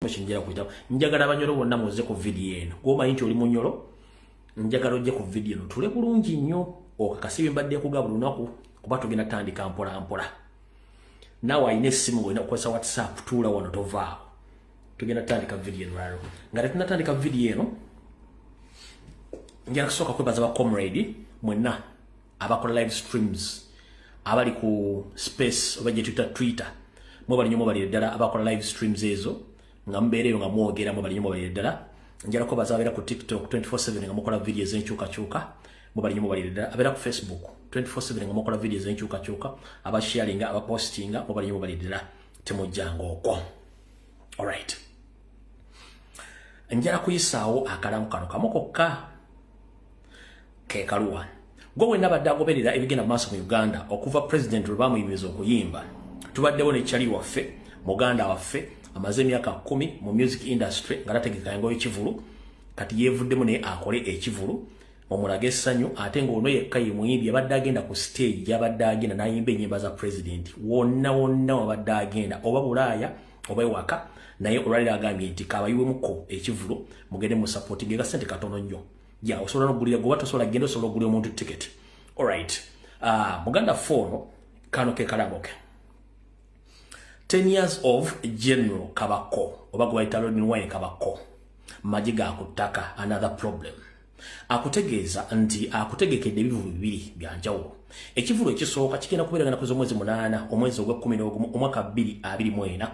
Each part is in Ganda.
Kinjala kuyitawo, njagala Abanyolo bonna muze ku vidiyo eno. Gwomanyi nti oli Munyolo, njagala ojje ku vidiyo eno, tule bulungi nnyo okakasi bye mbadde kuga buli lunaku, kuba tugenda tandika mpola mpola. Naawe alina essimu ng'olina kukozesa WhatsApp, tuula wano, tovaawo, tugenda tutandika vidiyo eno. Lwaliro nga tetunatandika vidiyo eno, njala kusooka kwebaza ba comrade mwenna abakola live streams, abali ku space oba gye tuyita Twitter. Mwebali nnyo, mwebalire ddala abakola live streams ezo nga mubeereyo nga mwogera. Mwebali nnyo, mwebalire ddala. Njala kwebaza abeera ku TikTok 24/7 nga mukola video ez'enkyukakyuka. Mwebali nnyo, mwebalire ddala. Abeera ku Facebook 24/7 nga mukola video ez'enkyukakyuka, abasharinga, abapostinga, mwebali nnyo, mwebalire ddala, temujjanga okwo. Alright, njala kuyisaawo akalamu kano kamu kokka ke kaluwa. Gwe wenna badde agoberera ebigenda mu maaso mu Uganda okuva President lwe bamuyimiriza okuyimba, tubaddewo ne kyali waffe, muganda waffe, amaze emyaka 10 mu music industry nga tategeka yangoyo kivulu. Kati yeevuddemu naye akole ekivulu omulaga essanyu, ate ng'ono yekka ye muyimbi abadde agenda ku stage gy'abadde agenda n'ayimba ennyimba za President wonna wonna wabadde agenda, oba Bulaaya oba ewaka. Naye olwaliro agambye nti kabayiwemuko ekivulu, mugende mu supporting ega sente katono nnyo. Ya osobola n'okugulira goba tosobola genda, osobola okugulira omuntu ticket. Alright, muganda ffe ono, kano ke kalango ke 10 years of General Kabako, oba gwe bayita Lord Wine Kabako, maji ga ku ttaka, another problem. Akutegeeza nti akutegekedde ebivulu bibiri byanjawulo. Ekivulu ekisooka kigenda kubeera nga z'omwezi 8, omwezi ogw'e-11, omwaka 2024,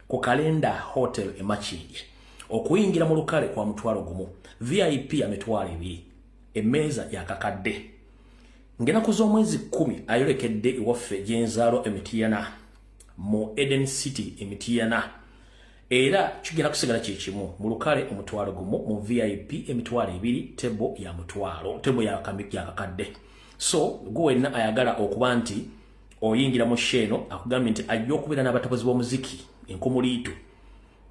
ku Kalenda Hotel e Makindye. Okuyingira mu lukale kwa 10,000, VIP ya 20,000, emmeeza yakakadde. Ng'ennaku z'omwezi 10 ayolekedde ewaffe gyenzaalo Emitiyana, mu Eden City Emitiyana, era kigenda kusigala kyekimu: mu lukale 10,000, mu VIP 20,000, table ya 500, table ya kakadde. So gwe wenna ayagala okuba nti oyingira mu show eno, akugambye nti ajja okubeera n'abatabuzi b'omuziki enkumuliitu,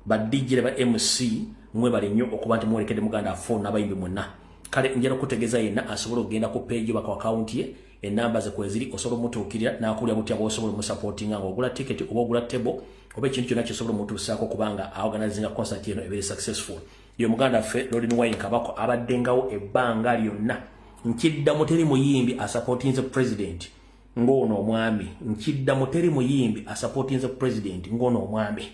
ba DJ ne ba MC. Mwebale nnyo okuba nti muwerekedde muganda afo n'abayimbi mwenna. Kale njala okutegeeza yenna asobola okugenda ku page oba ku akawunti ye, enamba ze kweziri, osobola omutuukirira n'akulya butya bw'osobola omusupportinga ng'ogula ticket oba ogula table oba ekintu kyonna kyosobola omutuusaako, kubanga aorganizinga concert eno ebeere successful. Ye muganda ffe Lord Wine Kabako abaddengawo ebbanga lyonna. Nkiddamu, teri muyimbi asupportinze President ng'ono omwami. Nkiddamu, teri muyimbi asupportinze President ng'ono omwami.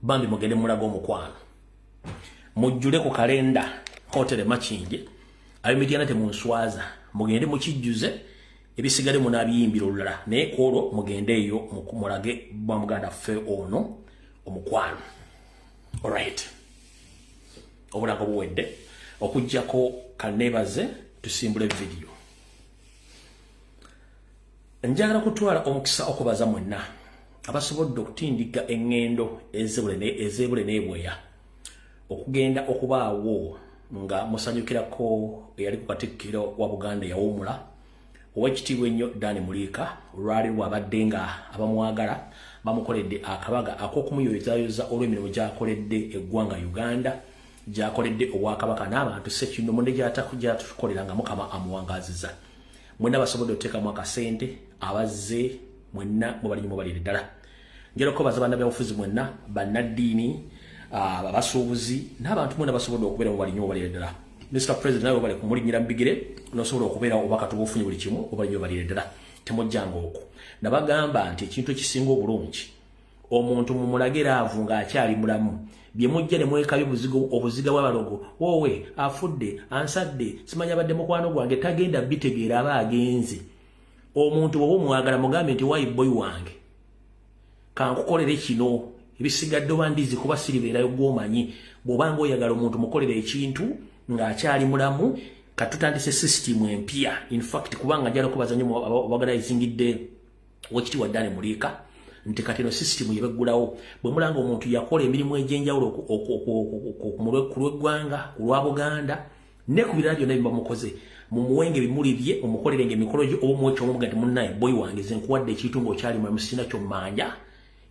Bambi mugende mulaga omukwano, mujjule ku Kalenda Hotel Makindye. Ab'Emityana, temunswaza, mugende mukijjuze, ebisigale munaabiyimbira olulala, naye ku olwo mugende eyo mulage bwa muganda ffe ono omukwano. Alright, obulango buwedde, okugjako kanebaze tusimbule vidiyo. Njagala kutwala omukisa okubaza mwenna abasobodde okutindiga eŋŋendo ezebule n'ebweya okugenda okubaawo nga musanyukirako eyali ku katikkiro wa Buganda eyawummula, owekitiibwa ennyo Dani Muliika. Olwali lwabadde nga abamwagala bamukoledde akabaga ak'okumuyozayoza olw'emirimu gy'akoledde eggwanga Uganda, gy'akoledde obwakabaka n'abantu sekinomu ne gyatukolera, nga Mukama amuwangaziza. Mwenna basobodde okuteekamu akasente, abazze mwenna mubalinyi, mubalire ddala. Njala okubaza bannabyabufuzi mwenna, bannaddiini, abasuubuzi n'abantu mwena basobodde okubeera, mubalinyi, mubalire ddala. Mr President, nawe obale kumulinnyira mu bigere nosobola okubeera oba katuba ofunye buli kimu. Obalinyi, obalire ddala, temujjanga okwo. Nabagamba nti ekintu ekisinga obulungi, omuntu mumulage love ng'akyali mulamu. Bye mujja ne mwekabya obuziga bw'abalogo, woowe afudde, ansadde, simanyi abadde mukwano gwange, tagenda bitegeera, aba agenze. Omuntu bw'oba omwagala, mugambe nti wayi boy wange, kankukolere kino, ebisigadde oba ndizi kuba siribeerayo gw'omanyi. Bw'obanga oyagala omuntu, mukolere ekintu ng'akyali mulamu. Katutandise system empya, infact kubanga njala okubaza nnyo obaganayizingidde wekitiibwa Dani Muliika nti kati eno system yebeggulawo. Bwe mulanga omuntu yakola emirimu egy'enjawulo ku lw'eggwanga, ku lwa Buganda ne ku birala byonna byebamukoze, mumuwenge ebimuli bye, mumukolerenga emikolo gye, oba omuwe kyomuga nti munnaye boy wange, ze nkuwadde ekintu ng'okyali mulamu, sirina kyommanja,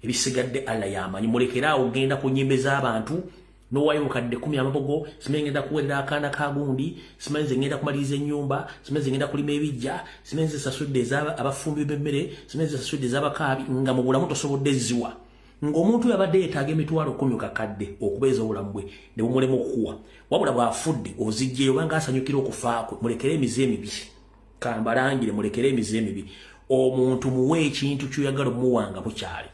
ebisigadde Allah yamanyi. Mulekeraawo ogenda ku nnyimbe z'abantu nowayo 10,000 amabogo, simanyi ngenda kuwerera akaana ka gundi, simanyi nze ngenda kumaliriza ennyumba, simanyi nze ngenda kulima ebijja, simanyi nze sasudde abafumbi b'emmere, simanyi nze sasudde ez'abakaabi, nga mu bulamu tosobodde ziwa. Ng'omuntu yabadde yeetaaga 100,000 kakadde okubeeza obulamu bwe ne bumulema okukuwa, wabula bw'afudde ozijjeyo obanga asanyukira okufaakwe. Mulekere emize emibi, kambalangire, mulekere emize emibi. Omuntu muwe ekintu ky'oyagala omuwanga bukyali.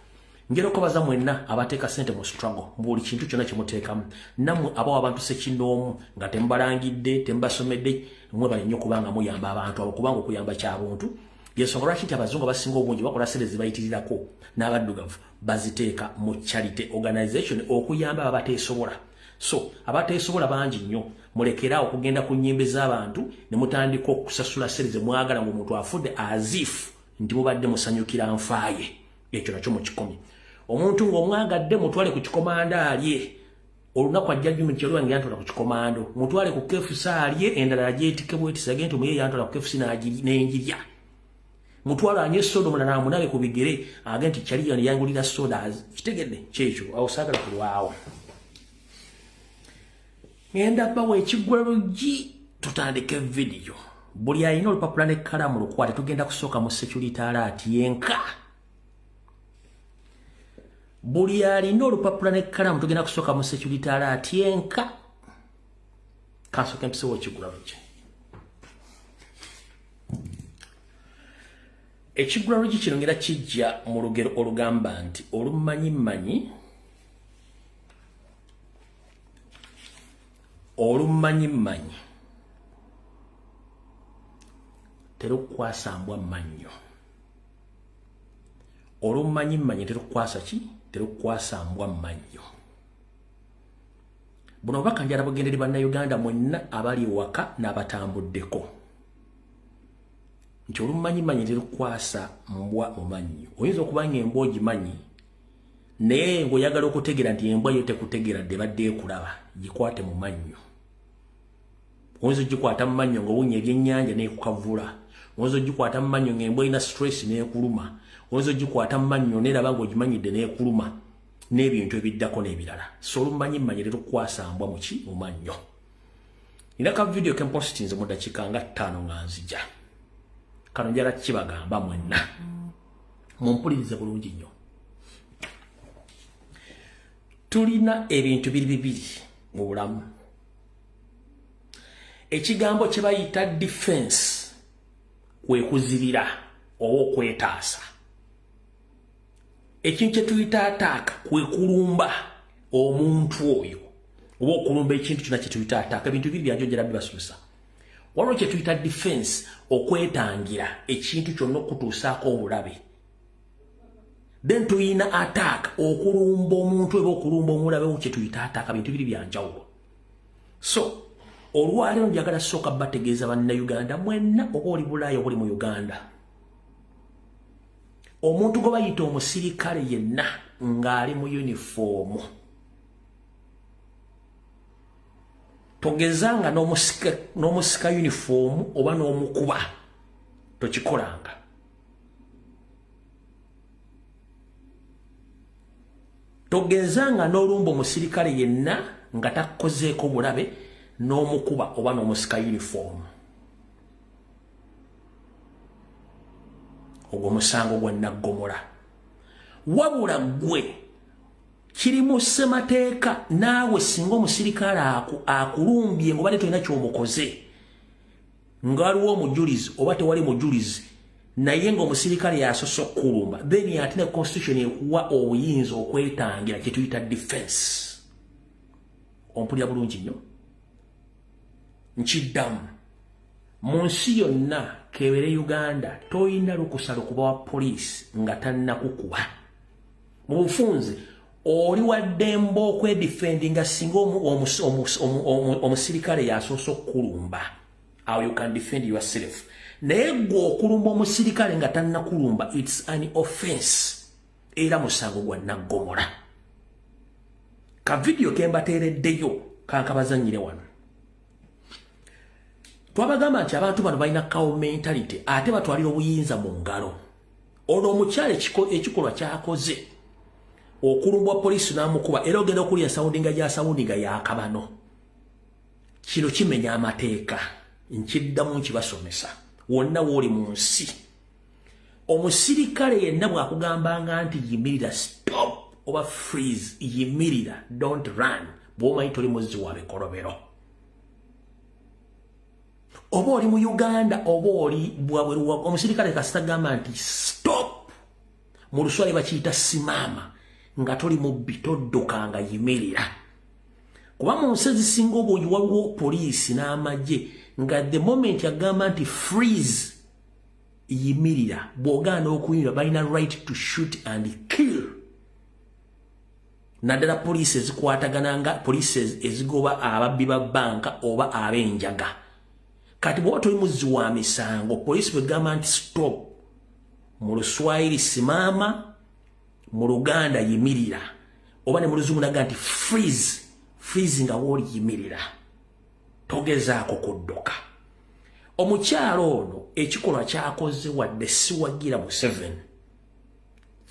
Njagala okubaza mwenna abateeka ssente mu struggle, buli kintu kyonna kyemuteekamu, nammwe abawa abantu sekinoomu nga temubalangidde, temubasomedde, mwebale nnyo kubanga muyamba abantu abo, kubanga okuyamba kya buntu. Yensonga lwaki nti abazungu abasinga obungi bakola ssente zibayitirirako, n'abaddugavu baziteeka mu charity organization okuyamba abateesobola. So abateesobola bangi nnyo. Mulekeraawo okugenda ku nnyimbe z'abantu ne mutandika okusasula ssente ze mwagala ng'omuntu afudde, as if nti mubadde musanyukira nfaaye. Ekyo nakyo mukikomye. Omuntu ng'omwagadde, mutwale ku kikomando alye olunaku, ajja jumi kyolwange yantwala ku kikomando. Mutwale ku KFC alye, endala agyetike bwetisi, agende omuye yantwala ku KFC n'enjirya. Mutwalo anywe soda, omulala amunabe ku bigere, agende nti kyali yano yangulira soda. Kitegedde kyekyo awo, saagala kulwawo. Ngenda bawa ekiggula luggi, tutandike vidiyo. Buli alina olupapula n'ekkalamu lukwate. Tugenda kusooka mu security alert yenka. Buli alina olupapula n'ekkalamu, tugenda kusooka mu security alert yenka. Kansooka empisewo ekiggula luggi. Ekiggula luggi kino ngera kijja mu lugero olugamba nti olumanyimmanyi, olumanyimmanyi terukwasa mbwa mannyo. Olumanyimmanyi terukwasa ki? Terukwasa mbwa mannyo. Buno obubaka njala bugendere bannayuganda mwenna abali ewaka n'abatambuddeko, nti olumanyimmanyi terukwasa mbwa mu mannyo. Oyinza okuba nga embwa ogimanyi, naye ng'oyagala okutegeera nti embwa yo tekutegeera dde badde ekulaba, gikwate mu mannyo. Oyinza ogikwata mu mannyo ng'owunya ebyennyanja n'ekukavula. Oyinza ogikwata mu mannyo ng'embwa erina stress n'ekuluma. Oyinza ogikwata mu mannyo n'eraba ng'ogimanyidde n'ekuluma, n'ebintu ebiddako n'ebirala. So olumanyimmanyi terukwasa mbwa muki? Mu mannyo. Nina ka vidiyo kempositinze mu dakiika nga 5 nga nzija. Kano njala kibagamba mwenna mumpulirize bulungi nnyo. Tulina ebintu biri bibiri mu bulamu. Ekigambo kye bayita defense kwe kuzibira oba okwetaasa. Ekintu kye tuyita attack kwe kulumba omuntu oyo oba okulumba ekintu kyonna kye tuyita attack. Ebintu bibiri byanjo njala bibasomesa. Waliwo kye tuyita defense, okwetangira ekintu kyonna okutuusaako obulabe. Then tuyina attack, okulumba omuntu eba okulumba omulabe wo, kye tuyita attack. Bintu biri byanjawulo. So olwaleero njagala sooka bategeeza bannayuganda mwenna, oba oli Bulaaya oba oli mu Uganda, omuntu gwe bayita omusirikale yenna ng'ali mu yunifoomu, togezanga n'omusika yunifoomu oba n'omukuba, tokikolanga. Togezanga n'olumba omusirikale yenna nga takkozeeko bulabe n'omukuba oba n'omusika yunifoomu. Ogwo musango gwa naggomola. Wabula ggwe kiri mu ssemateeka, naawe singa omusirikale akulumbye ng'obadde tolina ky'omukoze, nga waliwo omujulizi oba tewali mujulizi, naye ng'omusirikale yasoose okukulumba, then ate ne constitution ekuwa obuyinza okwetangira, kye tuyita defense. Ompulira bulungi nnyo? Nkiddamu, mu nsi yonna kebere Uganda, toyina lukusa lukuba wa poliisi nga tannakukuba. Mu bufunze, oli waddembe okwedefendinga singa omusirikale yasoose okukulumba. Awo you can defend yourself. Naye gwe okulumba omusirikale nga tannakulumba, it's an offense, era musango gwa naggomola. Ka vidiyo kembateereddeyo kankabazanyire wano. Twabagamba nti abantu bano balina cow mentality, ate batwalira obuyinza mu ngalo. Ono omukyala ekikolwa kyakoze okulumbwa poliisi n'amukuba, era ogenda okulya soundinga gya soundinga yakabano. Kino kimenya amateeka. Nkiddamu nkibasomesa, wonna wooli mu nsi, omusirikale yenna bw'akugambanga nti yimirira, stop, oba freeze, yimirira, don't run. Bw'omanyi toli muzzi wa bikolobero, oba oli mu Uganda oba oli bwabweru, omusirikale kasita gamba nti stop, mu Luswayiri bakiyita simama, nga toli mubbi toddukanga, yimirira. Kuba mu nsi ezisinga obungi waliwo poliisi n'amagye nga the moment agamba nti freeze, yimirira, bw'ogaana okuyimirira balina right to shoot and kill, naddala poliisi ezikwatagana nga poliisi ezigoba ababbi ba banka oba ab'enjaga. Kati bw'oba toli muzzi wa misango, poliisi bwegamba nti stop, mu Luswayiri simama, mu Luganda yimirira, oba ne mu Luzungu naga nti freeze, freeze nga wooli yimirira, togezaako kudduka. Omukyalo ono ekikolwa kyakoze, wadde siwagira Museveni,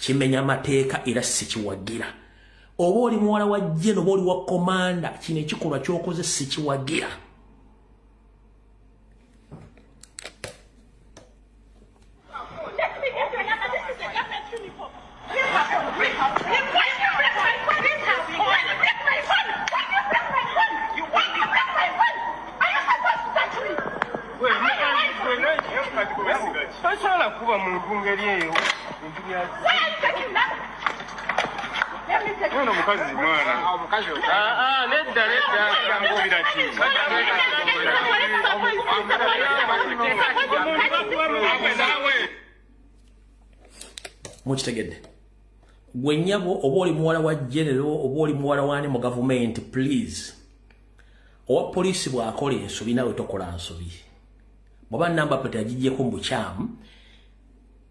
kimenya mateeka era sikiwagira. Oba oli muwala wa jeno oba oli wa commander, kino ekikolwa kyokoze sikiwagira. Let me get your number. This is a government uniform. Bring her phone. Bring her phone. Why do you break my phone? Bring her phone. Why do you break my phone? Why do you break my phone? Why do you break my phone? Are you supposed to touch me? Am I your wife? Tosobola kuba muntu ngeri eyo. Why are you taking that? Let me take Ono mukazi mwana. Nedda nedda, ngubira ki? Mukitegedde? Gwe nnyabo, oba oli muwala wa general oba oli muwala wani mu gavumenti, please, owa poliisi bw'akola ensobi nawe tokola nsobi. Bw'aba number plate agigyeko mu bukyamu,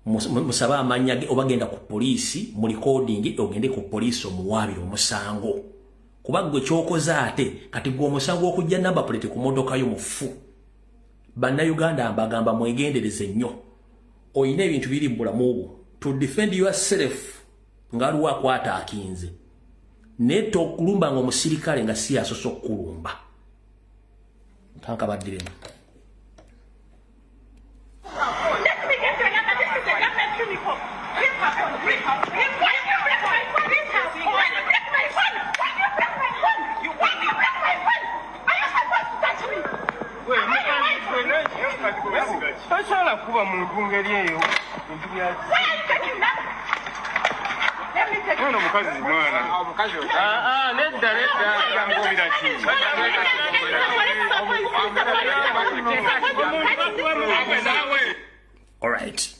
musabe amannya ge oba genda ku poliisi mu recording, ogende ku poliisi omuwaabire omusango, kuba gwe kyokoze ate kati gwe omusango okujja number plate ku motoka yo mufu. Bannayuganda mbagamba mwegendereze nnyo. Oyina ebintu biri mu bulamu bwo to defend yourself nga aliwo akwata akinze, naye tokulumba nga omusirikale nga si yasoose okukulumba. Kankabaddiremu. Let me get your number. This is a government uniform. Bring her phone. Bring her phone. Why do you break my phone? Bring her phone. Why do you break my phone? Why do you break my phone? Why do you break my phone? Are you supposed to touch me? Am I your wife? Tosobola kuba muntu ngeri eyo. Why are you taking that? Let me take Ono mukazi mwana. Nedda nedda, ngubira ki? Alright,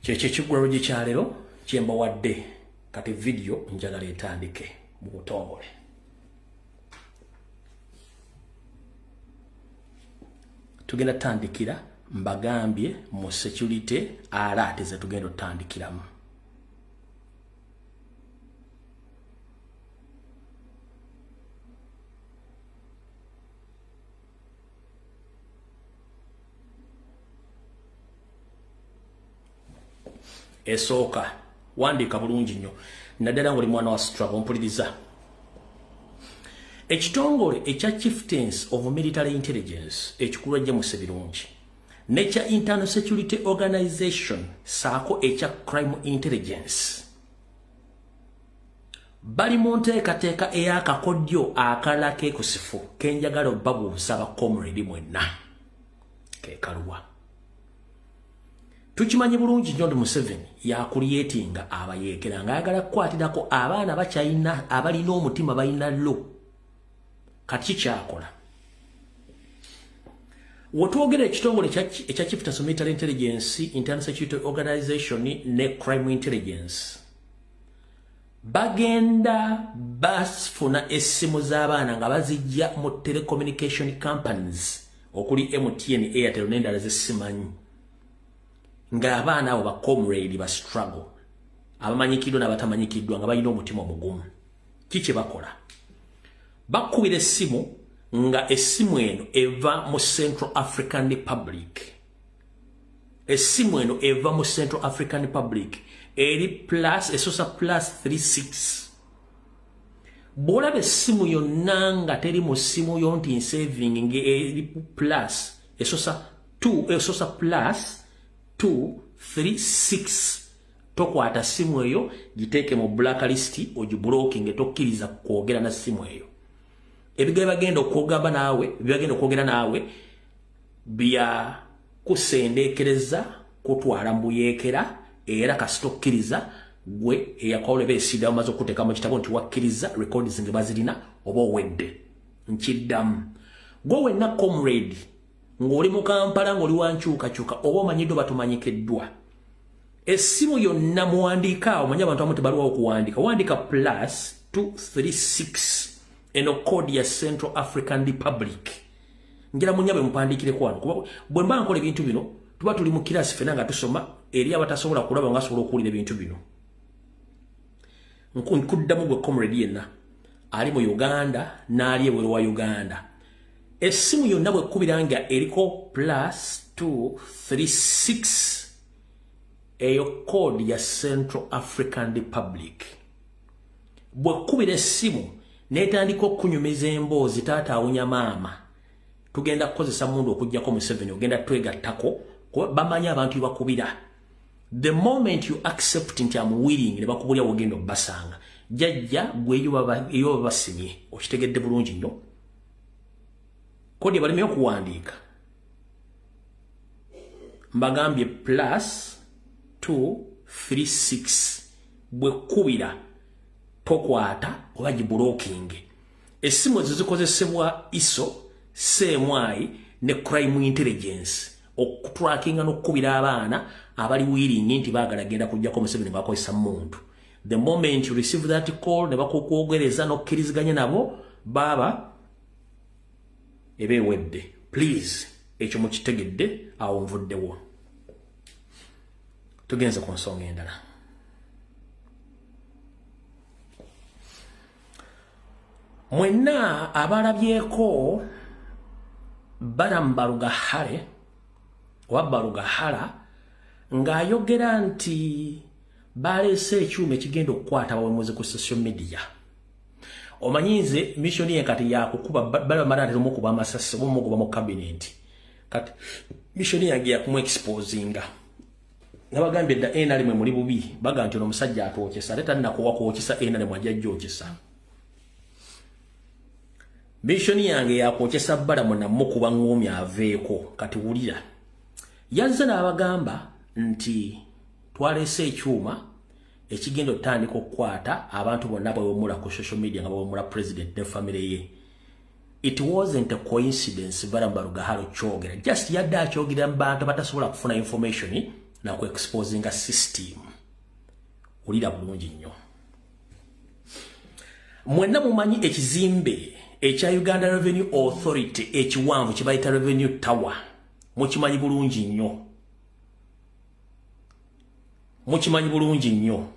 kyekyo ekiggwalo gye kyaleero kyembawadde. Kati vidiyo njagala etandike mu butongole. Tugenda tutandikira, mbagambye, mu security alert zetugenda otutandikiramu. Esooka, wandiika bulungi nnyo, naddala nga oli mwana wa struggle, mpuliriza. Ekitongole ekya Chieftains of Military Intelligence ekikulu James Birungi nekya Internal Security Organization saako ekya Crime Intelligence bali mu nteekateeka ey'akakodyo akalala keekusifu kenjagala obbabuusa ba comrade mwenna. Kekaluwa? Tukimanyi bulungi nnyo nti Museveni yakulyetinga abayeekera ng'ayagala kukwatirako abaana bakyalina abalina omutima balina lo. Kati kikyakola wotwogera ekitongole ekya Chieftains of Military Intelligence, Internal Security Organization ne Crime Intelligence bagenda bafuna essimu z'abaana nga bazijja mu telecommunication companies okuli MTN, Airtel n'endala zesimanyi, ng'abaana abo ba comrade ba struggle abamanyikiddwa n'abatamanyikiddwa nga balina omutima omugumu. Kiki bakola? Bakubira essimu nga essimu eno eva mu Central African Republic. Essimu eno eva mu Central African Republic, eri plus esosa +36. Bw'olaba essimu yonna nga teri mu ssimu yo nti nsaving nga eri plus esosa 2, esosa +236. Tokwata simu eyo, giteeke mu blacklist, ogiblocking, tokkiriza kwogera na simu eyo. Ebigaye bagenda okwogamba naawe, byagenda okwogera naawe bya kusendeekereza, kutwala mbuyeekera. Era kasita okkiriza gwe eyakwawula beesida, omaze okuteeka mu kitabo nti wakkiriza, recordings nga bazirina, oba owedde. Nkiddamu, gwe wenna comrade ng'oli mu Kampala, ng'oli wankyukakyuka, oba omanyiddwa, batumanyikiddwa, essimu yonna muwandiika. Omanyi abantu abamu tebalwawo okuwandiika. Wandiika +236, eno code ya Central African Republic. Njala munyabe mupandiikireko wano, kuba bwe mba nkola ebintu bino tuba tuli mu kirasi ffenna nga tusoma. Eri abatasobola kulaba nga asobola okuwulira ebintu bino, nkuddamu, gwe comrade yenna ali mu Uganda n'ali ebweru wa Uganda, essimu yonna bwekubira nga eriko +236, eyo code ya Central African Republic, bwekubira essimu netandika okunyumiza emboozi, taata awunya maama, tugenda kukozesa mundu okugjako Museveni, ogenda twegattako, bamanyi abantu bakubira. The moment you accept nti am willing, ne bakubulya wogenda obbasanga, jajja gwe eyo baba basimye. Okitegedde bulungi nnyo? Code baleme okuwandiika, mbagambye +236, bwekubira tokwata oba giblocking. Essimu ezo zikozesebwa ISO, CMI ne crime intelligence okutrackinga n'okukubira abaana abali willing nti baagala genda kujjako Museveni, bakozesa muntu. The moment you receive that call ne bakukwogereza n'okkiriziganya nabo, baaba eba ewedde. Please, ekyo mukitegedde? Awo nvuddewo, tugenze ku nsonga endala. Mwenna abalabyeko Balaam Barugahare oba Barugahara ng'ayogera nti baleese ekyuma ekigenda okukwata abawemuzi ku social media, omanyi nze mission ye kati yakukuba bala mara omukuba amasasi oba omugoba mu cabinet. Kati mission yange yakumu exposinga. Nabagambye dda, NRM muli bubi, baga nti ono omusajja atwokyesa, ate tannakuwa kwokisa NRM, ajja jjokyesa. Mission yange yakwokesa Balamu namukuba ng'omi aveeko. Kati wulira, yazze n'abagamba nti twaleese ekyuma ekigenda otandika okukwata abantu bonna bawemula ku social media, nga bawemula president ne family ye. It wasn't a coincidence Balaam Barugahara kyogera, just yadde akyogera mu bantu abatasobola kufuna information na ku exposinga system. Wulira bulungi nnyo, mwenna mumanyi ekizimbe ekya Uganda Revenue Authority ekiwanvu kibayita Revenue Tower. Mukimanyi bulungi nnyo, mukimanyi bulungi nnyo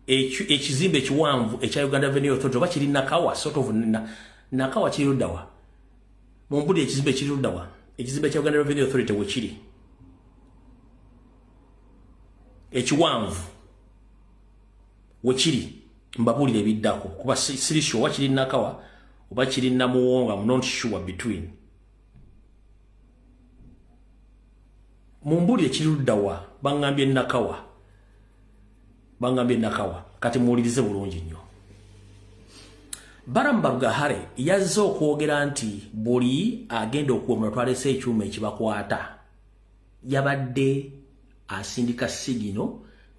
ekizimbe ekiwanvu ekya Uganda Revenue Authority. Oba kiri Nakawa, sort of Nakawa, kiri luddawa? Mumbuli, ekizimbe kiri luddawa? Ekizimbe kya Uganda Revenue Authority wekiri ekiwanvu wekiri, mbabuulire ebiddako, kuba siri sure oba kiri Nakawa oba kiri Namuwongo. I'm not sure between. Mumbulire kiri luddawa? Baŋŋambye Nakawa, baŋŋambye Nakawa. Kati muwulirize bulungi nnyo, Balaam Barugahare yazze okwogera nti buli agenda okuwemula twalese ekyuma ekibakwata. Yabadde asindika signal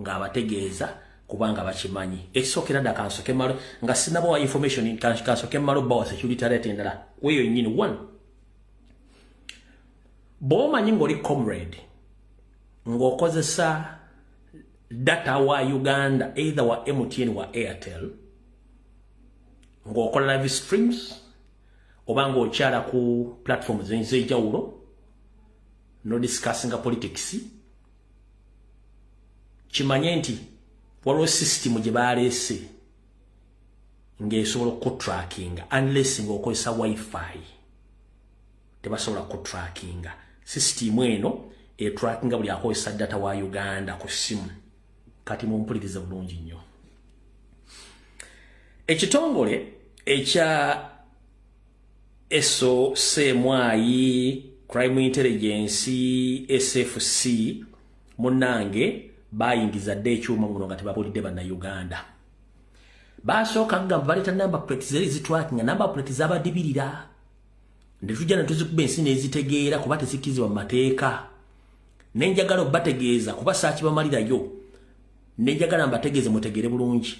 ng'abategeeza, kubanga bakimanyi. Ekisookera dda, kansoke malo nga sinabawa information, kansoke malo bawa security alert endala weyo nnyini. One, bw'omanyi ng'oli comrade ng'okozesa data wa Uganda, either wa MTN, wa Airtel, ng'okola live streams oba ng'okyala ku platforms ez'enjawulo no discussinga politics, kimanye nti waliwo system gye baleese ng'esobola okutrackinga. Unless ng'okozesa WiFi, tebasobola kutrackinga. System eno etrackinga buli akozesa data wa Uganda ku ssimu. Kati mumpulirize bulungi nnyo, ekitongole ekya ISO, CMI, crime intelligence, SFC, munnange Bayingiza dde ekyuma muno nga tebabulidde Bannayuganda. Basooka kugamba baleeta number plates zeri zitrackinga. Number plate zabadibirira ne tujja ne tuzikuba ensi n'ezitegeera, kuba tezikkirizibwa mu mateeka. Nenjagala obbategeeza, kuba saakibamalirayo, nenjagala mbategeeze mutegeere bulungi.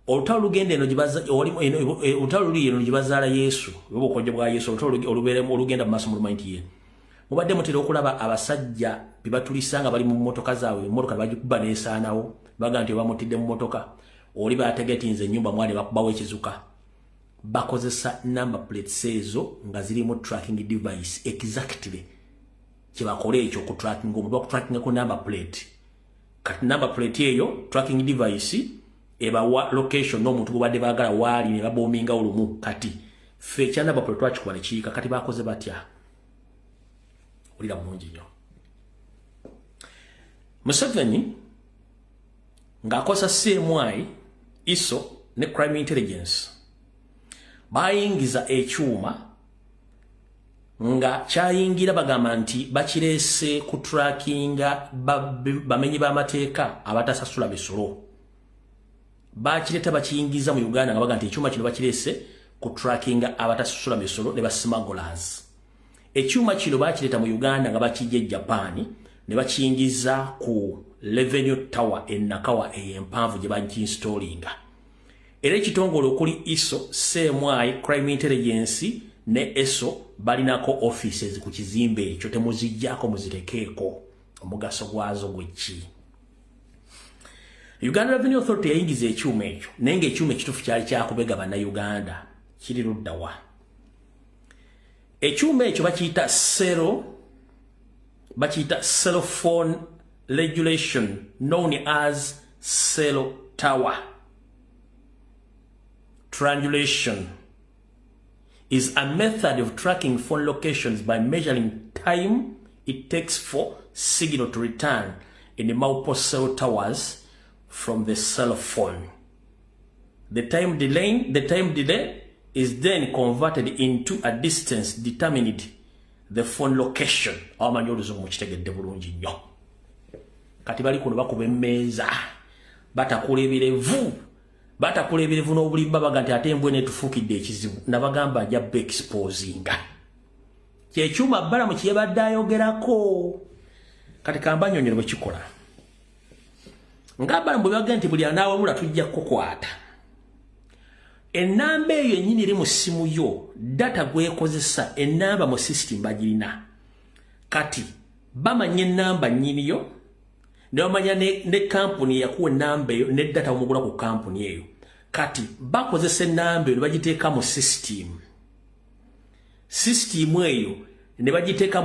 Olutalo lugenda eno, olutalo luli eno gye bazaala Yesu oba obukonjo bwa Yesu. Olutalo olubeeremu olugenda mu maaso mulumanyi nti ye mubadde mutera okulaba abasajja be batulisa nga bali mu mmotoka zaabwe, emmotoka bagikuba n'esaanawo, baga nti bamutidde mu mmotoka. Oli bategetinze ennyumba mwali bakubawo ekizuka. Bakozesa number plates ezo nga zirimu tracking device. Exactly kyebakola ekyo, ku tracking omuntu, bakutrackinga ku number plate. Kati number plate eyo, tracking device ebawa location n'omuntu gubadde baagala waali, ne babominga olumu. Kati ffe ekya number plate twakikuba ne kiyiika. Kati bakoze batya? Olira bulungi nnyo. Museveni ng'akozesa CMI, ISO ne crime intelligence bayingiza ekyuma nga kyayingira, bagamba nti bakireese ku trackinga bamenyi b'amateeka abatasasula misolo. Bakireeta, bakiyingiza mu Uganda nga baga nti ekyuma kino bakireese ku trackinga abatasasula misolo ne basmugglers. Ekyuma kino bakireeta mu Uganda nga bakijja e Japan, ne bakiyingiza ku Revenue Tower e Nakawa eyo empanvu gye baginstallinga. Era ekitongole okuli ISO, CMI, crime intelligence ne ESO balinako offices ku kizimbe ekyo. Temuzijjako, muzitekeeko. Omugaso gwazo gweki? Uganda Revenue Authority yayingiza ekyuma ekyo, naye ngaekyuma ekituufu kyali kyakubega Bannayuganda. Kiri luddawa ekyuma ekyo? Bakiyita cell, bakiyita cell phone regulation, known as cell tower triangulation, is a method of tracking phone locations by measuring time it takes for signal to return in the multiple cell towers from the cell phone. The time delay is then converted into a distance determined the phone location. Abamanyi oluzungu mukitegedde bulungi nnyo. Kati bali kuno bakuba emmeeza, batakula ebirevu, batakula ebirevu n'obulimba, baga nti ate embwe netufuukidde ekizibu. Nabagamba ajja beexposinga. Kyekyuma Balamu kyeyabadde ayogerako. Kati kambanyonyero bwe kikola. Nga Balamu bwe baga nti buli anaawemula tujja kukukwata, ennamba eyo ennyini eri mu ssimu yo, data gwekozesa, ennamba mu system bagirina. Kati bamanya ennamba nnyiniyo, ne bamanya ne kampuni eyakuwa ennamba eyo ne data omugula ku kampuni eyo. Kati bakozesa ennamba eyo ne bagiteeka mu system, system eyo ne bagiteeka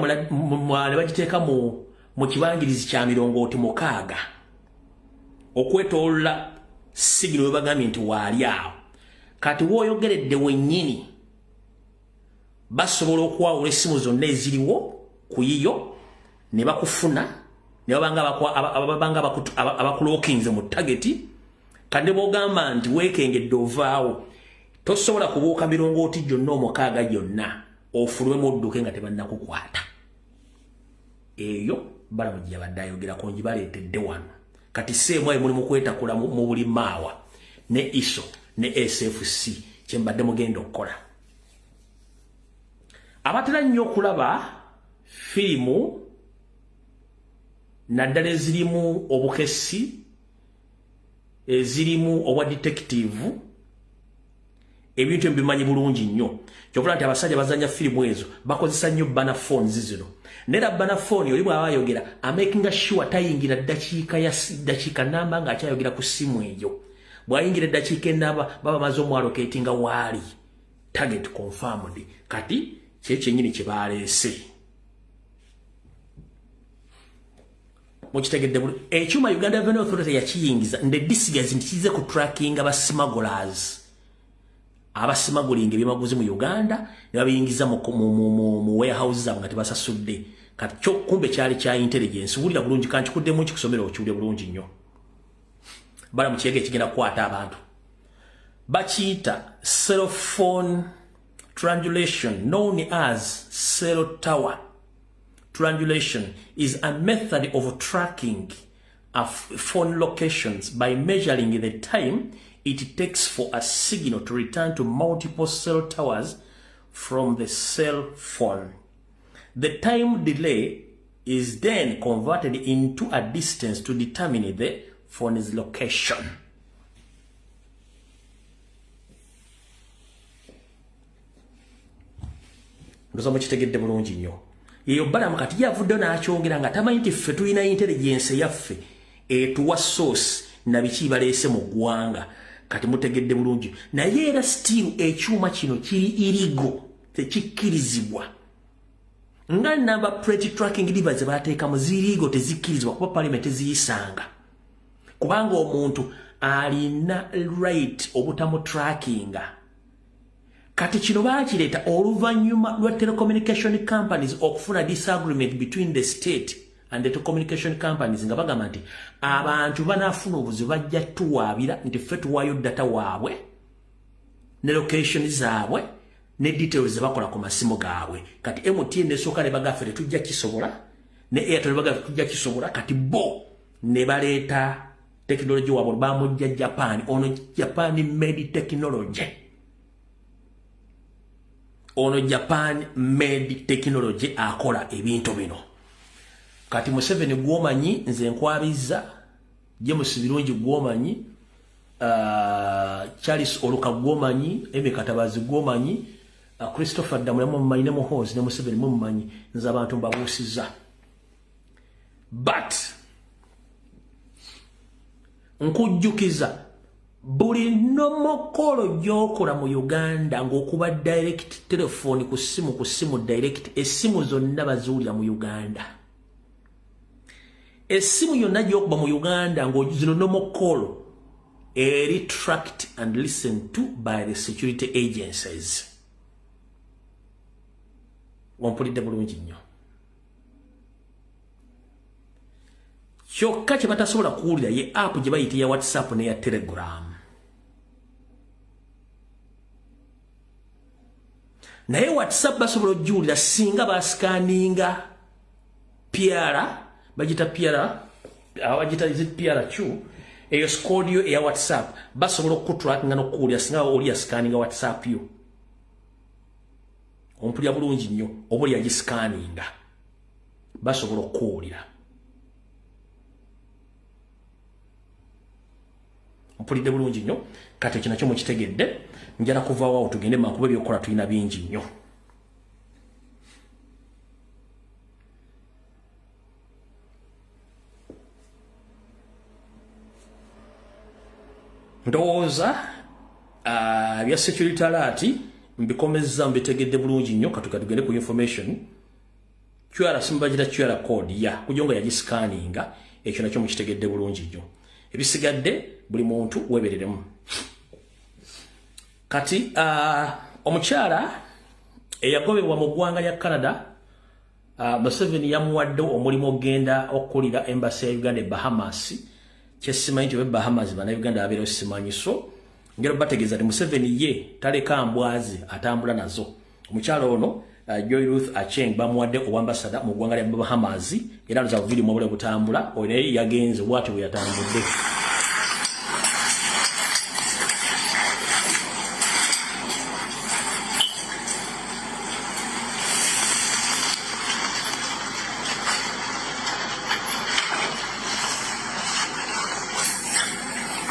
mu kibangirizi kya mirongooti 6 okwetoolola signal we bagambye nti waali awo. Kati wooyogeredde wennyini basobola okwawula essimu zonna eziriwo ku yiyo ne bakufuna, ne babanga abakulockinze mu target. Kandi bwogamba nti weekengedde ovaawo, tosobola kubuuka mirongooti gyonna 6 gyonna ofulumemu odduke nga tebannakukwata. Eyo Balamu gye yabadde ayogerako, ngibaleetedde wano. Kati seemwayi muli mu kwetakula mu buli maawa ne ISO ne SFC. Kyembadde mugenda okukola, abatera nnyo okulaba firimu naddala ezirimu obukesi, ezirimu obwa detective, ebintu ebimanyi bulungi nnyo. Kyovula nti abasajja bazanya firimu ezo bakozesa nnyo burner phones zino. Nera burner phone oli bw'aba ayogera, amakinga sure tayingira ddakiika ya ddakiika namba ng'akyayogera ku ssimu eyo. Bw'ayingira eddakiika enamba, baba maze omwallocatinga waali. Target confirmed. Kati kye kyennyini kye baleese mukitegedde. Ekyuma Uganda Revenue Authority yakiyingiza nde disguise nti kize ku tracking aba smugglers, abasmuggling ebyamaguzi mu Uganda ne babiyingiza mu warehouse zaabwe nga tebasasudde. Kati kyo kumbe kyali kya intelligence. Wulira bulungi, kankikuddemu nkikusomera okiwulire bulungi nnyo. Bala mu kiyega ekigenda kukwata abantu, bakiyita cell phone triangulation, known as cell tower triangulation, is a method of tracking phone locations by measuring the time it takes for a signal to return to multiple cell towers from the cell phone. The time delay is then converted into a distance to determine the phone's location. Ndoza mukitegedde bulungi nnyo. Yeyo Balamu kati yavuddeyo n'akyogera nga tamanyi nti ffe tulina intelligence yaffe etuwa source na biki baleese mu ggwanga. Kati mutegedde bulungi. Naye era still ekyuma kino kiri illegal, tekikkirizibwa. Nga number plate tracking device bateekamu zirigo tezikkirizibwa kuba parliament teziyisanga. Kubanga omuntu alina right obutamu trackinga. Kati kino bakireeta oluvannyuma lwa telecommunication companies okufuna disagreement between the state and the telecommunication companies nga bagamba nti abantu banaafuna obuzibu bajja tuwaabira nti ffe tuwaayo data waabwe ne location zaabwe ne details ze bakola ku masimu gaabwe. Kati MTN esooka ne bagaffe tetujja kisobola, ne Airtel ne bagaffe tetujja kisobola. Kati bo ne baleeta technology waabwe bamujja Japan, ono Japan made technology. Ono Japan made technology akola ebintu bino. Kati Museveni gwomanyi nze nkwabizza, James Birungi gwomanyi, Charles Oluka gwomanyi, Eme Katabazi gwomanyi, Christopher Damula mumanyi, ne Muhoozi ne Museveni mumanyi, nze abantu mbabuusizza. But nkujjukiza buli nomokolo gy'okola mu Uganda ng'okuba direct telephone ku simu direct, essimu zonna bazuulira mu Uganda. Essimu yonna gy'okuba mu Uganda ng'ozino nomokolo eri tracked and listened to by the security agencies. Wampulidde bulungi nnyo. Kyokka kye batasobola kuwulira ye app gye bayita ya WhatsApp n'eya Telegram. Naye WhatsApp basobola okugiwulira singa basikaninga PR, bagita PR, bagita is it PRQ, eyo code yo eya WhatsApp, basobola okutrackinga n'okuwulira singa oli yasikaninga WhatsApp yo. Ompulira bulungi nnyo, oba oli yagisikaninga, basobola okuwulira. Mpulidde bulungi nnyo. Kati ekyo nakyo mukitegedde. Njala kuvaawo awo tugende mankuba ebyokukola tulina bingi nnyo. Ndowooza bya security alert mbikomezza mbitegedde bulungi nnyo. Kati tugende ku information. QR simbagira QR code ya kujonga yagiscanninga, ekyo nakyo mukitegedde bulungi nnyo. Ebisigadde buli muntu webereremu. Kati omukyala eyagobebwa mu ggwanga lya Canada, Museveni yamuwadde omulimu ogenda okukulira embassy ya Uganda e Bahamas. Kyesimanyi nti Bahamas bannayuganda babeerayo simanyi, so ngero bategeeza nti Museveni ye taleka mbwazi atambula nazo. Omukyala ono Joy Ruth Acheng bamuwadde obwambasada mu ggwanga lya Bahamas, era nza video mwabule butambula oyo naye yagenze bw'atyo bwe yatambudde.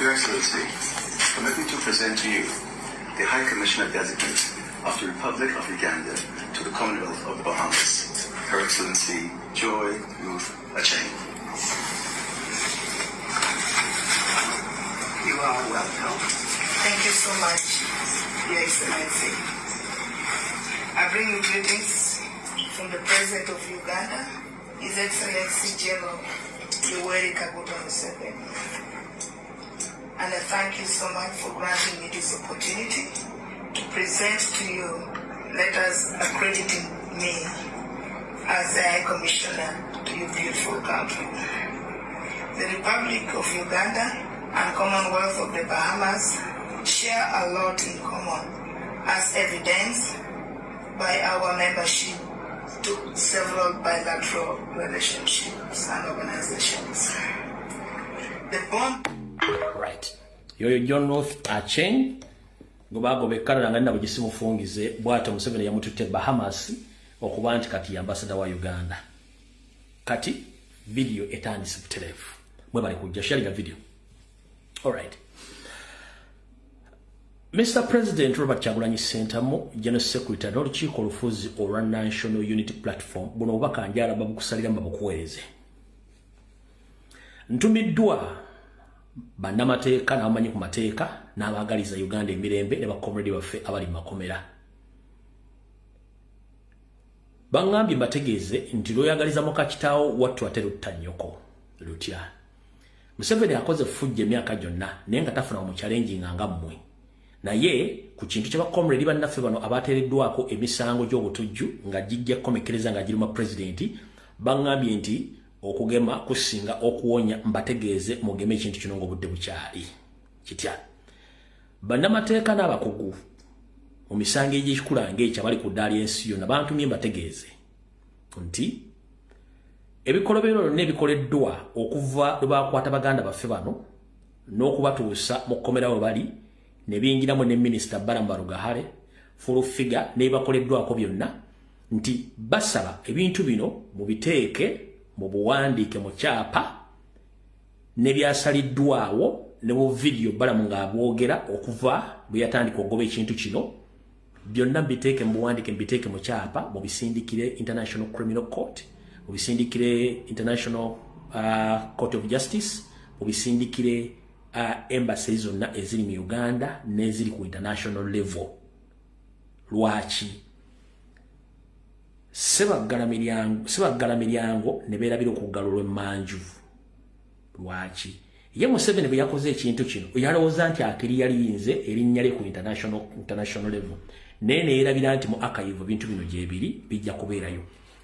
Your Excellency, permit me to present to you the High Commissioner Designate of the Republic of Uganda to the Commonwealth of the Bahamas, Her Excellency Joy Ruth Acheng. You are welcome. Thank you so much, Your Excellency. I bring you greetings from the President of Uganda, His Excellency General Yoweri Kaguta Museveni. And I thank you so much for granting me this opportunity to present to you letters accrediting me as the High Commissioner to your beautiful country. The Republic of Uganda and Commonwealth of the Bahamas share a lot in common, as evidenced by our membership to several bilateral relationships and organizations. The bomb. Right. Yoyo John Ruth Acheng gwe Canada nga nina bugisimufungize bw'atyo Museveni yamututte Bahamas okuba nti kati ambassador wa Uganda. Kati video etandise butereevu. Mwebale kujja sharing a video. All right. Mr. President Robert Kyagulanyi Ssentamu, General Secretary n'olukiiko olufuzi olwa National Unity Platform, buno obubaka njala babukusalira babukuweereze. Ntumiddwa bannamateeka n'abamanyi ku mateeka n'abaagaliza Uganda emirembe ne bakomredi baffe abali mu makomera. Baŋŋambye mbategeeze nti lw'oyagaliza muka kitaawo wattu ate lutta nnyoko lutya. Museveni akoze effujjo emyaka gyonna naye nga tafuna mu challenging nga mmwe. Naye ku kintu kye bakomredi bannaffe bano abateereddwako emisango gy'obutujju nga gijja kukomekkereza nga giruma pulezidenti, baŋŋambye nti okugema kusinga okuwonya, mbategeeze mugeme ekintu kino ng'obudde bukyali. Kitya? Bannamateeka n'abakugu mu misango egy'ekikula ng'ekyo abali ku ddaala ly'ensi yonna bantumye mbategeeze nti ebikolobero byonna ebikoleddwa okuva lwe bakwata baganda baffe bano n'okubatuusa mu kkomera we bali ne biyingiramu ne minisita Balaam Barugahare, full figure, n'ebibakoleddwako byonna, nti basaba ebintu bino mubiteeke mu buwandiike mu kyapa n'ebyasaliddwawo ne mu vidiyo Balaam ng'abwogera okuva bwe yatandika okugoba ekintu kino byonna mbiteeke mu buwandiike, mbiteeke mu kyapa, mubisindikire International Criminal Court, mubisindikire International Court of Justice, mubisindikire embassy zonna eziri mu Uganda n'eziri ku international level. Lwaki? Sebaggala miryango ne beerabira okuggala olw'emmanju. Lwaki? Ye Museveni bwe yakoze ekintu kino yalowooza nti akiri yaliyinze erinnya lye ku international level, naye neyeerabira nti mu archive ebintu bino gyebiri bijja kubeerayo.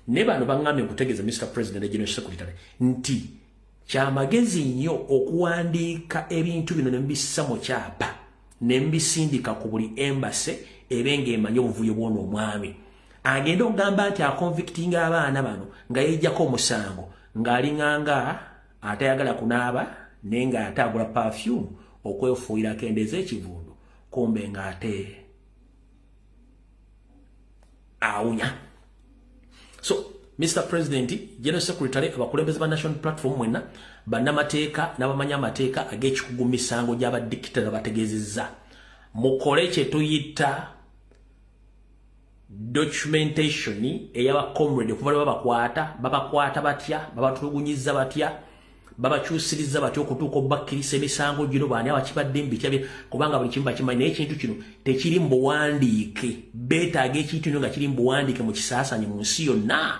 Ne bano baŋŋambye nkutegeeza, Mr. President ne General Secretary, nti kyamagezi nnyo okuwandiika ebintu bino ne mubissa mu kyapa ne mbisindika ku buli embassy ebe ng'emanyi obuvuyo bw'ono omwami. Agenda okugamba nti aconvictinga abaana bano nga yejjako omusango ng'alinganga atayagala kunaaba naye ng'ate agula perfume okwefuuyira akendeeza ekivundu, kumbe ng'ate awunya. So Mr. President, General Secretary, abakulembeze ba National Platform mwenna, bannamateeka n'abamanyi amateeka ag'ekikugu misango gy'abadikitata bategeezezza, mukole kye tuyita documentation ey'aba comrade okuva lwe babakwata, babakwata batya, babatulugunyizza batya, babakyusiriza batya okutuuka obubakkirisa emisango gino, baani abakibadde mubitya, kubanga buli kimu bakimanyi. Naye ekintu kino tekiri mu buwandiike. Beetaaga ekintu kino nga kiri mu buwandiike mu kisaasanye mu nsi yonna.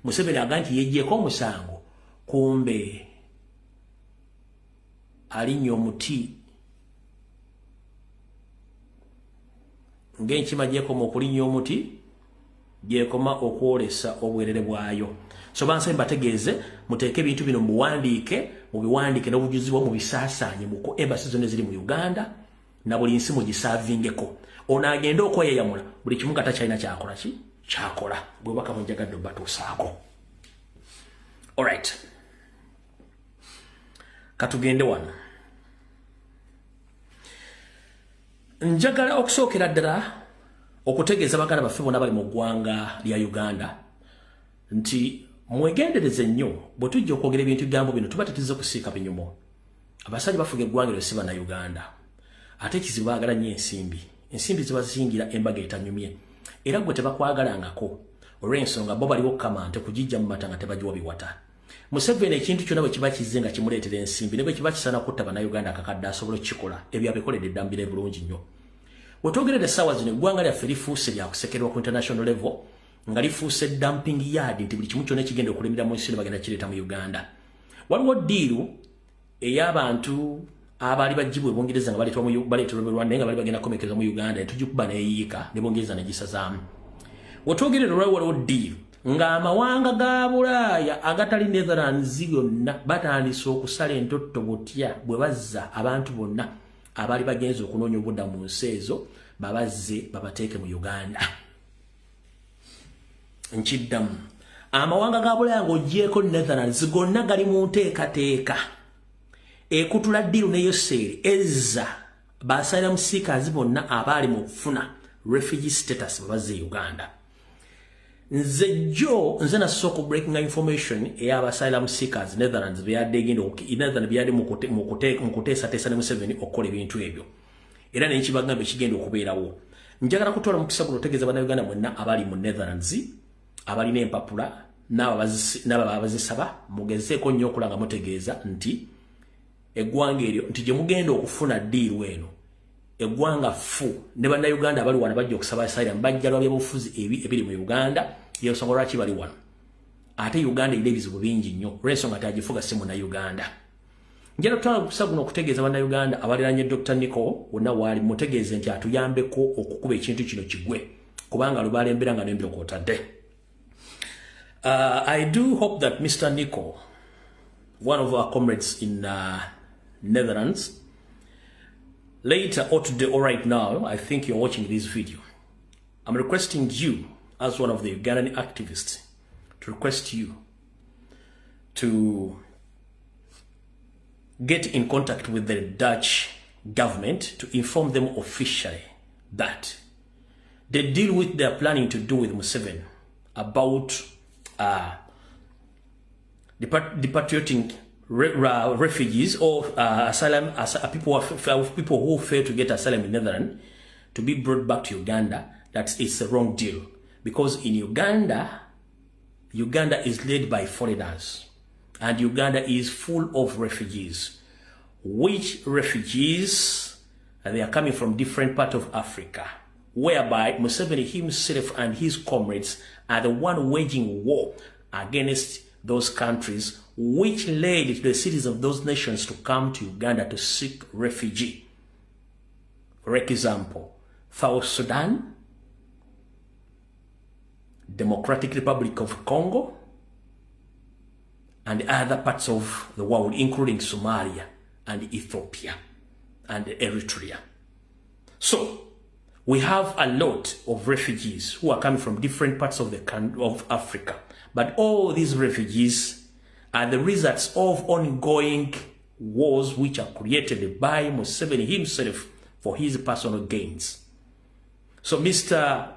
Museveni aga nti yeggyeko omusango, kumbe alinnya omuti ng'enkima gyekoma okulinnya omuti gyekoma okwolesa obwerere bwayo. So bansabe mbategeeze muteeke ebintu bino mubuwandiike, mubiwandiike n'obujuzi bwo, mubisaasaanye muku embassy zonna eziri mu Uganda na buli nsi mugisaavingeko. Ono agende okweyeyamula buli kimu nga takyalina kyakola ki kyakola. Bwebaka bwenjagadde obatuusaako. Alright, katugende wano. Njagala okusookera ddala okutegeeza baganda baffe bonna bali mu ggwanga lya Uganda nti mwegendereze nnyo. Bwe tujja okwogera ebintu bigambo bino tuba tetuzze kusiika binyumo. Abasajja bafuga eggwanga eryo si Bannayuganda, ate ekizibu baagala nnyo ensimbi. Ensimbi ziba ziyingira embaga etanyumye, era gwe tebakwagalangako olw'ensonga bo baliwo kamante kugijja mu mata nga tebagiwa biwata. Museveni ekintu kyonna bwe kiba kizze nga kimuleetera ensimbi, ne bwe kiba kisaana kutta Bannayuganda akakadde, asobola okukikola. Ebyo abikoledde dda mbire bulungi nnyo. Wetwogerera essaawa zino, eggwanga lyaffe lifuuse lyakusekerwa ku international level, nga lifuuse dumping yard, nti buli kimu kyonna ekigenda okulemera mu nsi bagenda kireeta mu Uganda. Waliwo deal ey'abantu abaali bagibwa e Bungereza nga baleetebwa mu Rwanda, naye nga bali bagenda kukomekeza mu Uganda, ne tugikuba neeyiika ne Bungereza ne gisazaamu. Wetwogerera olwali waliwo deal ng'amawanga ga Bulaaya agatali Netherlands yonna batandise okusala entotto butya bwe bazza abantu bonna abaali bagenze okunoonya obudda mu nsi ezo, babazze babateeke mu Uganda. Nkiddamu, amawanga ga Bulaaya ng'ogyeko Netherlands gonna gali mu nteekateeka Ekutula deal ne Yoseri ezza ba asylum seekers bonna abaali mu kufuna refugee status babazze Uganda. Nze jo nze nasooka breaking information ey'aba asylum seekers Netherlands byadde egenda Netherlands byadde mu kuteesateesa ne Museveni okukola ebintu ebyo, era nenkibagamba ekigenda okubeerawo. Njagala kutwala mukisa guno otegeeza Bannayuganda mwenna abali mu Netherlands, abalina empapula n'abo abazisaba, mugezeeko nnyo okulanga mutegeeza nti eggwanga eryo nti gye mugenda okufuna deal eno eggwanga fu ne Bannayuganda abali wano bajja okusaba asylum bajja lwa byabufuzi ebiri mu Uganda, yensonga lwaki bali wano. Ate Uganda erina ebizibu bingi nnyo olw'ensonga tagifuga si Munnayuganda. Njagala kutwala omukisa guno okutegeeza Bannayuganda abaliranye Dr. Nico wonna waali, mutegeeze nti atuyambeko okukuba ekintu kino kigwe, kubanga lubalembera nga n'embiro kw'otadde. I do hope that Mr. Nico, one of our comrades in Netherlands, later or today or right now, I think you're watching this video. I'm requesting you, as one of the Ugandan activists, to request you to get in contact with the Dutch government to inform them officially that the deal which they are planning to do with Museveni about depatriating refugees or asylum people who fail to get asylum in Netherlands to be brought back to Uganda, that it's a wrong deal. Because in Uganda, Uganda is led by foreigners and Uganda is full of refugees. Which refugees? They are coming from different parts of Africa, whereby Museveni himself and his comrades are the one waging war against those countries, which led to the cities of those nations to come to Uganda to seek refuge. For example, South Sudan, Democratic Republic of Congo, and other parts of the world, including Somalia and Ethiopia and Eritrea. So, we have a lot of refugees who are coming from different parts of the of Africa. But all these refugees are the results of ongoing wars which are created by Museveni himself for his personal gains. So Mr.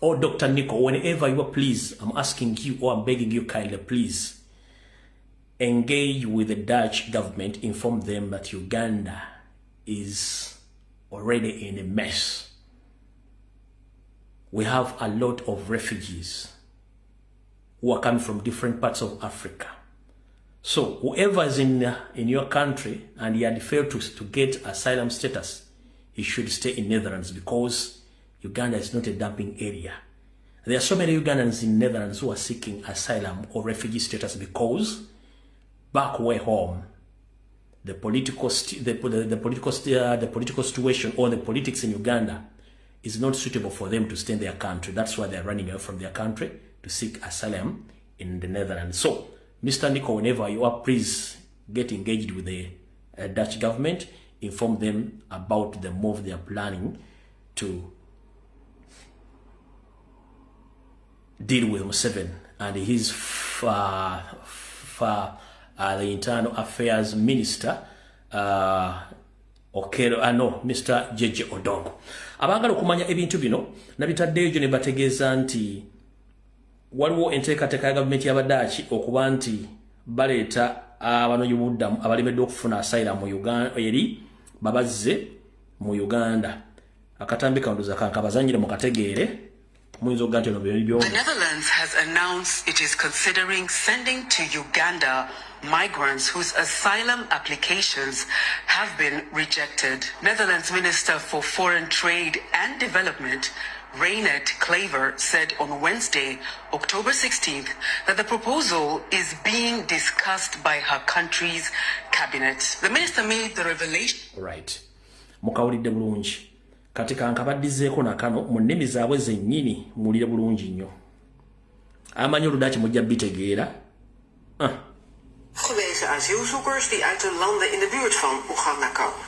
or Dr. Nico, whenever you are, please, I'm asking you or I'm begging you kindly, please, engage with the Dutch government, inform them that Uganda is already in a mess. We have a lot of refugees who are coming from different parts of Africa. So whoever is in your country and he had failed to get asylum status, he should stay in Netherlands because Uganda is not a dumping area. There are so many Ugandans in Netherlands who are seeking asylum or refugee status because back way home, the political situation or the politics in Uganda is not suitable for them to stay in their country. That's why they're running away from their country to seek asylum in the Netherlands. So, Mr. Nico, whenever you are, please get engaged with the Dutch government, inform them about the move they are planning to deal with Museveni and his the internal affairs minister, Okello, no, Mr. Jeje Odongo. Abaagala okumanya ebintu bino nabitaddeyo gyo ne bategeeza nti waliwo enteekateeka ya gavumenti y'Abadaaki okuba nti baleeta abanoonyi b'obuddamu abalemeddwa okufuna asylum mu Uganda eri babazze mu Uganda. Akatambi kanduza kankabazanyire mukategeere, muyinza okuga nti ono byo. The Netherlands has announced it is considering sending to Uganda migrants whose asylum applications have been rejected. Netherlands Minister for Foreign Trade and Development, Reinette Klever, said on Wednesday, October 16th, that the proposal is being discussed by her country's cabinet. The minister made the revelation. Right. Mukawulidde bulungi. Kati kankabaddizeeko nakano mu nnimi zaabwe zennyini muwulire bulungi nnyo. Amanyi Oludaaki mujja bitegeera. Gewezen asielzoekers die uit de landen in de buurt van Oeganda komen.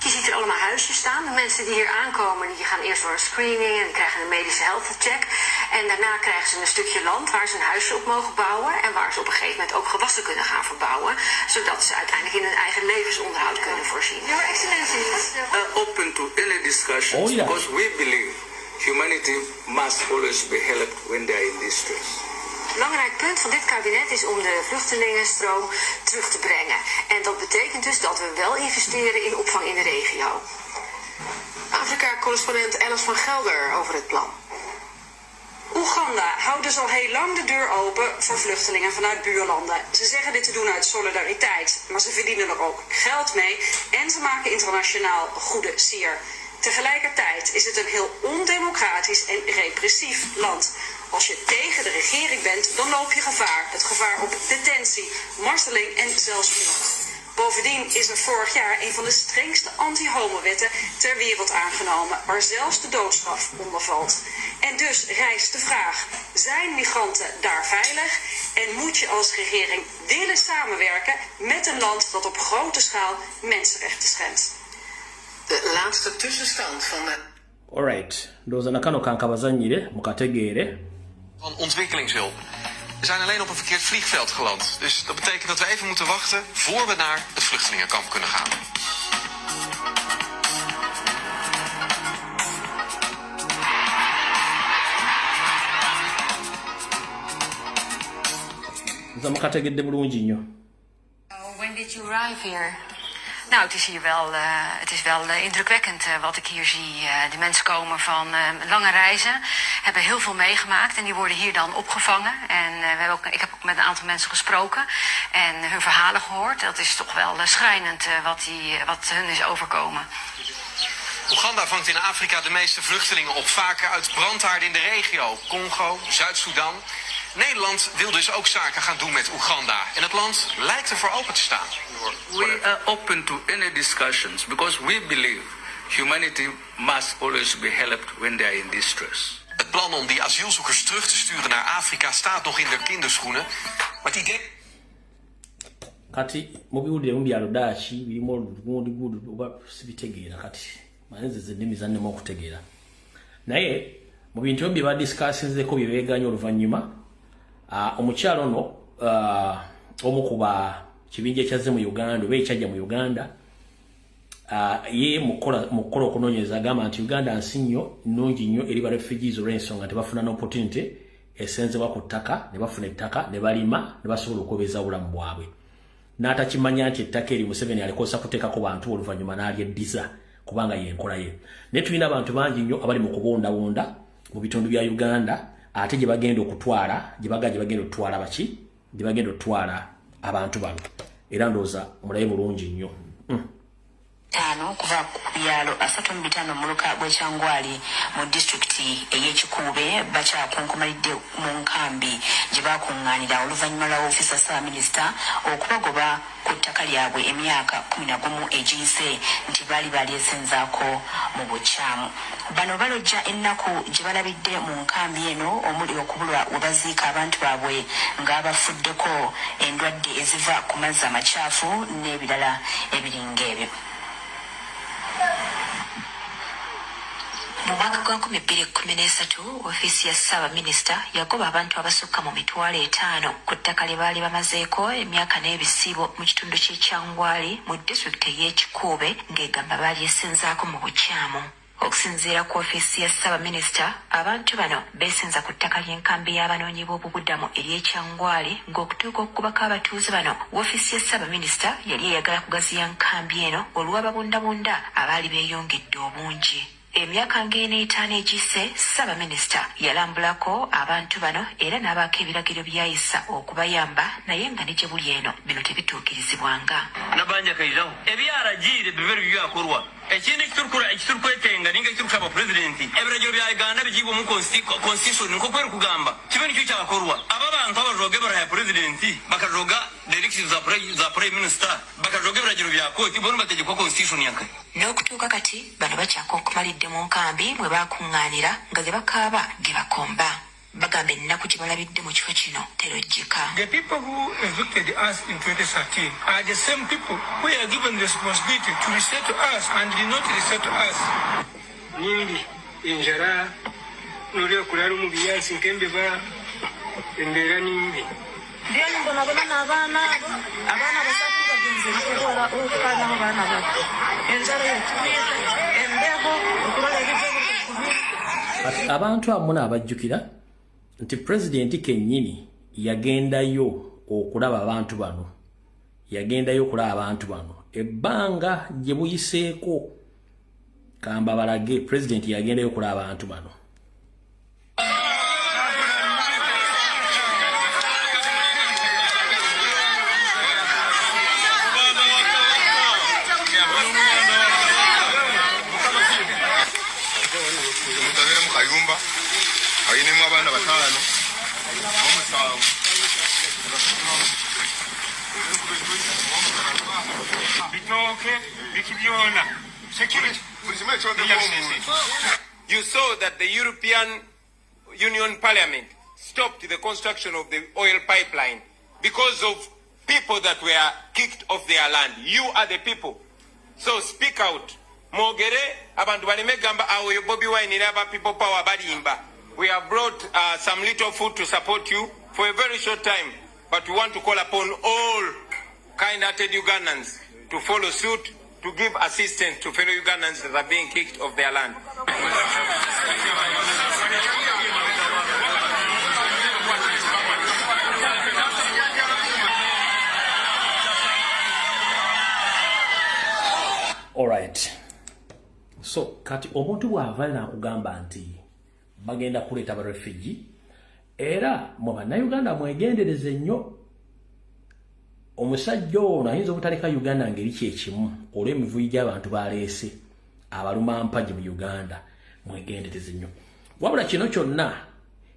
Je ziet er allemaal huisjes staan. De mensen die hier aankomen, die gaan eerst door een screening en die krijgen een medische health check. En daarna krijgen ze een stukje land waar ze een huisje op mogen bouwen en waar ze op een gegeven moment ook gewassen kunnen gaan verbouwen, zodat ze uiteindelijk in hun eigen levensonderhoud kunnen voorzien. Your Excellency, open to any discussions, Oh, yeah. because we believe humanity must always be helped when they are in distress. Belangrijk punt van dit kabinet is om de vluchtelingenstroom terug te brengen. En dat betekent dus dat we wel investeren in opvang in de regio. Afrika-correspondent Alice van Gelder over het plan. Oeganda houdt dus al heel lang de deur open voor vluchtelingen vanuit buurlanden. Ze zeggen dit te doen uit solidariteit, maar ze verdienen er ook geld mee en ze maken internationaal goede sier. Tegelijkertijd is het een heel ondemocratisch en repressief land. Als je tegen de regering bent, dan loop je gevaar. Het gevaar op detentie, marteling en zelfs moord. Bovendien is er vorig jaar een van de strengste anti-homowetten ter wereld aangenomen, waar zelfs de doodstraf onder valt. En dus rijst de vraag: zijn migranten daar veilig? En moet je als regering willen samenwerken met een land dat op grote schaal mensenrechten schendt? De laatste tussenstand van de Alright, ndowooza nakano kankabazanyire mukategeere. Van ontwikkelingshulp. We zijn alleen op een verkeerd vliegveld geland. Dus dat betekent dat we even moeten wachten voor we naar het vluchtelingenkamp kunnen gaan. Nza mukategedde bulungi nnyo. When did you arrive here? Nou, het is hier wel, het is wel indrukwekkend wat ik hier zie. De mensen komen van lange reizen, hebben heel veel meegemaakt en die worden hier dan opgevangen. En we hebben ook, ik heb ook met een aantal mensen gesproken en hun verhalen gehoord. Dat is toch wel schrijnend wat hun is overkomen. Oeganda vangt in Afrika de meeste vluchtelingen op, vaak uit brandhaarden in de regio. Congo, Zuid-Soedan. Nederland wil dus ook zaken gaan doen met Oeganda. En het land lijkt ervoor open te staan. We are open to any discussions because we believe humanity must always be helped when they are in distress. Het plan om die asielzoekers terug te sturen naar Afrika staat nog in de kinderschoenen. Maar het idee... Kati mubiwulire mu byalo Dutch birimu olugundi oba sibitegeera kati manze ze nnimi zannema okutegeera. Naye mu bintu bye badiscussinzeko bye beeganye oluvannyuma, omukyalo ono omu ku ba kibinja ekyazze mu Uganda oba ekyajja mu Uganda, ye mu kukola okunoonyereza agamba nti Uganda nsi nnyo nnungi nnyo eri ba refugees olw'ensonga tebafuna n'opportunity esenzebwa ku ttaka ne bafuna ettaka ne balima ne basobola okwebeeza obulamu bwabwe. N'atakimanya nti ettaka eri Museveni alikosa kuteekako bantu oluvannyuma n'alyeddiza kubanga y'enkola ye. Naye tulina abantu bangi nnyo abali mu kubondabonda mu bitundu bya Uganda ate gye bagenda okutwala gye bagenda okutwala baki gye bagenda okutwala abantu bano. Era ndowooza mulabe bulungi nnyo. Tano kuva ku byalo 35 muluka gw'Ekyangwali mu disitulikiti ey'Ekikuube bakyakunkumalidde mu nkambi gye bakuŋŋaanira oluvannyuma lwa ofiisa ssaabaminisita okubagoba ku ttaka lyabwe emyaka 11 egiyise nti baali balyesenzaako mu bukyamu. Bano balojja ennaku gye balabidde mu nkambi eno omuli okubulwa we baziika abantu baabwe ng'abafuddeko endwadde eziva ku mazzi amakyafu n'ebirala ebiringa ebyo. Mu mwaka gwa 2013 ofiisi ya ssaabaminisita yagoba abantu abasukka mu 500 ku ttaka lye baali bamazeeko emyaka n'ebisiibo mu kitundu ky'Ekyangwali mu disitulikiti ey'Ekikuube ng'egamba baalyesenzaako mu bukyamu. Okusinziira ku ofiisi ya ssaabaminisita, abantu bano beesenza ku ttaka ly'enkambi y'abanoonyi b'obubudamu ery'Ekyangwali ng'okutuuka okukubako abatuuze bano, woofiisi ya ssaabaminisita yali eyagala kugaziya nkambi eno olw'ababundabunda abaali beeyongedde obungi. Emyaka ng'eno 5 egiyise, ssaabaminisita yalambulako abantu bano era n'abaako ebiragiro byayisa okubayamba, naye nga ne gye buli eno bino tebituukirizibwanga. Nabanja kairaho ebyaragiire bibere byakorwa ekindi ekiturukwetenga ninga ekiturukaba pulezidenti ebiragiro bya Uganda bigibwa mu constitution nko kweri kugamba kibe nikyo kyakorwa aba bantu abajoga baraya pulezidenti bakajoga directives za prime minister bakajoga ebiragiro bya kooti bono bategekwa constitution yake. N'okutuuka kati bano bakyakonkomalidde mu nkambi mwe bakuŋŋaanira nga ge bakaaba ge bakomba. Bagamba ennaku gye balabidde mu kifo kino terojjeka. The people who evicted us in 2013 are the same people who are given the responsibility to resettle us and did not resettle us. Nyingi enjara Nolya kulala omu binyansi nk'embeba, embeera nimbi. Ndiyo mbonabona n'abaana abo, abaana basatu bagenze kurwara kandi nabo baana bato. Enjara yetwite, embeho, okurora ebizibu kubiri. Abantu abo muna abajjukira nti pulezidenti kennyini yagendayo okulaba abantu bano. Yagendayo okulaba abantu bano. Ebbanga gye buyiseeko kamba balage pulezidenti yagendayo okulaba abantu bano. You saw that the European Union Parliament stopped the construction of the oil pipeline because of people that were kicked off their land. You are the people. So speak out. Mogere, abantu baleme gamba awo Bobi Wine n'aba people power balimba. We have brought some little food to support you for a very short time, but we want to call upon all kind-hearted Ugandans to follow suit, to give assistance to fellow Ugandans that are being kicked off their land. All right. So, kati omuntu bw'avaayo n'akugamba nti bagenda kuleeta ba refugee, era mwe bannayuganda mwegendereze nnyo. Omusajja ono ayinza obutaleka Uganda ngeri kyekimu olw'emivuyo gy'abantu baleese abaluma mpagi mu Uganda. Mwegendereze nnyo. Wabula kino kyonna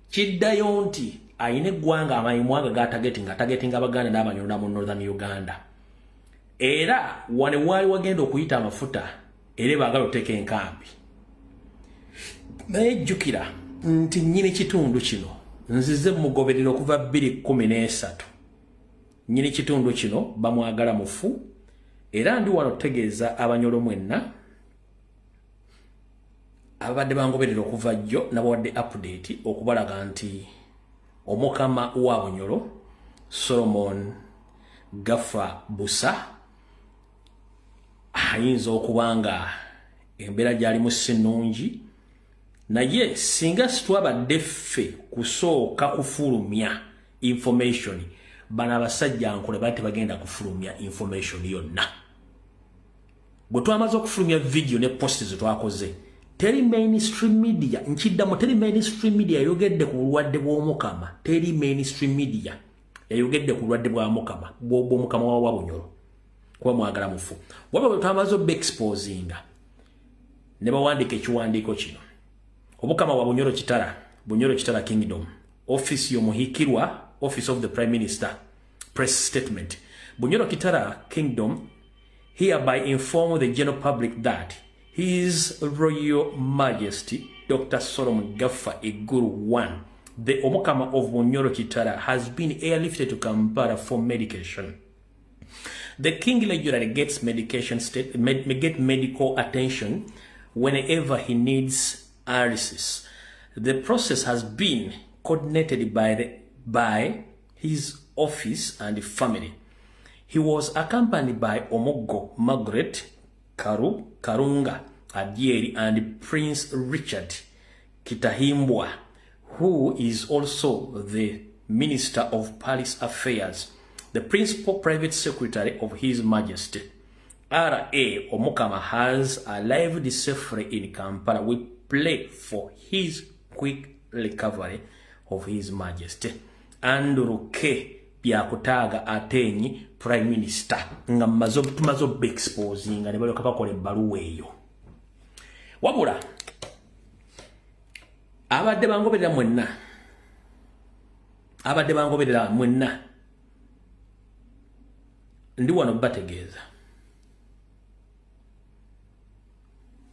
kiddayo nti ayina eggwanga amayimwanga g'atagetinga atagetinga Abaganda n'Abanyarwanda mu Northern Uganda. Era wano waali wagenda okuyita amafuta era baagala oteeka enkambi. Naye jjukira nti nnyini kitundu kino nzize mugoberera okuva 2013. Nnyini kitundu kino bamwagala mufu, era ndi wano okutegeeza Abanyolo mwenna ababadde bangoberera okuva jjo nabawadde update okubalaga nti Omukama wa Bunyoro Solomon Gafa Busa ayinza okuba nga embeera gy'alimu si nnungi, naye singa sitwabadde ffe kusooka kufulumya information, bano abasajja nkole bali tebagenda kufulumya information yonna. Bwe twamaze okufulumya video ne post ze twakoze, teri mainstream media, nkiddamu, teri mainstream media yayogedde ku bulwadde bw'Omukama. Teri mainstream media yayogedde ku bulwadde bwa Mukama, bw'Omukama wa Bunyoro, kuba mwagala mufu. Wabula bwe twamaze obexposinga ne bawandiika ekiwandiiko kino. Omukama wa Bunyoro Kitara, Bunyoro Kitara Kingdom, Office y'Omuhikirwa, Office of the Prime Minister, press statement. Bunyoro Kitara Kingdom hereby inform the general public that His Royal Majesty Dr. Solomon Gaffa Iguru I, the Omukama of Bunyoro Kitara, has been airlifted to Kampala for medication. The king regularly gets get medical attention whenever he needs dialysis. The process has been coordinated by his office and family. He was accompanied by Omogo Margaret Karunga Adieri and Prince Richard Kitahimbwa, who is also the Minister of Palace Affairs, the principal private secretary of His Majesty. R.A. Omukama has arrived safely in Kampala. We pray for his quick recovery of His Majesty. Andrew K. Byakutaaga Atenyi, Prime Minister, nga tumaze obexposinga ne balyoka bakola ebbaluwa eyo. Wabula abadde bangoberera mwenna, abadde bangoberera mwenna, ndi wano bategeeza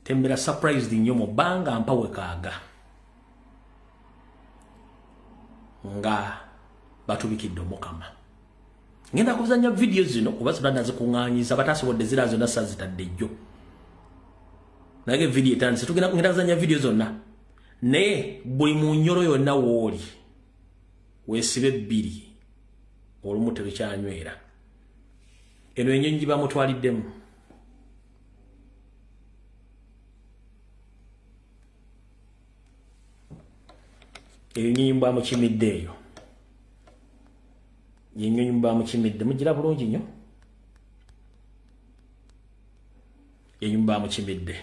tembera surprised nnyo mu bbanga mpawekaaga nga batubikidde Omukama. Ngenda kuzannya video zino kuba zonna nazikuŋŋaanyiza, batasobodde zira zonna sazitadde jjo. Naye video etandise, tugenda ngenda kuzannya video zonna. Naye buli munyoro yonna wooli weesibe bbiri olumu terukyanywera. Eno ennyonyi bamutwaliddemu. Ennyonyi bamukimidde eyo. Ennyonyi bamukimidde mugira bulungi nnyo. Ennyonyi bamukimidde.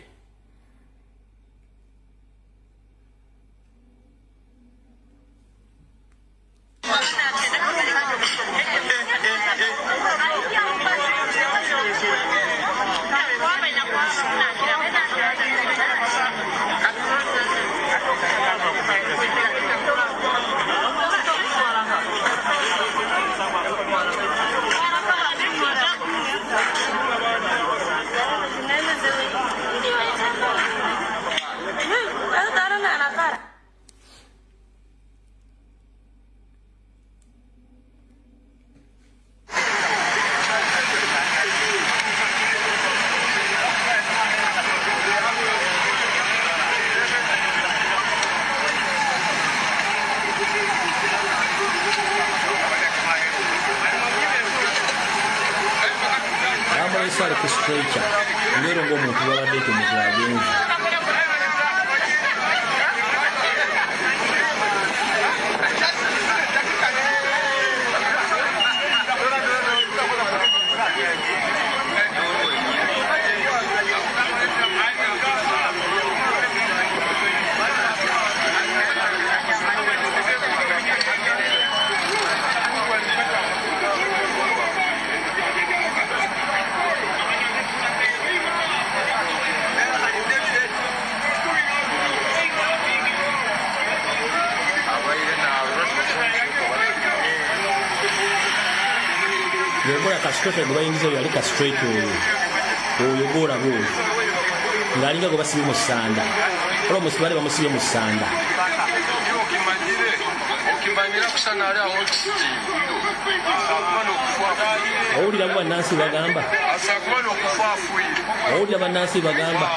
Bayingiza oyo alika straight oyo oyo gwolaba oyo ng'alinga gwe basibye mu ssanda olwo omusibale bamusibye mu ssanda. Owulira bannansi bagamba, owulira bannansi bagamba.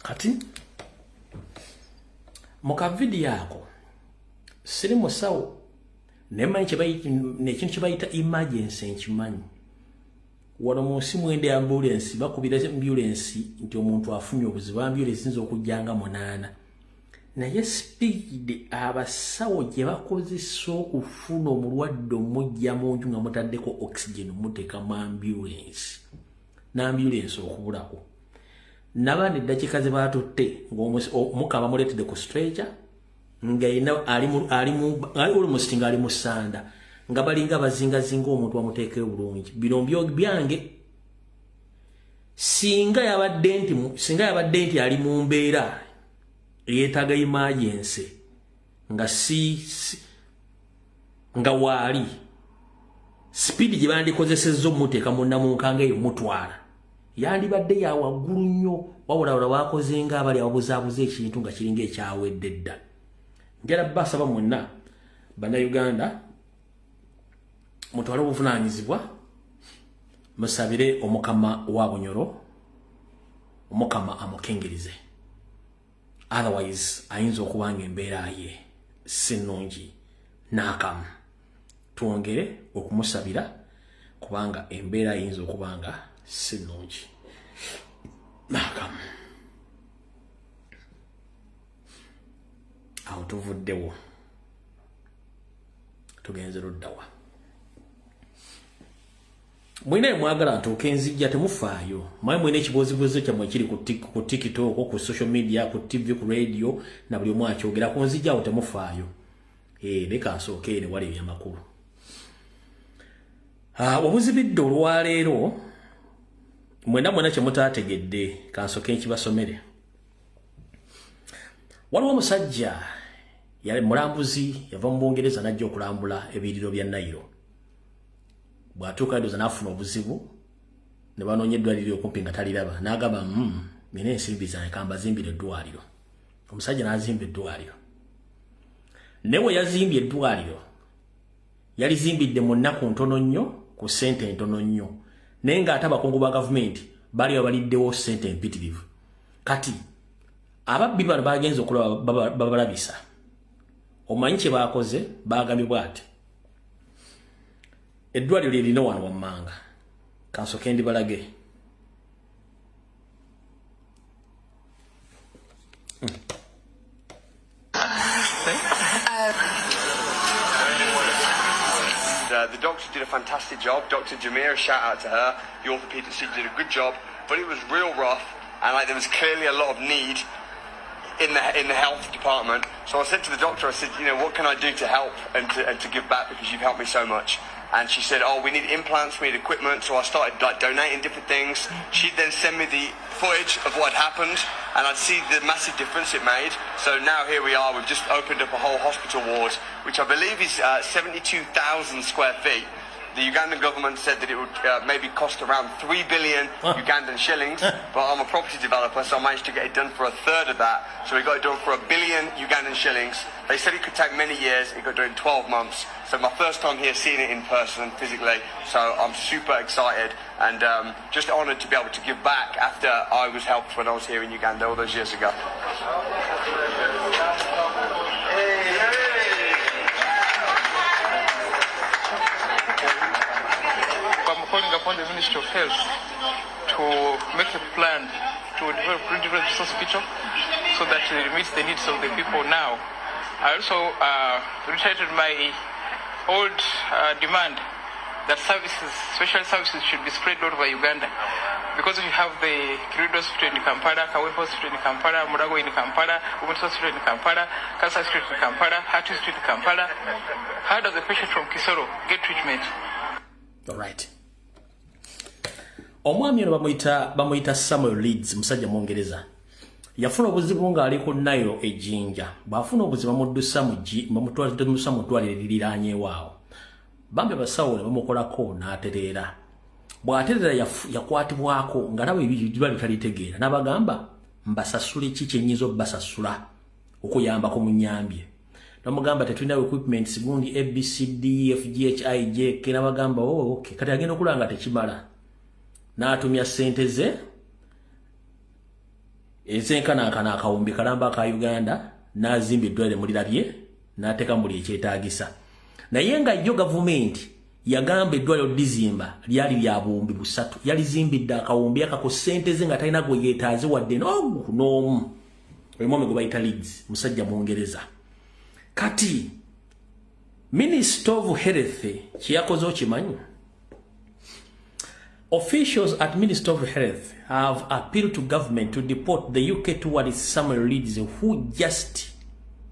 Kati mu kavidiyo ako siri musawo naye ekintu kye bayita emergency nkimanyi. Wano mu nsi mwende ambulensi bakubira ambulensi nti omuntu afunye obuzibu, ambulensi ziyinza okujja nga 8. Naye speed abasawo gye bakozesa okufuna omulwadde omujja mu nju nga mutaddeko oxygen muteeka mu ambulensi n'ambulensi okubulako. N'abaana eddakiika ze baatutte ng'omukama bamuleetedde ku stretcher nga yenna ali almost ng'ali mu ssanda nga balinga bazingazinga omuntu bamuteekeyo bulungi. Bino byange singa yabadde nti ali mu mbeera eyeetaaga emergency nga nga waali speed gye bandikozesezza omuteeka munnamunkanga eyo mutwala yandibadde ya waggulu nnyo, wabula bakoze nga abali ababuzaabuza ekintu nga kiringa ekyawedde dda. Njala basaba mwenna Bannayuganda mutwale obuvunaanyizibwa, musabire Omukama wa Bunyoro, Omukama amukingirize. Otherwise ayinza okuba nga embeera ye si nnungi n'akamu. Twongere okumusabira kubanga embeera ayinza okuba nga si nnungi n'akamu. Awo tuvuddewo tugenze luddawa. Mwina mwagala ntuuke nzijja, temufaayo. Mwaye mwina ekibozibozi kyammwe kiri ku TikTok, ku social media, ku TV, ku radio, na buli omu akyogera ku nzijja awo, temufaayo. Leka nsooke ne wali ebyamakulu. Obuzibidde olwaleero mwena mwena kye mutaategedde, kansooke nkibasomere. Waliwo omusajja yali mulambuzi, yava mu Bungereza n'ajja okulambula ebiyiriro bya Nayiro. Bw'atuuka ndoza n'afuna obuzibu ne banoonya eddwaliro okumpi nga taliraba, n'agamba, nina ensimbi zange, kambazimbire eddwaliro." Omusajja n'azimba eddwaliro, naye bwe yazimbye eddwaliro yalizimbidde mu nnaku ntono nnyo ku ssente ntono nnyo, naye ng'ate abakungu ba gavumenti baali babaliddewo ssente empitirivu. Kati ababbi bano bagenze okulaba babalabisa, omanyi kye baakoze? Bagambye bw'ati, eddwaliro lye wano wammanga, kansooke ndibalage. The doctor did a fantastic job. Dr. Jamira, shout out to her. The orthopedic surgeon did a good job, but it was real rough, and like there was clearly a lot of need in the health department. So I said to the doctor, I said, "What can I do to help and to give back, because you've helped me so much?" And she said, "Oh, we need implants, we need equipment." So I started like donating different things. She'd then send me the footage of what had happened, and I'd see the massive difference it made. So now here we are, we've just opened up a whole hospital ward, which I believe is 72,000 square feet. The Ugandan government said that it would maybe cost around 3 billion Ugandan shillings, but I'm a property developer, so I managed to get it done for a third of that. So we got it done for 1 billion Ugandan shillings. They said it could take many years. It got done in 12 months. So my first time here seeing it in person, physically. So I'm super excited and just honoured to be able to give back after I was helped when I was here in Uganda all those years ago. I'm calling upon the Ministry of Health to make a plan to develop redevelop this hospital so that it meets the needs of the people now. I also reiterated my old demand that services, special services, should be spread all over Uganda. Because we have the Kiruddu Hospital in Kampala, Kawempe Hospital in Kampala, Mulago in Kampala, Women's Hospital in Kampala, Cancer Hospital in Kampala, Heart Hospital in Kampala. How does a patient from Kisoro get treatment? Alright. Omwami ono bamuyita Samuel Leeds, musajja Mungereza. Yafuna obuzibu ng'ali ku Nile e Jinja. Bw'afuna obuzibu bamuddusa mu bamutwala mu ddwaliro eririranyeewaawo. Bambi abasawo ne bamukolako n'atereera. Bw'atereera yakwatibwako ng'alaba eddwaliro talitegeera, n'abagamba, "Mbasasule ki kye nnyinza obbasasula okuyambako munnyambye?" Bamugamba, "Tetulina equipments gundi A B C D F G H I J K." N'abagamba, "Oh, okay." Kati agenda okulaba nga tekimala, n'atumya ssente ze ezenkanankana akawumbi kalamba aka Uganda, n'azimba eddwaliro mulirabye, n'ateeka buli ekyetaagisa. Naye nga yo gavumenti yagamba eddwaliro lizimba lyali lya 3000, yalizimbidde akawumbi akako ssente ze nga talina gwe yeetaaze wadde n'ogu n'omu. Oyo mwami gwe bayita Leeds, musajja Mungereza. Kati Minister of Health kyeyakoze okimanyi? Officials at Ministry of Health have appealed to government to deport the UK tourist Samuel Leeds, who just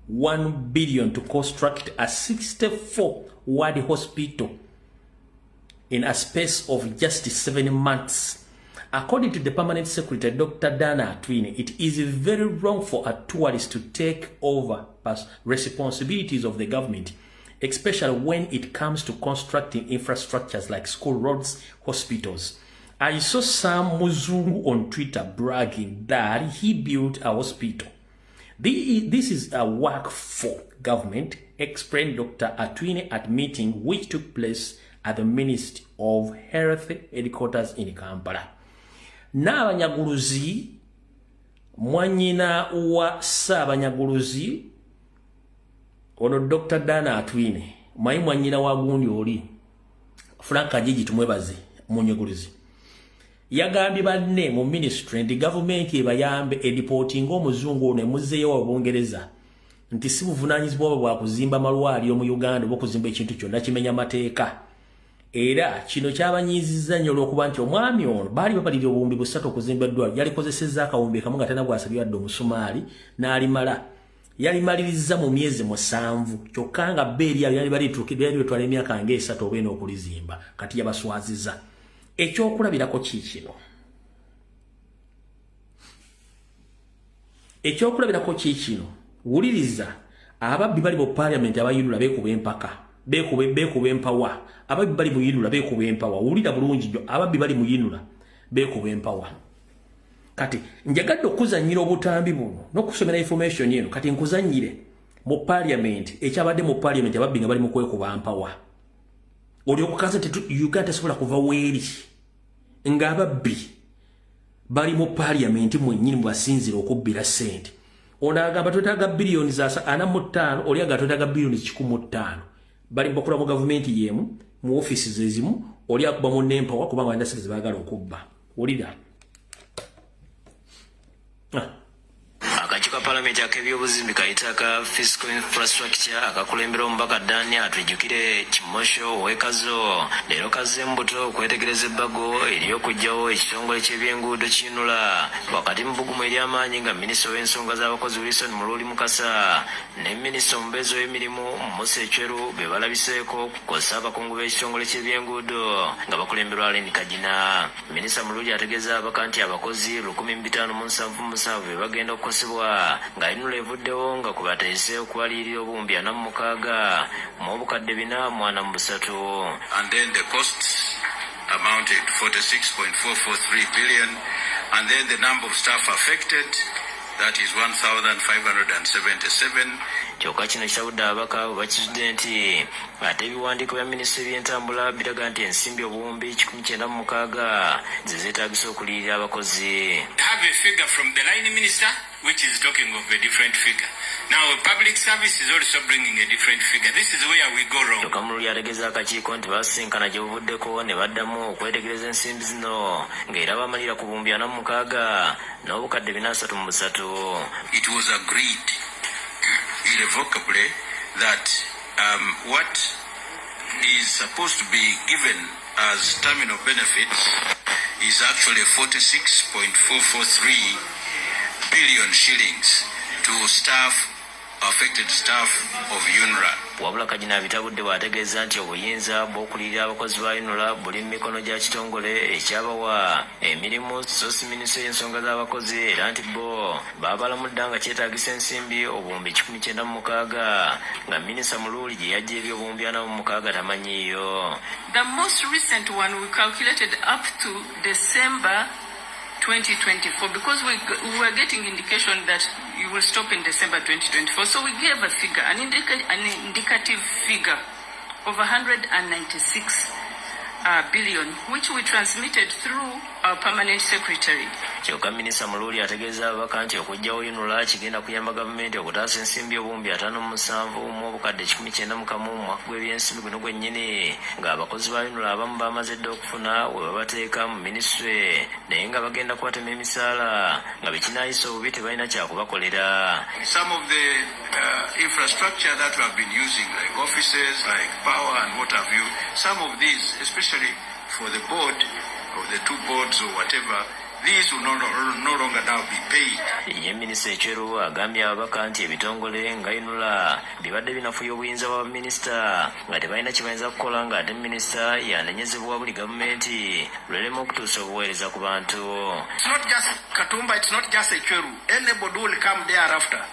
1 billion to construct a 64 ward hospital in a space of just 7 months. According to the permanent secretary, Dr. Diana Atwine, it is very wrong for a tourist to take over responsibilities of the government, especially when it comes to constructing infrastructures like school, roads, hospitals. "I saw some Muzungu on Twitter bragging that he built a hospital. This is a work for government," explained Dr. Atwine at meeting which took place at the Ministry of Health headquarters in Kampala. N'abanyaguluzi, mwanyina wa Ssaabanyaguluzi ono Dr. Diana Atwine, mayi mwanyina wa gundi oli Frank Ajiji Tumwebaze munyaguluzi, yagambye banne mu ministry nti gavumenti ebayambe edeportinga omuzungu ono emuzzeeyo wa Bungereza, nti si buvunaanyizibwa bwe bwa kuzimba malwaliro mu Uganda oba okuzimba ekintu kyonna kimenya mateeka. Era kino kyabanyiizizza nnyo olw'okuba nti omwami ono baali babalirira obuwumbi 3 okuzimba eddwaliro, yalikozesezza akawumbi kamu nga talina gw'asabye wadde omusumaali n'alimala. Yalimaliriza mu myezi 7 kyokka nga bba eryabwe lyali balituukidde lyali litwala emyaka nga 3 oba 4 okulizimba. Kati yabaswaziza. Ekyokulabirako ki kino? Ekyokulabirako ki kino? Wuliriza, ababbi bali mu parliament abayinula beekuba empaka, beekuba empawa. Ababbi bali mu yinula beekuba empawa. Wulira bulungi nnyo, ababbi bali mu yinula beekuba empawa. Kati njagadde okuzannyira obutambi buno n'okusomera information eno. Kati nkuzannyire mu parliament, ekyabadde mu parliament ababbi nga bali mu kwekuba mpawa. Oli okukaza nti Uganda tesobola kuva weeri ng'ababbi bali mu parliament mwennyini mwebasinzira okubbira ssente. Ono agamba twetaaga biliyoni za 45, oli agamba twetaaga biliyoni 105. Bali bakula mu gavumenti y'emu, mu ofiisi zezimu, oli akuba mu nempawa kubanga balina ssente ze baagala okubba. Wulira. Akakiiko ka Palamenti ak'ebyobuzimbi kayita ka Fiscal Infrastructure akakulembera omubaka Dan Atwijukire Kimosho ow'e Kazo leero kazzeemu buto okwetegereza ebbago ery'okuggyawo ekitongole ky'ebyenguudo kinula wakati mu bbugumu ery'amaanyi nga minisita ow'ensonga z'abakozi Wilson Muluuli Mukasa ne minisita omubeezi ow'emirimu Musa Ecweru be balabiseeko kw'ossa abakungu b'ekitongole ky'ebyenguudo nga bakulemberwa Allen Kagina. Minisita Muluuli ategeeza ababaka nti abakozi 1577 be bagenda okukosebwa nga UNRA evuddewo nga kwe bateese okubaliyirira obuwumbi 46 mu obukadde 443. And then the costs amounted to 46.443 billion, and then the number of staff affected, that is 1,577. Kyokka kino kitabudde ababaka bwe bakizudde nti ate ebiwandiiko bya minisitule by'entambula biraga nti ensimbi obuwumbi 196 ze zeetaagisa okuliyirira abakozi. Have a figure from the line minister which is talking of a different figure. Now, public service is also bringing a different figure. This is where we go wrong. Kyokka Muluuli ategeeza akakiiko nti baasisinkana gye buvuddeko ne baddamu okwetegereza ensimbi zino ng'era bamalira ku buwumbi 46 n'obukadde 433. It was agreed irrevocably that what is supposed to be given as terminal benefits is actually 46.443 billion shillings to staff, affected staff of UNRA. Wabula Kagina abitabudde bw'ategeeza nti obuyinza bw'okuliyirira abakozi ba UNRA buli mu mikono gya kitongole ekyabawa emirimu so si minisitule y'ensonga z'abakozi, era nti bo baabalamudda nga kyetaagisa ensimbi obuwumbi 196 nga minisita Muluuli gye yaggya eby'obuwumbi 46 tamanyiiyo. The most recent one we calculated up to December 2024 because we were getting indication that you will stop in December 2024. So we gave a figure, an indicative figure of 196 billion, which we transmitted through our permanent secretary. Kyokka minisita Muluuli ategeeza ababaka nti okuggyawo UNRA kigenda kuyamba gavumenti okutaasa ensimbi obuwumbi 57 mu obukadde 191 mu mwaka gw'ebyensimbi guno gwennyini, ng'abakozi ba UNRA abamu bamaze dda okufuna we babateeka mu minisitule naye nga bagenda kubatema emisaala nga bwe kinaayisa obubi tebalina kyakubakolera. Some of the infrastructure that we have been using, like offices, like power and what have you, some of these, especially for the board, or the two boards or whatever, these will no longer now be paid. Ye minisita Ecweru agambye ababaka nti ebitongole nga UNRA bibadde binafuya obuyinza bwa baminisita nga tebalina kye bayinza kukola, ng'ate minisita yanenyezebwa buli gavumenti lwerema okutuusa obuweereza ku bantu. It's not just Katumba, it's not just Ecweru. Anybody who will come thereafter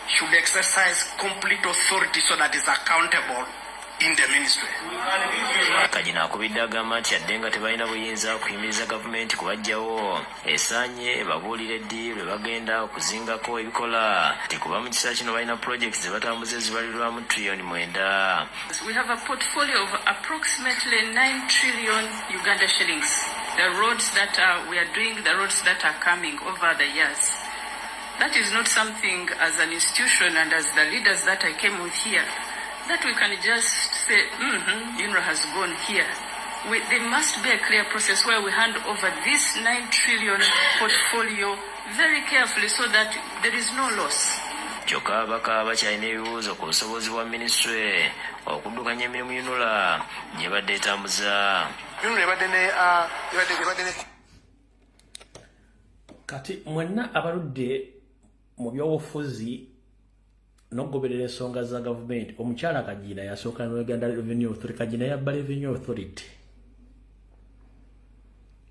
should exercise complete authority so that is accountable in the ministry. Kagina akubidde agamba nti yadde nga tebalina buyinza kuyimiriza gavumenti kubaggyawo, esaanye babuulire ddi lwe bagenda okuzingako ebikola nti kuba mu kiseera kino balina pulojekiti ze batambuza ezibalirwamu triliyoni 9. We have a portfolio of approximately 9 trillion Uganda shillings. The roads that we are doing, the roads that are coming over the years. That is not something as an institution and as the leaders that I came with here, that we can just say, UNRA has gone here. There must be a clear process where we hand over this 9 trillion portfolio very carefully so that there is no loss. Kyokka ababaka bakyalina ebibuuzo ku busobozi bwa minisitule okuddukanya emirimu UNRA gyebadde etambuza. Kati mwenna abaludde mu byobufuzi n'okugoberera ensonga za gavumenti, omukyala Kagina yasooka mu Uganda Revenue Authority. Kagina yabba Revenue Authority.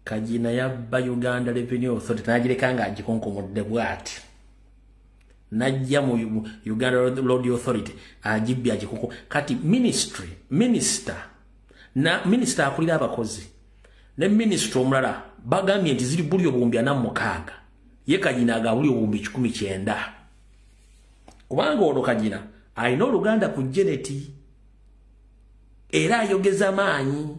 Kagina yabba Uganda Revenue Authority n'agireka ng'agikonkomodde bw'ati. Najja mu Uganda Road Authority agibbye agikoko. Kati ministry, minister na minister akulira abakozi ne minister omulala bagambye nti ziri buli 46,000. Ye Kagina aga buli 190,000. Kubanga ono Kagina alina oluganda ku Janet era ayogeza maanyi.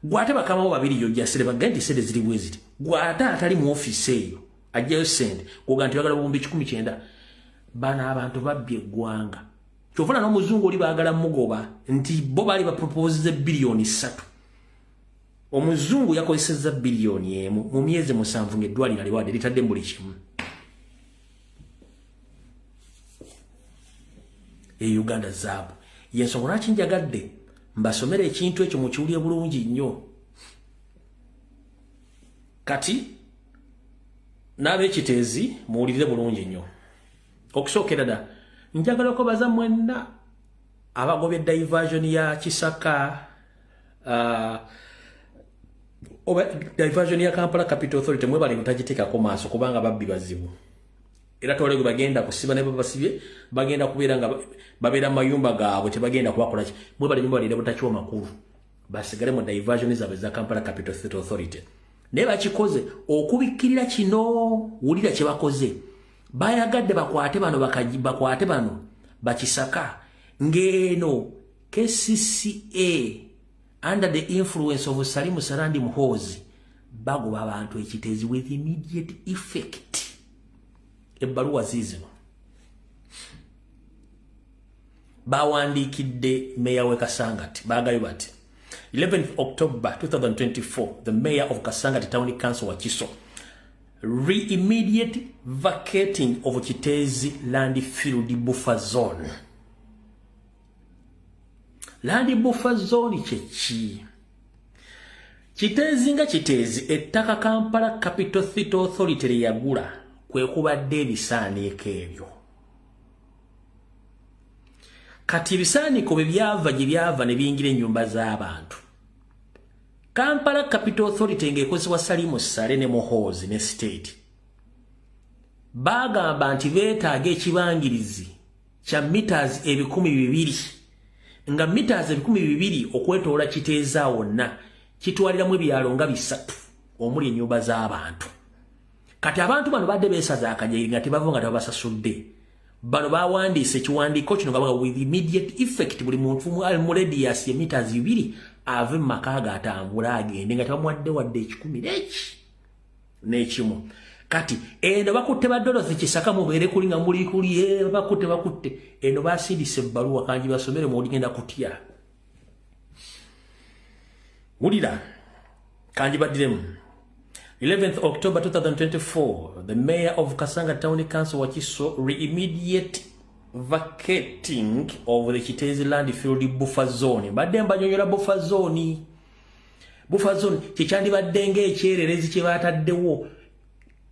Gwate bakama bo babiri yojja sere bagende sere ziri bweziti. Gwate atali mu office eyo ajjayo sente kuga nti bagala 190,000. Bana abantu babbye eggwanga. Kyovuna n'omuzungu oli baagala mugoba nti bo baali bapropose biliyoni 3. Omuzungu yakozesezza biliyoni 1 mu myezi 7 ng'eddwaliro aliwadde litadde buli kimu. E Uganda zaabu. Yensonga lwaki njagadde mbasomere ekintu ekyo mukiwulire bulungi nnyo. Kati n'ab'ekiteezi muwulirire bulungi nnyo. Okusookera ddala njagala okubaza mwenna abagobye diversion ya Kisaka oba diversion ya Kampala Capital Authority, mwebale mutagiteekako maaso kubanga babbi bazibu. Era tole gwe bagenda kusiba ne babasibye bagenda kubeera nga babeera mu mayumba gaabwe, tebagenda kubakola ki. Mwebale nyumba butakiwa makulu, basigale mu diversion zaabwe za Kampala Capital Authority. Naye bakikoze okubikkirira kino, wulira kye bakoze. Bayagadde bakwate bano bakwate bano bakisaka ng'eno KCCA under the influence of Salimu Sarandi Muhoozi bagoba abantu ekiteezi with immediate effect. Ebbaluwa ziizino bawandiikidde meya w'e Kasangati, baagayo bati: 11th October 2024, the mayor of Kasangati Town Council Wakiso re-immediate vacating of Kiteezi landfill buffer zone. Land buffer zone kyeki? Kiteezi nga Kiteezi ettaka Kampala Capital City Authority lye yagula kwe kubadde ebisaaniiko ebyo. Kati ebisaaniiko bwe byava gye byava ne biyingira ennyumba z'abantu. Kampala Capital Authority ng'ekozesebwa Salimu Sale ne Muhoozi ne state bagamba nti beetaaga ekibangirizi kya meters 2,000, nga meters 2,000 okwetoola Kiteeza wonna kitwaliramu ebyalo nga 3 omuli ennyumba z'abantu. Kati abantu bano badde beesaza akajayiri nga tebava nga tebabasasudde. Bano bawandiise ekiwandiiko kino nga baga with immediate effect buli muntu mu radius ya meters 2 ave mu maka ge atambule agende nga tebamuwadde wadde 101. Kati eno bakutte ba Dorothy Kisaka mubeere kuli nga muli kuli bakutte eno basindise ebbaluwa kangi basomere muligenda kutya. Wulira kangi baddiremu. 11th October 2024, the mayor of Kasanga Town Council Wakiso re-immediate vacating of the Kiteezi landfill buffer zone. Badde mbanyonyola buffer zone. Buffer zone kyekyandibadde ng'ekyererezi kye baataddewo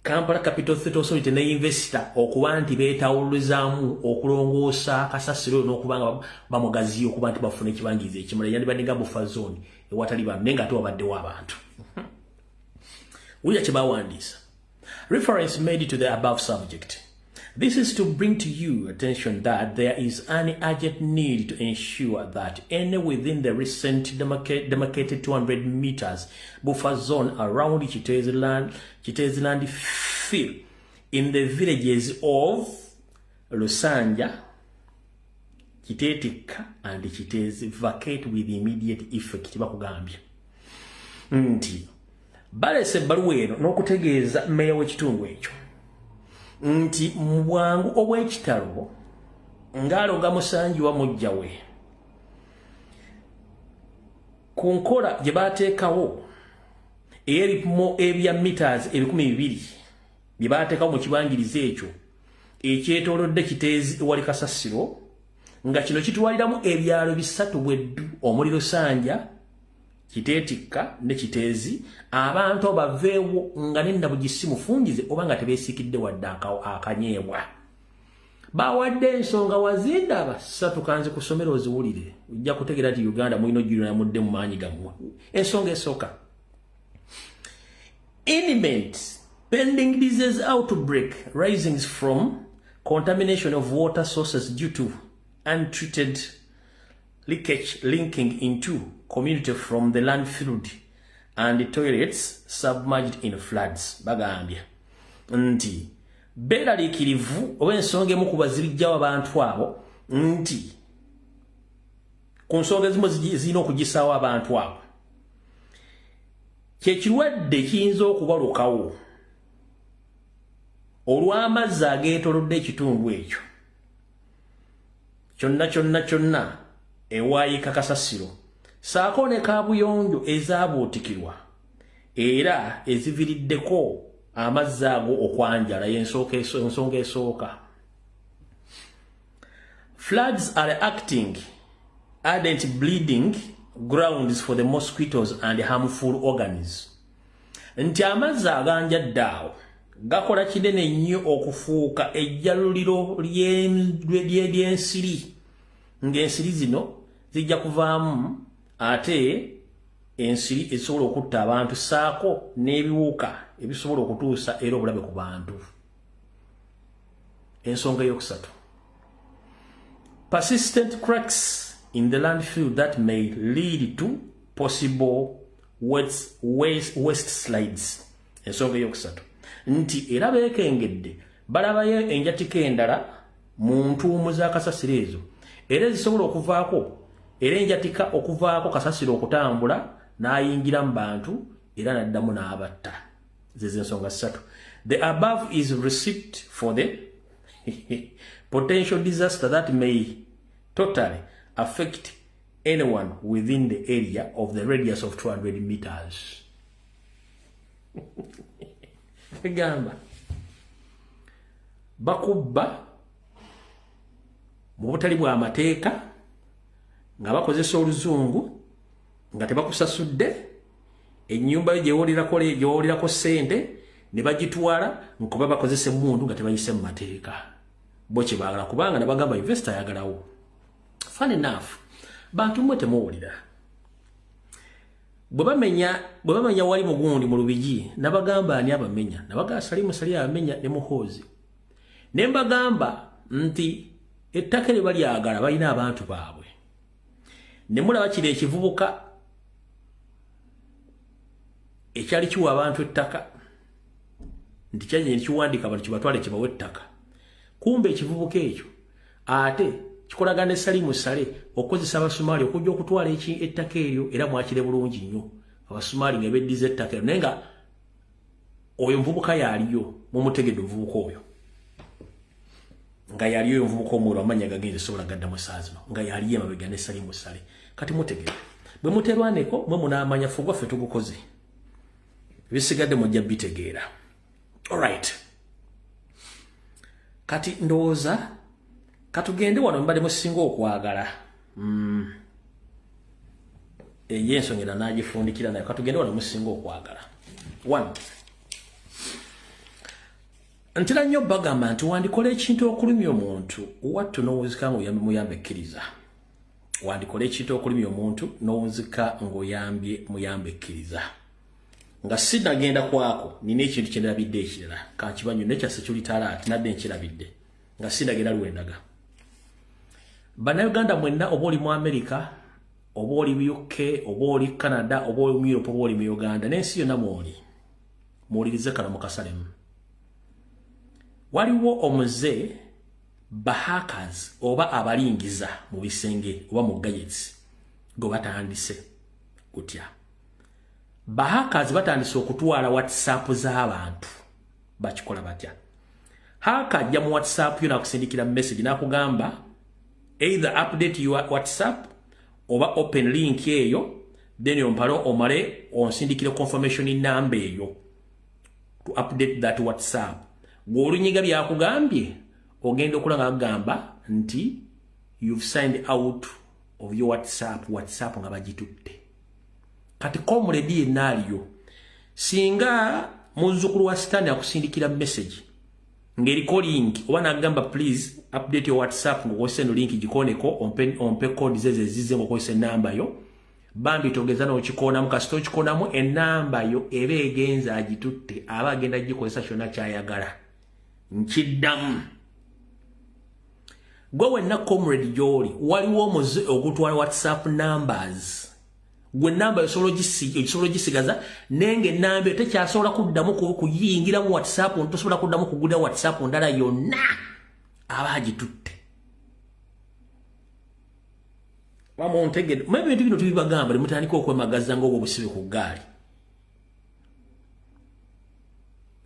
Kampala Capital City Authority ne investor okuba nti beetawuluzaamu okulongoosa kasasiro n'okuba nga bamugaziya okuba nti bafuna ekibangirizi ekimala. Yandibadde nga buffer zone ewatali bantu naye ng'ate wabaddewo abantu. Wulira kye bawandiisa. Reference made to the above subject. This is to bring to you attention that there is an urgent need to ensure that any within the recent demarcated 200 meters buffer zone around Kiteezi landfill in the villages of Lusanja, Kitetika and Kiteezi vacate with immediate effect. Bakugambye nti balese ebbaluwa eno n'okutegeeza mmeeya w'ekitundu ekyo nti mu bwangu obw'ekitalo ng'aloga musanji wa mujja we ku nkola gye baateekawo ey'ebipimo ebya meters 2,000 bye baateekawo mu kibangirizi ekyo Ekyetoolodde Kiteezi ewali kasasiro, nga kino kitwaliramu ebyalo bisatu bweddu: Omuliro Sanja, Kiteetikka ne Kiteezi. Abantu baveewo nga nennabugisi mufungize oba nga tebeesiikidde wadde akanyeebwa. Bawadde ensonga wazindaba ssatu, kanzi kusomera oziwulire, ojja kutegeera nti Uganda mulina ojjulira mudde mu maanyi gammwe. Ensonga esooka: imminent pending disease outbreak rising from contamination of water sources due to untreated leakage leaking into community from the landfill and the toilets submerged in floods. Bagambye nti beeraliikirivu oba ensonga emu ku bazirijjawo abantu abo, nti ku nsonga ezimu zirina okugisaawo abantu abo, kyekirwadde kiyinza okubalukawo olw'amazzi ageetolodde ekitundu ekyo kyonna kyonna kyonna ewaayika kasasiro, saako ne kaabuyonjo ezaabuutikirwa era eziviriddeko amazzi ago okwanjala. Y'ensonga esooka. Floods are acting ardent breeding grounds for the mosquitoes and harmful organisms, nti amazzi aganjadde awo gakola kinene nnyo okufuuka ejjaluliro ly'ensiri, ng'ensiri zino zijja kuvaamu ate ensiri ezisobola okutta abantu, saako n'ebiwuka ebisobola okutuusa era obulabe ku bantu. Ensonga eyokusatu: persistent cracks in the landfill that may lead to possible waste slides. Ensonga eyokusatu nti era beekengedde, balabayo enjatika endala mu ntuumu za kasasiro ezo era ezisobola okuvaako era enjatika okuvaako kasasiro okutambula n'ayingira mu bantu era n'addamu n'abatta. Zezo ensonga ssatu. The above is receipt for the potential disaster that may totally affect anyone within the area of the radius of 200 meters. Egamba bakubba mu butali bw'amateeka nga bakozesa oluzungu nga tebakusasudde, ennyumba yo gyewolirako ssente ne bagitwala nkuba bakozesa emmundu nga tebayise mu mateeka. Bo kyebaagala, kubanga nabagamba investor ayagalawo. Fun enough, bantu mmwe temuwulira. Bwe bamenya wali mugundi mu Lubigi, nabagamba ani abamenya? Nabagamba Salimu Sali abamenya ne Muhoozi. Ne mbagamba nti ettaka eryo balyagala, balina abantu baabwe. Ne mulaba kino ekivubuka ekyali kiwa abantu ettaka nti kyajja nekiwandiika abantu kibatwale kibawe ettaka. Kumbe ekivubuka ekyo ate kikolagana ne Salimu Sale okukozesa Abasumaali okujja okutwala ettaka eryo. Era mwakire bulungi nnyo, Abasumaali nga beddiza ettaka eryo, naye nga oyo muvubuka yaliyo. Mumutegedde omuvubuka oyo nga yaliyo, oyo omuvubuka omwero amanya gagenze sobola gaddamu saa zino, nga yaliyo emabega ne Salimu Sale. Kati mutegedde, bwe muterwaneko mwe munaamanya. Ffe ogwaffe tugukoze, ebisigadde mujja bitegeera. Alright, kati ndowooza katugende wano mbadde musinga okwagala. Eyo ensonga era nagifundikira nayo. Katugende wano musinga okwagala. One, ntera nnyo bagamba nti wandikola ekintu okulumya omuntu wattu n'owunzika ng'oyambye muyambe ekkiriza. Wandikola ekintu okulumya omuntu n'owunzika ng'oyambye muyambe ekkiriza. Nga sinagenda kwako, nina ekintu kyenderabidde ekirala, kankibanyo nekya security alert nadde nkirabidde nga sinagenda lwendaga. Bannayuganda mwenna, oba oli mu America, oba oli UK, oba oli Canada, oba oli mu Europe, oba oli mu Uganda n'ensi yonna mwoli, muwulirize kano mukasalemu. Waliwo omuze ba hackers oba abalingiza mu bisenge oba mu gadgets gwe batandise kutya. Ba hackers batandise okutwala WhatsApp z'abantu. Bakikola batya? Hacker ajja mu WhatsApp yo nakusindikira message nakugamba either update your WhatsApp oba open link eyo, then ompale omale onsindikire confirmation number eyo to update that WhatsApp. Gw'olunyiga byakugambye Ogenda okula nga bagamba nti you've signed out of your WhatsApp, WhatsApp nga bagitutte. Kati comrade yenna aliyo, singa muzzukulu wa Sitaani akusindikira message ng'eriko link oba n'agamba please update your WhatsApp ng'okozesa eno link gikoneko ompe code zeze zize ng'okozesa enamba yo, bambi togeza n'okikoonamu. Kasita okikoonamu, enamba yo eba egenza agitutte, aba agenda gikozesa kyonna ky'ayagala. Nkiddamu, gwe wenna comrade gy'oli, waliwo omuze ogutwala WhatsApp numbers. Gwe namba osobola ogisigaza, naye ng'ennamba eyo tekyasobola kuddamu kuyingira mu WhatsApp, tosobola kuddamu kugulira WhatsApp ndala yonna, aba agitutte. Bamuntegedde? Maybe ebintu bino tubibagamba nemutandika okwemagaza ng'obwo obusibe ku ggaali.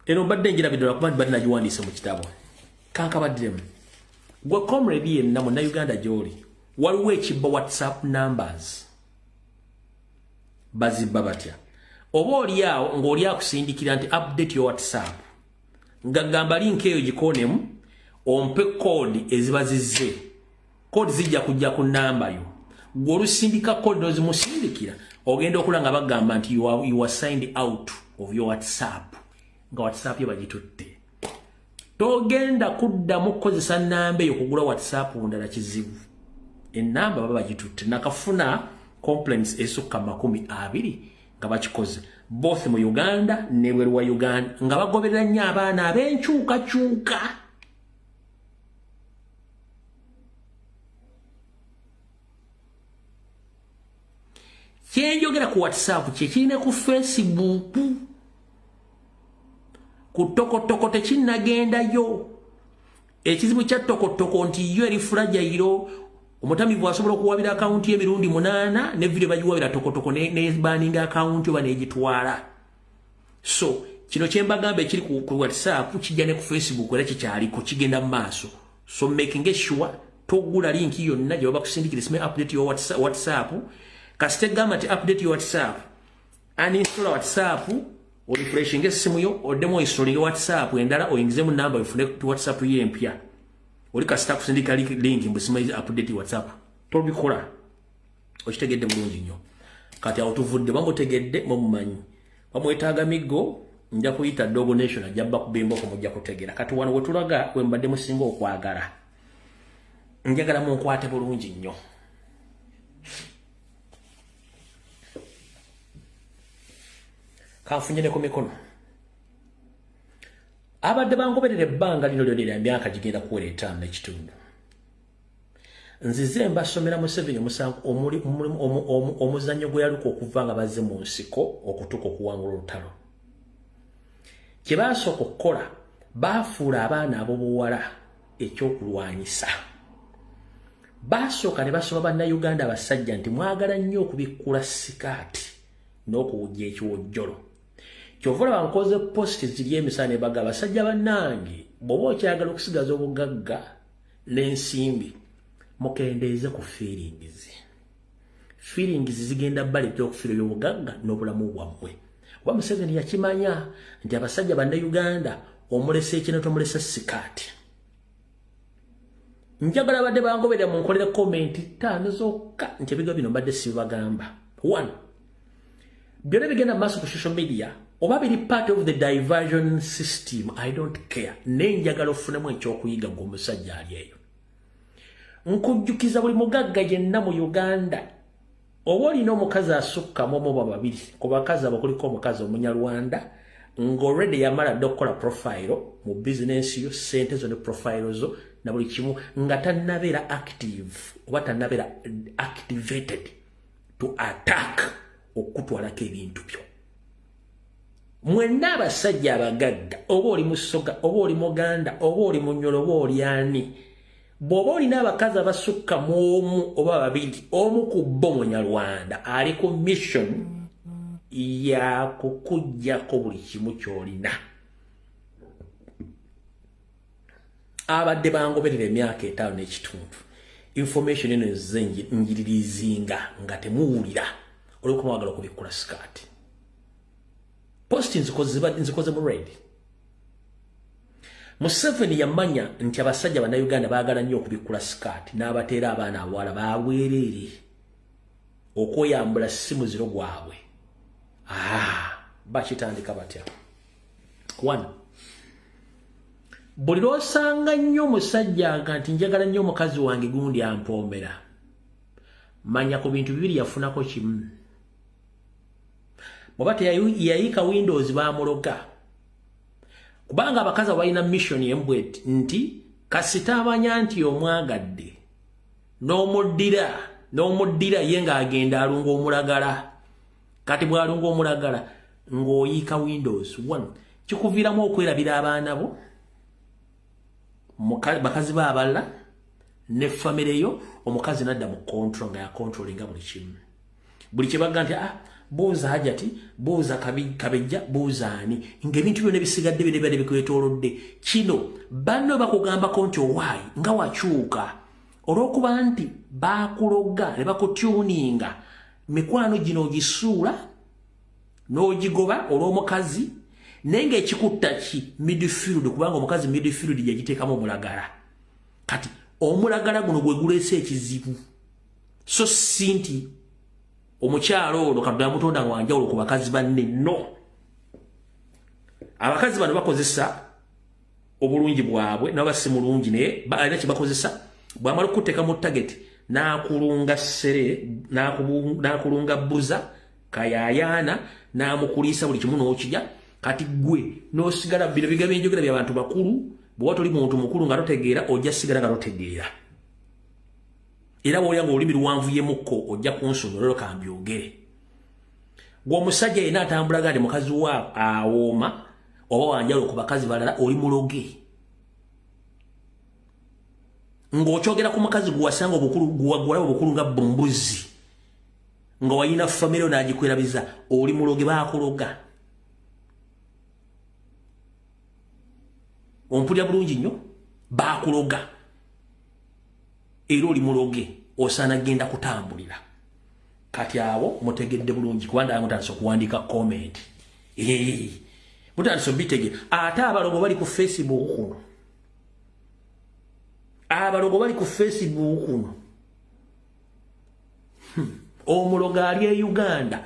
Eno mbadde njirabidde lwakuba nti badde nagiwandiise mu kitabo. Kankabaddiremu, gwe comrade yenna munnayuganda gy'oli, waliwo ekibba WhatsApp numbers. Bazibba batya? Oba oli awo ng'oli akusindikira nti update your WhatsApp, nga gamba link eyo gikoonemu ompe code eziba zizze. Code zijja kujja ku namba yo. Gwe olusindika code n'ozimusindikira, ogenda okula nga bagamba nti you are signed out of your WhatsApp, nga WhatsApp yo bagitutte. Togenda kuddamu kukozesa namba eyo kugula WhatsApp ndala, kizibu, enamba baba bagitutte. Nakafuna complaints esukka 20 nga bakikoze both mu Uganda nebweru wa Uganda, nga bagoberera nnyo abaana ab'enkyukakyuka. Kyenjogera ku WhatsApp kyekirina ku Facebook, ku tokotoko tekinnagendayo. Ekizibu kya tokotoko nti yo eri fragile. Omutamivu asobola okuwabira akawunti y'emirundi 8 ne video bagiwabira tokotoko nebaninga akawunti oba negitwala. So kino kyembagamba ekiri ku WhatsApp kijja ne ku Facebook, era kikyaliko kigenda mu maaso. So making sure togula link yonna gye baba kusindikira sime update your WhatsApp. Kasite gamba nti update your WhatsApp, uninstall WhatsApp, orefreshinga essimu yo, oddemu oinstallinge WhatsApp endala, oyingizemu namba ofune WhatsApp yo empya. Oli kasita kusindika link mbu simanyi update WhatsApp, tobikola. Okitegedde bulungi nnyo? Kati awo tuvudde, bamutegedde, mumumanyi, bamwetaaga miggo. Nja kuyita Dogo Nation, ajja bakuba emboko, mujja kutegera. Kati wano wetulaga we mbadde musinga okwagala, njagala munkwate bulungi nnyo. Kanfunye ne ku mikono. Abadde bangoberera ebbanga lino lyonna erya myaka gigenda kuwera 5.5, nzize mbasomera Museveni omusango omuzannyo gwe yaluka okuva nga bazze mu nsiko okutuuka okuwangula olutalo. Kye baasooka okukola, baafuula abaana ab'obuwala ekyokulwanyisa. Baasooka ne basoma Bannayuganda abasajja nti mwagala nnyo okubikkula sikaati n'okuwujja ekiwojjolo. Kyova olaba nkoze post ziri emisana ne baga abasajja bannange, bw'oba okyagala okusigaza obugagga n'ensimbi, mukendeeze ku feelings. Feelings zigenda baleetera okufiira ebyobugagga n'obulamu bwammwe. Oba Museveni yakimanya nti abasajja Bannayuganda omulesa ekino tomulesa sikaati. Njagala badde bangoberera mu nkolera comment 5 zokka nti ebigo bino mbadde sibibagamba. One, byonna bigenda mu maaso ku social media oba biri part of the diversion system, I don't care, naye njagala ofunemu ekyokuyiga. Gwe omusajja ali eyo, nkujjukiza buli mugagga yenna mu Uganda, oba olina omukazi asukkamu omu oba babiri, ku bakazi abo kuliko omukazi Omunyarwanda ng'already yamala dda okukola profile mu bizinensi yo, sente zo ne profile zo na buli kimu, nga tannabeera active oba tannabeera activated to attack okutwalako ebintu byo. Mwenna abasajja abagagga, oba oli Musoga, oba oli Muganda, oba oli Munyolo, oba oli ani, bw'oba olina abakazi abasukka mu omu oba babiri, omu ku bo Munyarwanda ali ku mission yakukuggyako buli kimu ky'olina. Abadde bangoberera emyaka 5.5, information eno nze njiririzinga nga temuwulira olwokuba mwagala okubikkula sikaati. Post nzikoze mu red. Museveni yamanya nti abasajja bannayuganda baagala nnyo okubikkula sikaati n'abateera abaana abawala babwereere okweyambula si muziro gwabwe. Bakitandika batya? One, buli lw'osanga nnyo omusajja nga nti njagala nnyo omukazi wange gundi ampoomera, manya ku bintu bibiri yafunako kimu. Bw'aba teyayiika windows baamuloga, kubanga abakazi abalina mission embwet nti kasita amanya nti omwagadde n'omuddira ye ng'agenda alunga omulagala. Kati bw'alunga omulagala ng'oyiika windows, one, kikuviiramu okwerabira abaana bo, bakazi ba abalala ne famire yo. Omukazi nadda mu control nga yacontrollinga buli kimu, buli kyebaga nti buuza Hajati, buuza Kabejja, buuza ani, ng'ebintu byonna ebisigadde bino ebibadde bikwetoolodde. Kino banno bakugambako nti owaayi nga wakyuka olw'okuba nti baakuloga ne bakutuninga mikwano gino ogisuula n'ogigoba olw'omukazi, naye ng'ekikutta ki midfield, kubanga omukazi midfield yagiteekamu omulagala. Kati omulagala guno gwe guleese ekizibu, so si nti omukyalo ono Katonda yamutonda nga wanjawulo ku bakazi banne. No, abakazi bano bakozesa obulungi bwabwe, nabo si mulungi, naye alina kye bakozesa. Bw'amala okuteeka mu target n'akulunga ssere, n'akulunga bbuza kayayaana, n'amukuliisa buli kimu n'okirya. Kati gwe n'osigala bino biga byenjogera by'abantu bakulu. Bw'oba toli muntu mukulu nga totegeera, ojja sigala nga totegeera, era bw'olya ng'olulimi luwanvuyemukko ojja kunsonyiwa. Leero kambyogere. Gwe omusajja yenna atambulaga nti mukazi wa awooma oba wanjawulo ku bakazi balala, oli muloge. Ng'okyogera ku mukazi gwewasanga obukulu, gwewalaba obukulu nga bumbuzi, nga walina famire n'agikwerabiza, oli muloge, baakuloga. Ompulira bulungi nnyo? Baakuloga era oli muloge, osaana genda kutambulira. Kati awo mutegedde bulungi, kuba ndaba mutandise okuwandiika comment, mutandise obitege. Ate abalogo bali ku Facebook kuno, abalogo bali ku Facebook kuno. Omulogo ali e Uganda.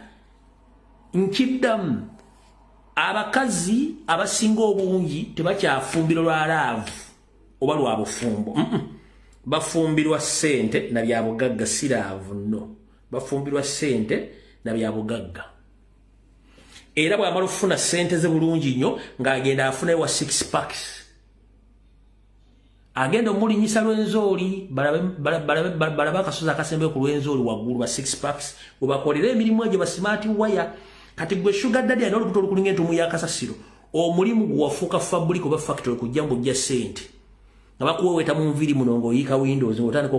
Nkiddamu, abakazi abasinga obungi tebakyafumbirwa lwa love oba lwa bufumbo. Bafumbirwa ssente na bya bugagga, si love. No, bafumbirwa ssente na bya bugagga. Era bw'amala okufuna ssente ze bulungi nnyo, ng'agenda afunayo wa six packs, agenda omulinyisa Lwenzooli, balabe akasozi akasembe ku Lwenzooli waggulu, ba six packs webakolera emirimu egyo, ba smart wire. Kati gwe sugar daddy alina olubuto olukulinga entumu y'akasasiro, omulimu gwe wafuuka fabric oba factory kujja ng'ojja ssente nga bakuweweeta mu nviiri muno, ng'oyiika windows, ng'otandika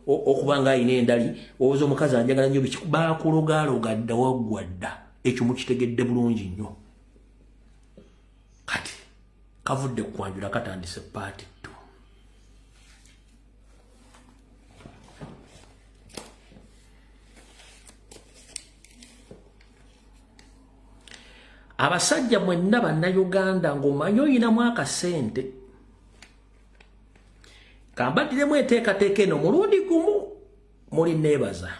okuba nga alina endali, owoza omukazi anjagala nnyo. Biki? Bakulogaaloga dda, waggwa dda. Ekyo mukitegedde bulungi nnyo. Kati kavudde kwanjula, katandise part 2. Abasajja mwenna Bannayuganda ng'omanyi oyinamu akasente, kambaddiremu enteekateeka eno omulundi gumu. Muli neebaza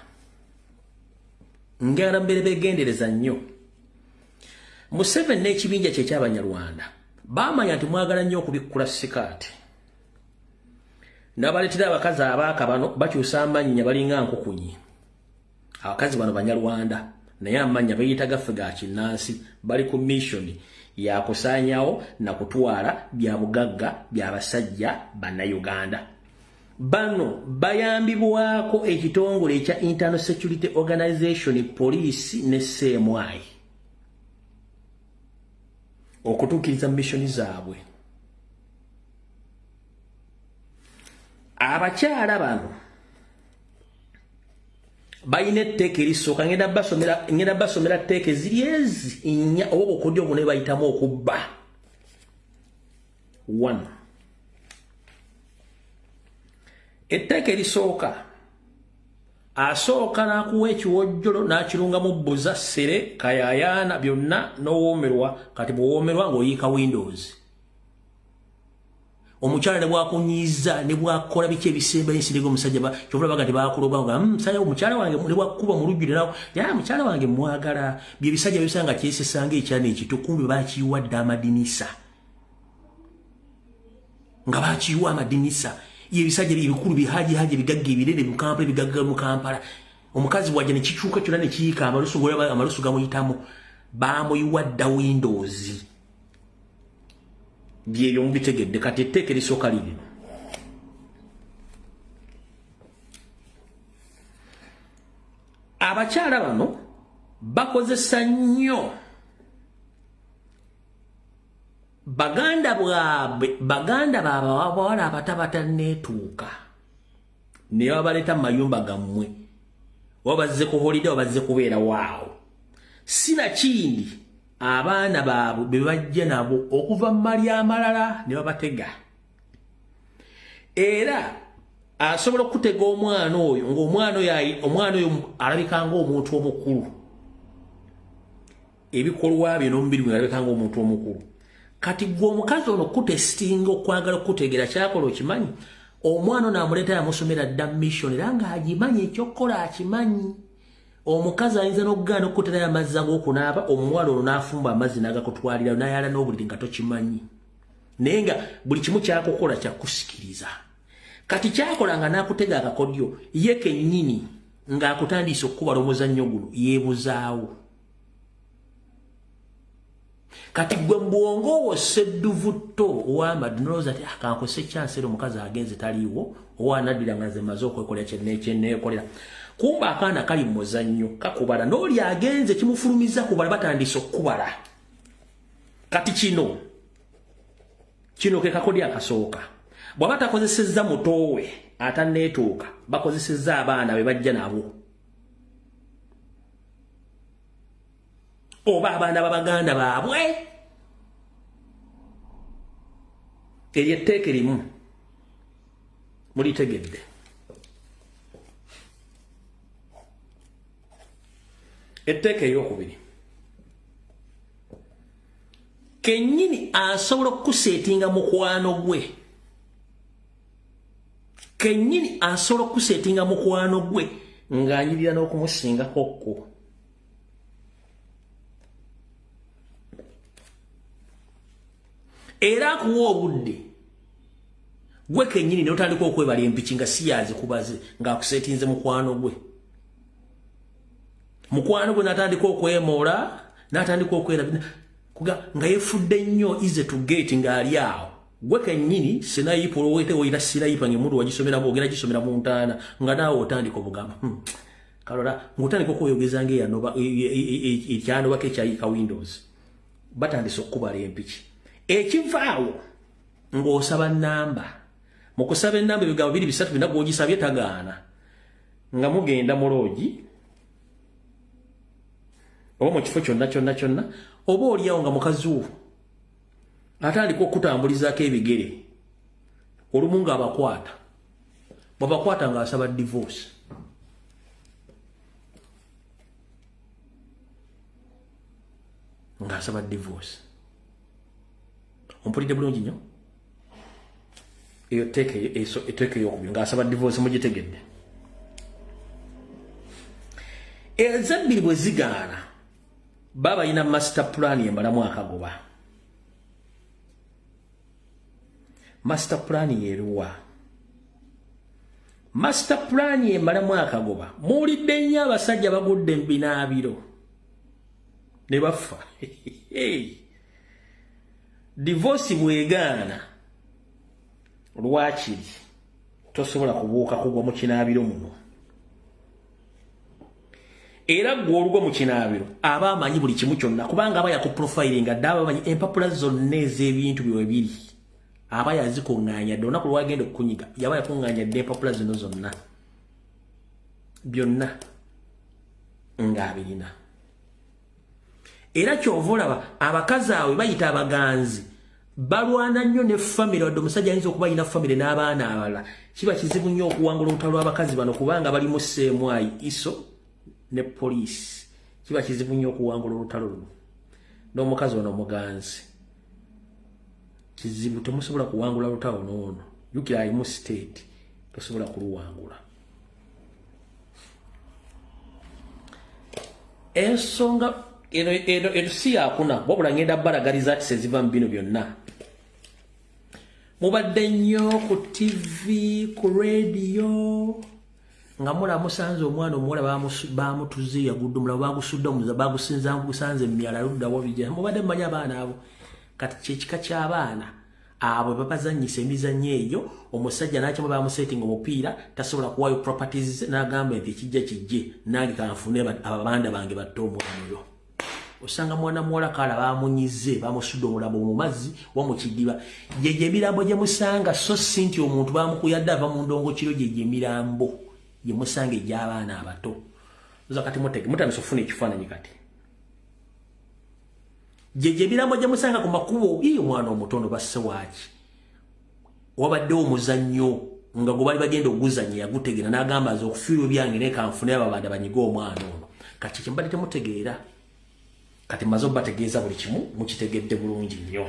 ngala mbeere begendereza nnyo. Museveni n'ekibinja kye eky'Abanyarwanda baamanya nti mwagala nnyo okubikkula sikaati, n'abaleetera abakazi abaaka bano bakyusa amannya, balinga nkukunyi. Abakazi bano Banyarwanda, naye amannya beyita gaffe ga kinnansi. Bali ku mission yakusaanyawo na kutwala bya bugagga byabasajja Bannayuganda. Bano bayambibwako ekitongole ekya Internal Security Organization, police ne CMI, okutuukiriza mission zaabwe. Abakyala bano balina etteeka erisooka. Ngenda basomera tteeka eziri ezi nnya oba obukodyo bune bayitamu okubba. One, etteeka erisooka, asooka n'akuwa ekiwojjolo n'akirungamu bbuza, ssere, kayayaana, byonna, n'owoomerwa. Kati bw'owoomerwa ng'oyiika windows. Omukyala ne bwakunyiiza ne bwakola biki ebisemba ensi omusajja kyovula baga tebakuloga nga musajja omukyala wange ne bwakuba mu lujjudde nawo ya mukyala wange mwagala. Bye bisajja bisanga kyesesanga ekyana ekito, kumbe bakiyiwa dda amadinisa, nga bakiyiwa amadinisa. Ye bisajja ebikulu bihaji haji bigagga ebinene mu Kampala, ebigagga mu Kampala. Omukazi bw'ajja ne kikyuka kyonna ne kiyiika amalusu, golaba amalusu gamuyitamu, bamuyiwa dda windows. Byebyo mubitegedde. Kati etteeka erisooka lirino: abakyala bano bakozesa nnyo baganda bwabwe, baganda baabwe abawala abatabatanneetuuka, ne babaleeta mu mayumba gammwe, oba bazze ku holiday oba bazze kubeera waawo. Sinakindi abaana baabwe be bajja nabo okuva mu mali amalala ne babatega. Era asobola okutega omwana oyo ng'omwana oyo omwana oyo alabika ng'omuntu omukulu, ebikolwa bye n'omubiri gwe alabika ng'omuntu omukulu. Kati gwe omukazi ono kutestinga okwagala okutegeera kyakola, okimanyi omwana ono amuleeta yamusomera dda mission, era ng'agimanyi ekyokukola akimanyi. Omukazi ayinza n'okugaana okukuterayo amazzi ag'okunaaba, omuwala ono n'afumba amazzi n'agakutwalira, n'ayala n'obuliri nga tokimanyi, naye nga buli kimu kyakukola kyakusikiriza. Kati kyakola nga n'akutega akakodyo, ye kennyini ng'akutandise okukubala omuzannyo guno yeebuzaawo. Kati gwe mbwongo obwo sedduvutto ow'amaddu nolowooza ti akankose chance, era omukazi agenze taliiwo, owa anaddira nga nze maze okwekolera kyenneekolera. Kumba akaana kali mu muzannyo kakubala, n'oli agenze kimufulumiza kubala, batandise okukubala. Kati kino ke kakodyo akasooka. Bw'aba takozesezza mutoowe atanneetuuka, bakozesezza abaana be bajja nabo oba abaana babaganda baabwe. Eryo etteeka erimu mulitegedde. Etteeka eryokubiri, kennyini asobola okukuseetinga mukwano gwe, kennyini asobola okukuseetinga mukwano gwe ng'anyirira n'okumusingako kko. Era akuwa obudde gwe kennyini n'otandika okwebala empiki nga si yazikubaze, ng'akuseetinze mukwano gwe. Mukwano gwe n'atandika okwemoola, n'atandika okwera nga yefudde nnyo easy to get, ng'ali awo. Gwe kennyini sniper olwete oyita sniper ng'emundu wagisomera, ogenda gisomera mu ntaana, nga naawe otandika obugamba, Kalola ng'otandika okweyogeza ng'eyanoba ekyanobako ekyayika windows. Batandise okukubala empiki. Ekivaawo ng'osaba namba. Mu kusaba enamba, ebigambo biri bisatu bina, gw'ogisabye tagaana, nga mugenda mu lodge oba mu kifo kyonna kyonna kyonna, oba oliawo nga mukazi wo atandika okutambulizaako ebigere. Olumu ng'abakwata, bwabakwata ng'asaba divorce, ng'asaba divorce. Ompulidde bulungi nnyo? Eyo etteeka eyokubiri, ng'asaba divorce, mugitegedde. Ezebbiri bwe zigaana, baba balina master plan emalamu akagoba. Master plan yeruwa? Master plan emalamu akagoba, muwulidde nnyo abasajja bagudde mu binaabiro ne bafa. Divorce bwegaana, lwakiri tosobola kubuuka kugwa mu kinaabiro muno. Era gwe olugwa mu kinaabiro, aba amanyi buli kimu kyonna, kubanga aba yakuprofilinga dde, aba amanyi empapula zonna ez'ebintu bye biri, aba yazikuŋŋaanya dde. Olunaku lwagenda okukunyiga, yaba yakuŋŋaanya dde empapula zino zonna byonna ng'abirina. Era kyova olaba abakazi awe bayita abaganzi balwana nnyo ne famire. Wadde omusajja ayinza okuba alina famire n'abaana abalala, kiba kizibu nnyo okuwangula olutalo lw'abakazi bano, kubanga balimu seemwayi iso ne poliisi. Kiba kizibu nnyo okuwangula olutalo luno n'omukazi ono omuganzi. Kizibu, temusobola kuwangula lutalo n'ono. Jjukira alimu state, tosobola kuluwangula. Ensonga eno si yakuna, wabula ngenda balagaliza ati seziva mu bino byonna. Mubadde nnyo ku TV, ku radio, nga mula musanze omwana omuwala bamutuze yagudde omulala bagusudde omuza bagusinza gusanze emyala ludda wabijja. Mubadde mmanyi abaana abo. Kati kyekika ky'abaana abo babazannyisa emizannyo eyo, omusajja n'akyama bamusetinga omupiira, tasobola kuwaayo properties, n'agamba nti ekijja kijje nange kanfune ababanda bange batte omwana oyo. Osanga mwana muwala kala bamunyize, bamusudde omulambo mu mazzi oba mu kidiba. Gyegyo emirambo gye musanga, so si nti omuntu bamukuyadde ava mu ndongo kiro. Gyegyo emirambo gye musanga egy'abaana abato. Oza kati mutandise okufuna ekifaananyi kati. Gyegyo emirambo gye musanga ku makubo. Iyo omwana omutono basse waaki? Wabaddewo omuzannyo nga gwe bali bagenda oguzannya, yagutegera n'agamba nze okufiirwa byange naye kanfune ababanda banyige omwana ono. Kati kye mbadde temutegeera, kati mmaze obategeeza buli kimu, mukitegedde bulungi nnyo.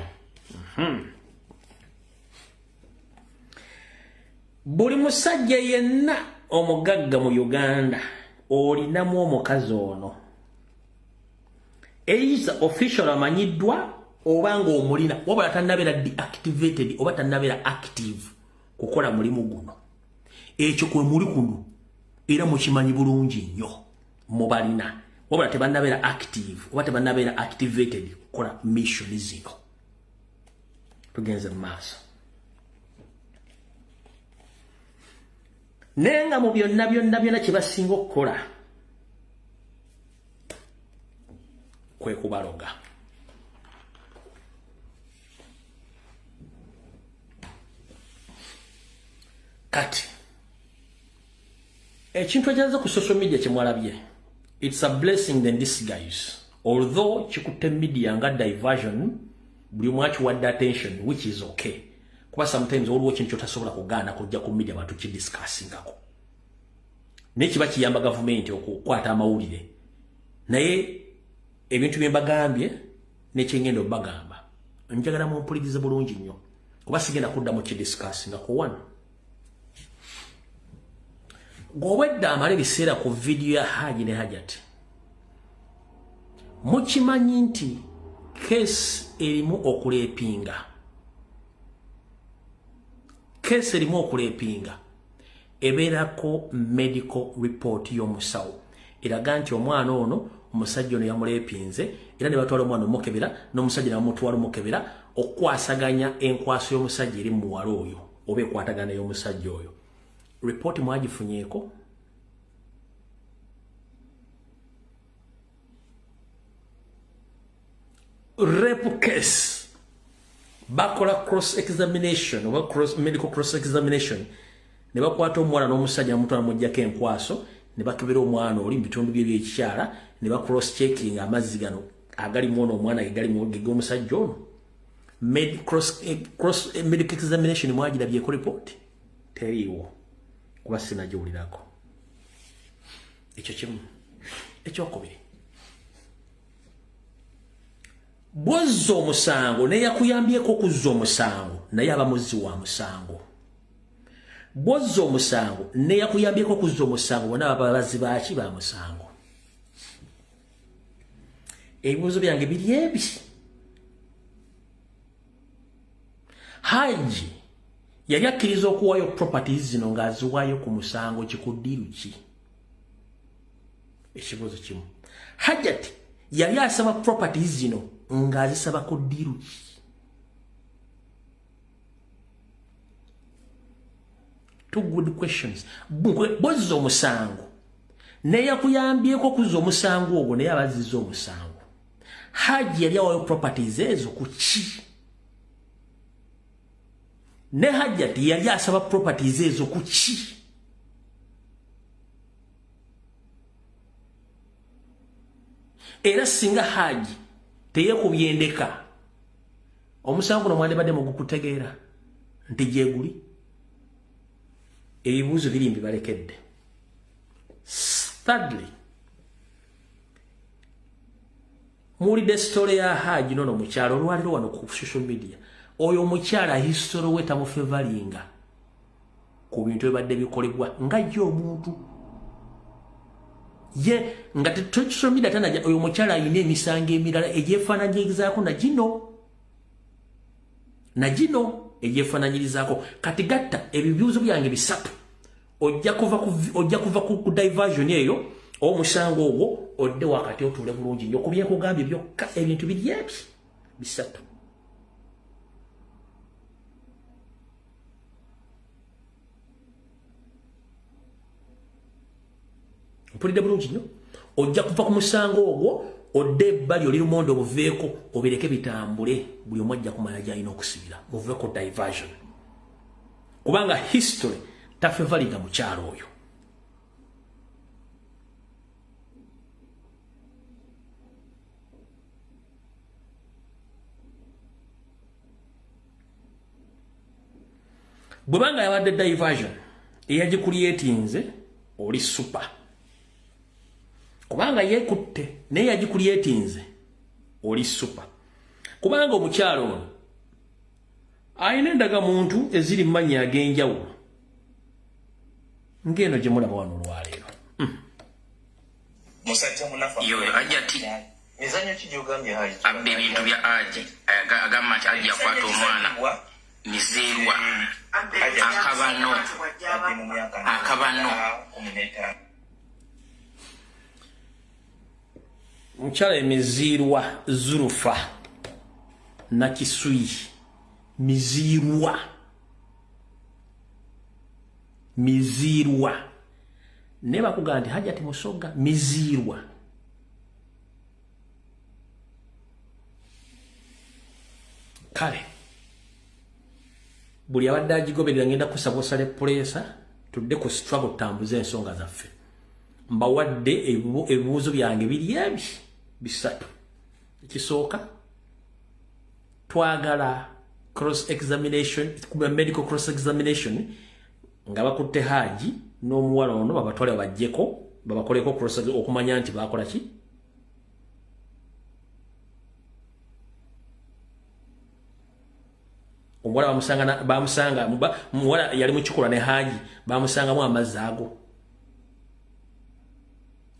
Buli musajja yenna omugagga mu Uganda olinamu omukazi ono, either official amanyiddwa oba ng'omulina, wabula tannabeera deactivated oba tannabeera active kukola mulimu guno. Ekyo kwe muli kuno era mukimanyi bulungi nnyo, mubalina, wabula tebannabeera active oba tebannabeera activated kukola mission zino. Tugenze mu maaso. Naye nga mu byonna byonna byonna kye basinga okukola kwe kubaloga. Kati ekintu ekyaza ku social media kyemwalabye, it's a blessing in disguise. Although kikutte media nga diversion, buli omu akiwadde attention, which is okay, kuba sometimes waliwo ekintu kyotasobola kugaana kujja ku media bantu kidiscussingako, naye kiba kiyamba gavumenti okukwata amawulire. Naye ebintu bye mbagambye nekyengenda obbagamba, njagala mumpulirize bulungi nnyo, kuba sigenda kudda mu kidiscussingako. One, gw'obwedda amala ebiseera ku vidiyo ya Haji ne Hajati, mukimanyi nti case erimu okurapinga, case erimu okurapinga ebeerako medical report y'omusawo eraga nti omwana ono omusajja ono yamurapinze, era ne batwala omwana omukebera n'omusajja ne bamutwala omukebera okukwasaganya enkwaso y'omusajja eri mu muwala oyo oba ekwatagana y'omusajja oyo. Report mwagifunyeeko? Rape case bakola cross examination oba cross medical cross examination, ne bakwata omuwala n'omusajja, bamutwala mujjako enkwaso, ne bakebera omwana oli mu bitundu bye ebyekikyala, ne ba cross checking amazzi gano agalimu ono omwana ge galimu geg'omusajja ono. Cross medical examination mwagirabyeko? Report teriiwo, kuba sinagiwulirako. Ekyo kimu. Ekyokubiri, bwozza omusango neyakuyambyeko okuzza omusango naye aba muzzi wa musango. Bwozza omusango neyakuyambyeko okuzza omusango, bonna baba bazzi baaki? Ba musango. Ebibuuzo byange biri ebi: Haji yali akkiriza okuwaayo properties zino ng'aziwaayo ku musango ki, ku deal ki? Ekibuuzo kimu. Hajati yali asaba properties zino ng'azisaba ku deal ki? Two good questions. Bwozza omusango neyakuyambyeko okuzza omusango ogwo naye abazizza omusango. Haji yali awayo properties ezo ku ki? Ne Hajati yali asaba properties ezo ku ki? Era singa Haji teyekubye ndeka, omusango guno mwandibadde mugukutegeera nti gyeguli. Ebibuuzo biri mbibalekedde. Thirdly, muwulidde story ya Haji nono mukyalo olwaliro wano ku social media. Oyo omukyala history we tamufevalinga ku bintu ebadde bikolebwa nga ye omuntu ye nga social media tanaja. Oyo omukyala ayina emisango emirala egyefaananyirizaako na gino egyefaananyirizaako. Kati gatta ebibuuzo byange bisatu, ojja kuva ku diversion eyo omusango ogwo, odde wakati otuule bulungi nnyo ku byekugambye byokka. Ebintu biri ebi bisatu. Mpulidde bulungi nnyo? Ojja kuva ku musango ogwo, odde ebbali, oli lumonde obuveeko, obireke bitambule. Buli omu ajja kumala gy'alina okusibira. Muveeko diversion, kubanga history tafevaliga mukyalo oyo. Bwebanga yabadde diversion eyagicreatinze, oli super, kubanga yekutte naye yagicreatinze, oli super, kubanga omukyalo ono ayina endagamuntu eziri mu mannya ag'enjawulo ng'eno gye mulaba wano olwaleero. Musajja munafu. Yoyo Ajati. Mizanyo ki gyogambye, Haji? Abba ebintu bya Aji, agamba nti Aji akwata omwana mizeerwa akabano akabano. Mukyala emiziirwa Zurufa Nakisuyi, miziirwa, miziirwa, naye bakugamba nti Hajati Musoga miziirwa. Kale buli abadde agigoberera, ngenda kusaba osale puleesa, tudde ku struggle, tutambuze ensonga zaffe. Mbawadde ebibuuzo byange biri ebi bisatu. Ekisooka, twagala cross examination, medical cross examination, nga bakutte Haji n'omuwala ono, babatwale babajjeko, babakoleko cross okumanya nti bakola ki. Omuwala bamusanga, bamusanga muwala yali mukikola ne Haji, bamusangamu amazzi ago.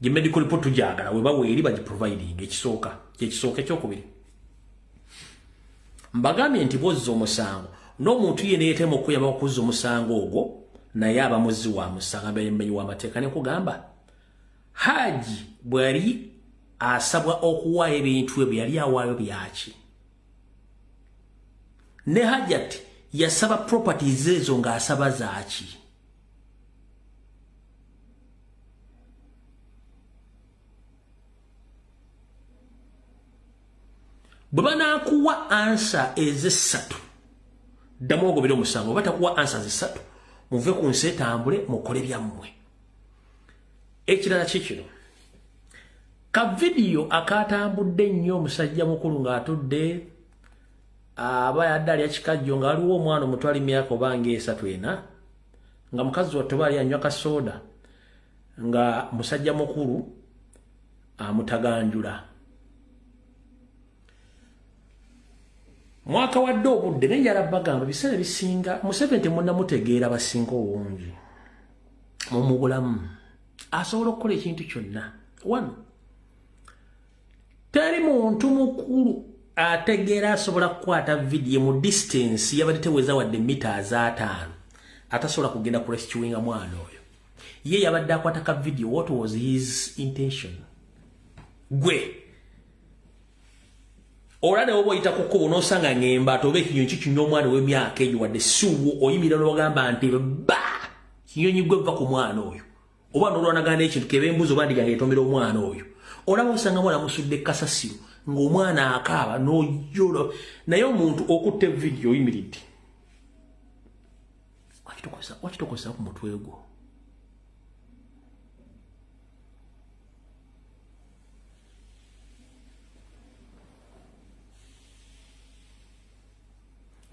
Gi medical report tujagala, weba weeri bagiproviding. Ekisooka kyekisooka. Ekyokubiri, mbagambye nti bwozza omusango n'omuntu ye neyeetema okuyamba okuzza omusango ogwo, naye aba muzzi wa musango, abeemenyi w'amateeka. Nekugamba Haji bwe yali asabwa okuwaayo ebintu ebyo, yali awaayo byaki? Ne Hajat yasaba properties ezo ng'asaba zaaki? Bwe banaakuwa answer ezessatu, ddamu ogobere omusango. Oba takuwa answer zessatu, muve ku nsi etambule, mukole byammwe. Ekirala kikino, ka vidiyo akatambudde ennyo, omusajja mukulu ng'atudde aba yadde alya kikajjo, nga waliwo omwana omutwala emyaka oba nga 3, 4, nga mukazi wattu oba ali anywa kasooda, nga musajja mukulu amutaganjula. Mwaka wadde obudde, naye njala bagamba, biseera ebisinga Museveni temunnamutegeera. Basinga obungi mu bulamu asobola okukola ekintu kyonna. One, teri muntu mukulu ategeera asobola kukwata vidiyo mu distance yabadde teweza wadde mita 5 atasobola kugenda ku rescuinga mwana oyo. Ye yabadde akwata ka video, what was his intention? Gwe olade oba oyita ku kkubo n'osanga ng'embaata oba ekinyonyi kikinywa omwana ow'emyaka egyo, wadde siwo, oyimirira n'ogamba nti ba kinyonyi gwe, va ku mwana oyo, oba n'olwanagana n'ekintu keba embuzi oba ndiga ng'etomera omwana oyo. Olaba osanga mwana musudde kasasiro ng'omwana akaaba n'ojola, naye omuntu okutta evidiyo oyimiridde, wakitokosa ku mutwe gwo.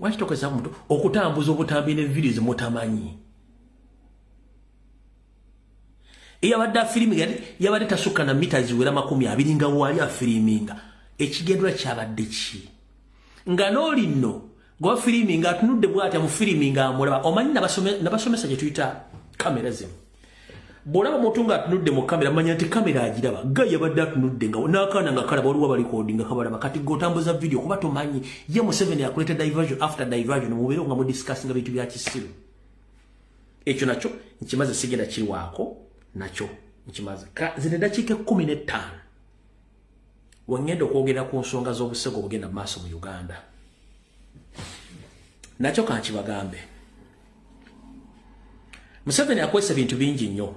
Wakitokozesa ku mutwe okutambuza obutambi ne vidiyo zemutamanyi. Eyabadde afiriminga yabadde tasukka na mita ziwera 20 nga wali afiriminga. Ekigendera kyabadde ki? Nga n'oli nno Gwa filming atunudde bw'ati amu filming amulaba. Omanyi nabasomesa gye tuyita kamera zino. Bw'olaba omuntu ng'atunudde mu kamera manya nti kamera agiraba. Ga yabadde atunudde nga n'akaana nga kalaba, waliwo abarecording nga kabalaba. Kati g'otambuza video kuba tomanyi ye Museveni akuleta diversion after diversion, mubeere nga mudiscussinga bintu bya kisiru. Ekyo nakyo nkimaze, sigenda kirwako nakyo nkimaze. Zino eddakiika 15 wengenda okwogera ku nsonga z'obusego obugenda mu maaso mu Uganda. Nakyo kankibagambe, Museveni akwesa bintu bingi nnyo.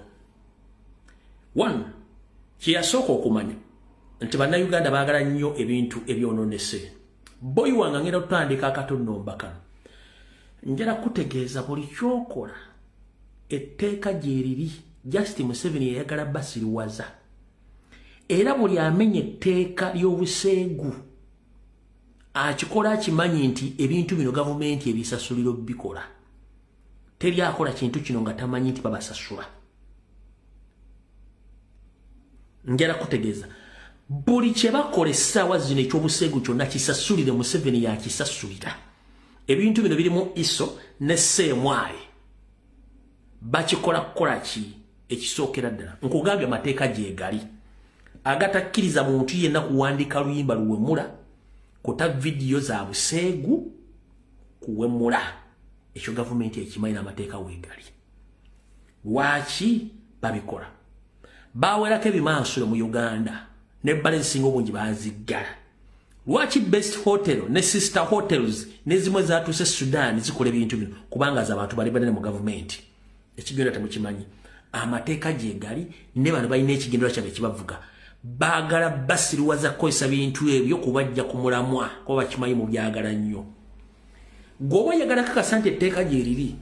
One, kyeyasooka okumanya nti Bannayuganda baagala nnyo ebintu ebyononese. Boyi wange, ngenda kutandika akatonomba kano, njala kutegeeza buli kyokola etteeka gyeriri. Just Museveni yayagala basiriwaza, era buli amenya etteeka ly'obuseegu akikola akimanyi nti ebintu bino gavumenti ebisasuliro bikola. Teri akola kintu kino nga tamanyi nti babasasula. Njala kutegeeza buli kye bakola essaawa zino ekyobuseegu kyonna kisasulire, Museveni yakisasulira. Ebintu bino birimu ISO ne CMI. Bakikola kukola ki? Ekisookera ddala, nkugambye amateeka gyegali agatakkiriza muntu yenna kuwandika luyimba luwemula, kuta vidiyo za buseegu kuwemula. Ekyo gavumenti ekimanyi n'amateeka weegali. Lwaki babikola? Bawerako ebimansulo mu Uganda nebbala ezisinga obungi baziggala. Lwaki Best Hotel ne sister hotels nezimu ezatuuse Sudan zikola ebintu bino? Kubanga z'abantu bali banene mu gavumenti. Ekigenda temukimanyi, amateeka gyegali ne bano balina ekigendera kyabwe ekibavuga. Baagala basiriwaza kukozesa bintu ebyo kubajja ku mulamwa, kuba bakimanyi mu byagala nnyo. Gweoba oyagala kakasa nti etteeka gyeriri,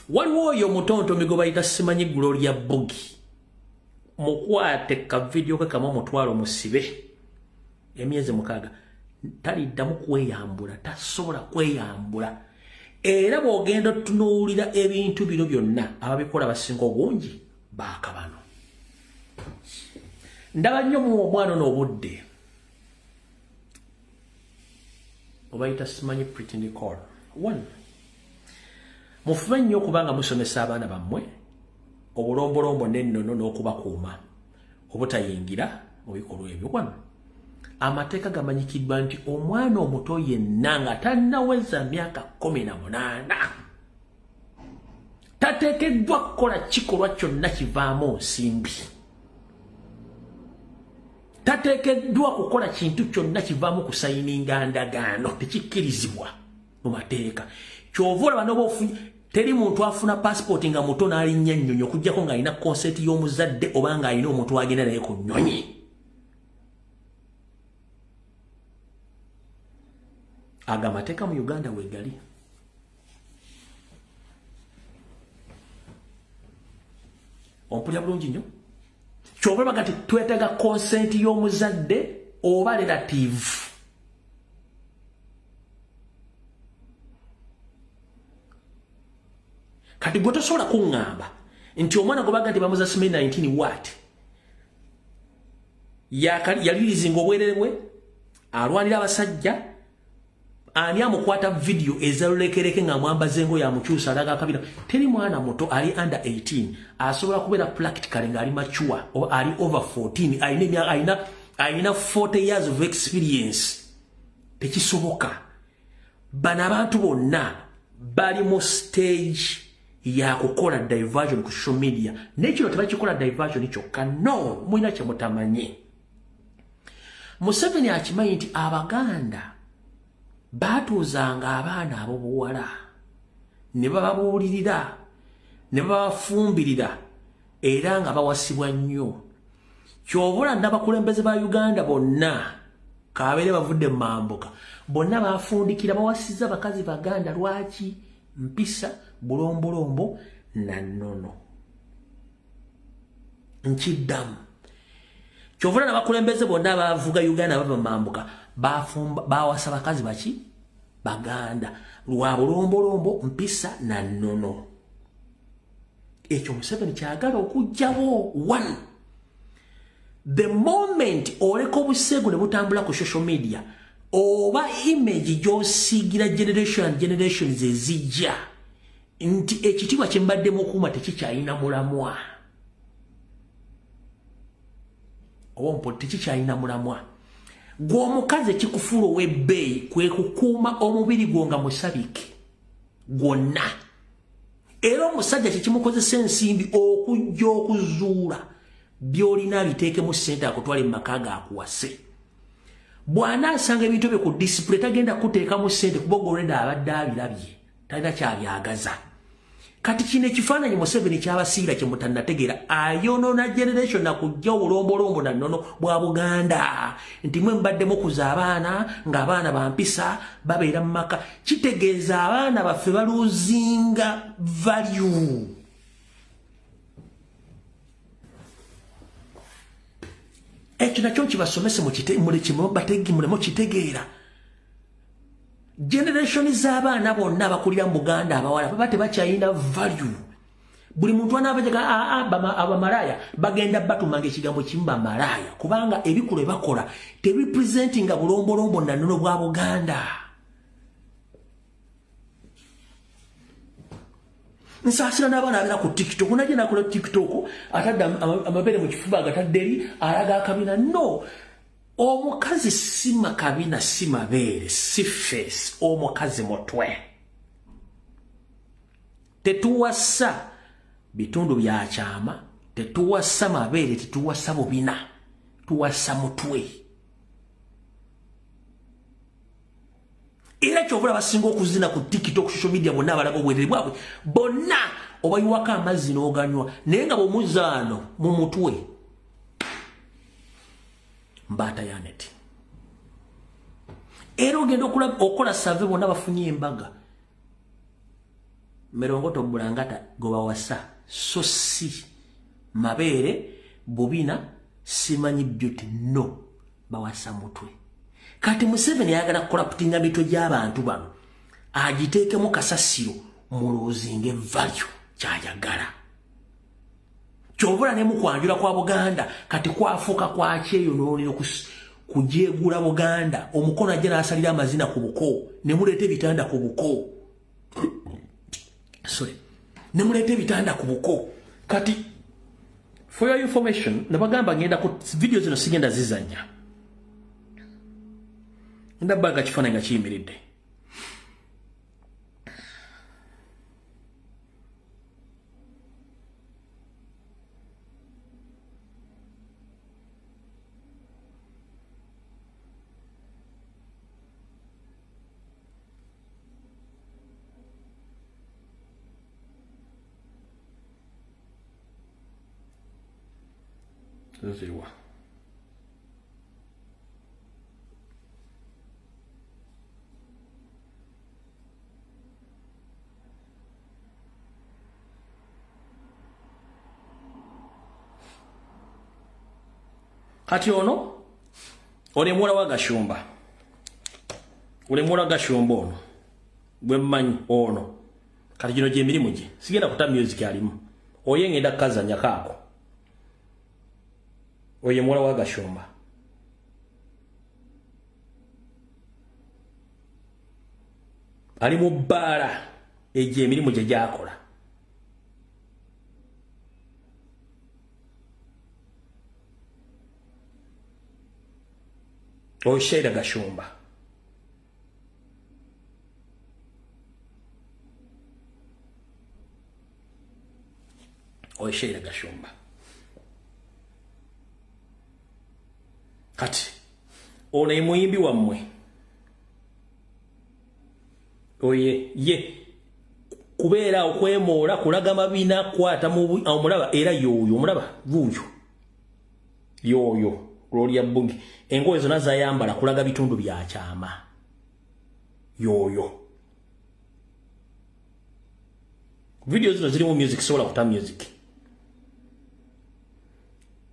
waliwo oyo omutontomi gwe bayita simanyi Gloria Bugi, mukwate ka vidiyo ke kamu, omutwalo musibe emyezi 6, taliddamu kweyambula, tasobola kweyambula. Era bw'ogenda otunuulira ebintu bino byonna, ababikola basinga obungi baakabano. Ndaba nnyo mu omwana ono obudde obayita simanyi Pretty Nicole. One, mufube nnyo okubanga musomesa abaana bammwe obulombolombo n'ennono n'okubakuuma obutayingira mu bikolwa ebyo. Wano amateeka gamanyikiddwa nti omwana omuto yenna nga tannaweza myaka 18 tateekeddwa kukola kikolwa kyonna kivaamu nsimbi, tateekeddwa kukola kintu kyonna kivaamu kusayininga ndagaano, tekikkirizibwa mu mateeka. Kyova olaba noba ofunye, teri muntu afuna passport nga muto n'alinnya nnyonyi okuggyako ng'alina consent y'omuzadde oba ng'alina omuntu agenda naye ku nnyonyi. Aga amateeka mu Uganda wegali. Ompulira bulungi nnyo? Kyova olaba nti twetaaga consent y'omuzadde oba relative. Kati gwe tosobola kuŋŋamba nti omwana gwe baga nti bamuza simanyi 19 what yalirizinga obwerere bwe alwanira abasajja, ani amukwata vidiyo ezalulekereke ng'amwambaza engoye, amukyusa, alaga akabina? Teri mwana muto ali under 18 asobola kubeera practically ng'ali mature oba ali over 14, alina 40 years of experience. Tekisoboka. Bano abantu bonna bali mu stage ya kukola diversion ku social media. Naye kino tebakikola diversion kyokka, no, mulina kyemutamanyi. Museveni akimanyi nti Abaganda baatuuzanga abaana ab'obuwala ne bababuulirira ne babafumbirira, era nga bawasibwa nnyo. Kyobola n'abakulembeze ba Uganda bonna kabeere bavudde mu mambuka, bonna bafundikira, bawasiza bakazi Baganda. Lwaki? Mpisa, bulombolombo na nnono. Nkiddamu, kyovula n'abakulembeze bonna bavuga Uganda bava mambuka, bawasa bakazi baki? Baganda, lwa bulombolombo, mpisa na nnono. Ekyo Museveni kyagala okugjawo. One, the moment oleka obuseegu ne butambula ku social media, Oba image gy'osiigira generation and generations ezijja nti ekitiibwa kye mbadde mukuuma tekikyalina mulamwa. Oba mpo tekikyalina mulamwa. Gwe omukazi ekikufuula ow'ebbeeyi kwe kukuuma omubiri gwo nga musabike gwonna. Era omusajja kyekimukozesa ensimbi okujja okuzuula by'olina abiteekemu ssente akutwale mu maka gaakuwase. Bw'anaasanga ebintu bye ku display tagenda kuteekamu ssente kuba already abadde abirabye, talina kyabyagaza. Kati kino ekifaananyi Museveni kyabasiira kye mutannategeera, ayonoona generation na kujja obulombolombo na nnono bwa Buganda nti mwe mbadde mukuza abaana ng'abaana ba mpisa babeera mu maka. Kitegeeza abaana baffe baluzinga value. Ekyo nakyo nkibasomese muleme kitegeera. Generation z'abaana bonna abakulira mu Buganda abawala baba tebakyalina value. Buli muntu anaabajega abamalaaya bagenda batumanga ekigambo kimu bamalaaya, kubanga ebikulu ebakola terepresentinga bulombolombo na nnono bwa Buganda. Nsaasira n'abaana abeera ku TikTok, najja n'akola TikTok atadde amabeere mu kifuba agatadde eri alaga akabina. No, omukazi si makabina, si mabeere, si face, omukazi mutwe. Tetuwasa bitundu bya kyama, tetuwasa mabeere, tetuwasa bubina, tuwasa mutwe. Era kyovula basinga okuzina ku TikTok, social media bonna abalaga obwerere bwabwe bonna obayiwako amazzi n'oganywa, naye nga bw'omuzaano mu mutwe mbaata ya neti. Era ogenda okukola save bonna bafunye embaga merongoto bulangata gobawasa, so si mabeere bubina simanyi beauty, no, bawasa mutwe. Kati Museveni ayagala kukoraputinga mitwe gy'abantu bano agiteekemu kasasiro mulozinge value kyayagala. Kyovula ne mukwanjula kwa Buganda kati kwafuuka kwa kyeyonoonero kujeegula Buganda. Omukono ajja n'asalira amazina ku buko ne muleeta ebitanda ku buko. Sorry, ne muleeta ebitanda ku buko. Kati for your information, nabagamba ngenda ku video zino sigenda zizannya, ndabbaga kifaananyi nga kiyimiridde. Ziriwa kati ono oli muwala wa Gashumba, oli muwala wa Gashumba ono gwe mmanyi ono. Kati gino gy'emirimu gye, sigenda kuta music alimu oye ngenda kukazanya kaako. Oye muwala wa Gashumba. Ali mu bbaala, egyo emirimu gye gyakola. Oyo Sheila Gashumba. Oyo Sheila Gashumba. Kati ono ye muyimbi wammwe oye ye kubeera okwemoola kulaga mabina kwata omulaba era yoyo omulaba wuuyo yoyo Gloria Bungi engoye zonna zayambala kulaga bitundu bya kyama yoyo. Video zino zirimu music, sobola kuta music.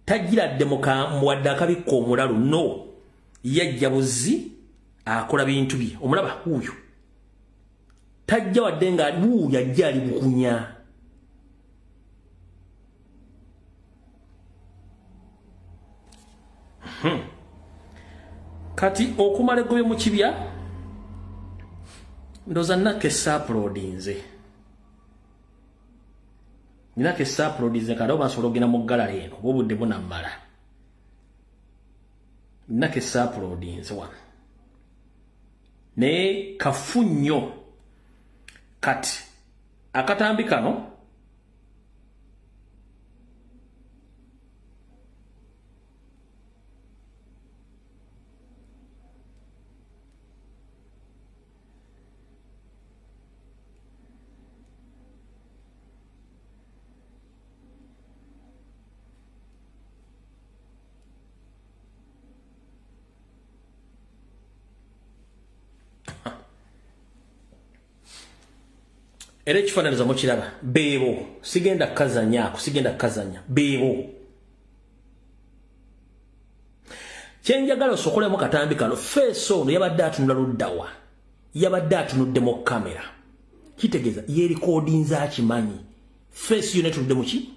Tagiradde muwadde akabikka omulalu, no, yajja buzi akola bintu bye. Omulaba wuuyo tajja wadde nga wuuyo ajja ali bukunya. Kati okumala eggobe mu kibya, ndowooza nina ke sauploadinze kale oba nsobola okugenda mu gallery eno oba obudde bunammala. Nina ke sauploadinze wano naye kafu nnyo. Kati akatambi kano era ekifaananiza mukiraba. Beebo, sigenda kukazanya ako, sigenda kukazanya. Beebo kyenjagala osokolemu katambi kano. Face ono yabadde atunula luddawa? Yabadde atunudde mu kamera, kitegeeza yeerikodinza akimanyi. Face yo netunudde muki?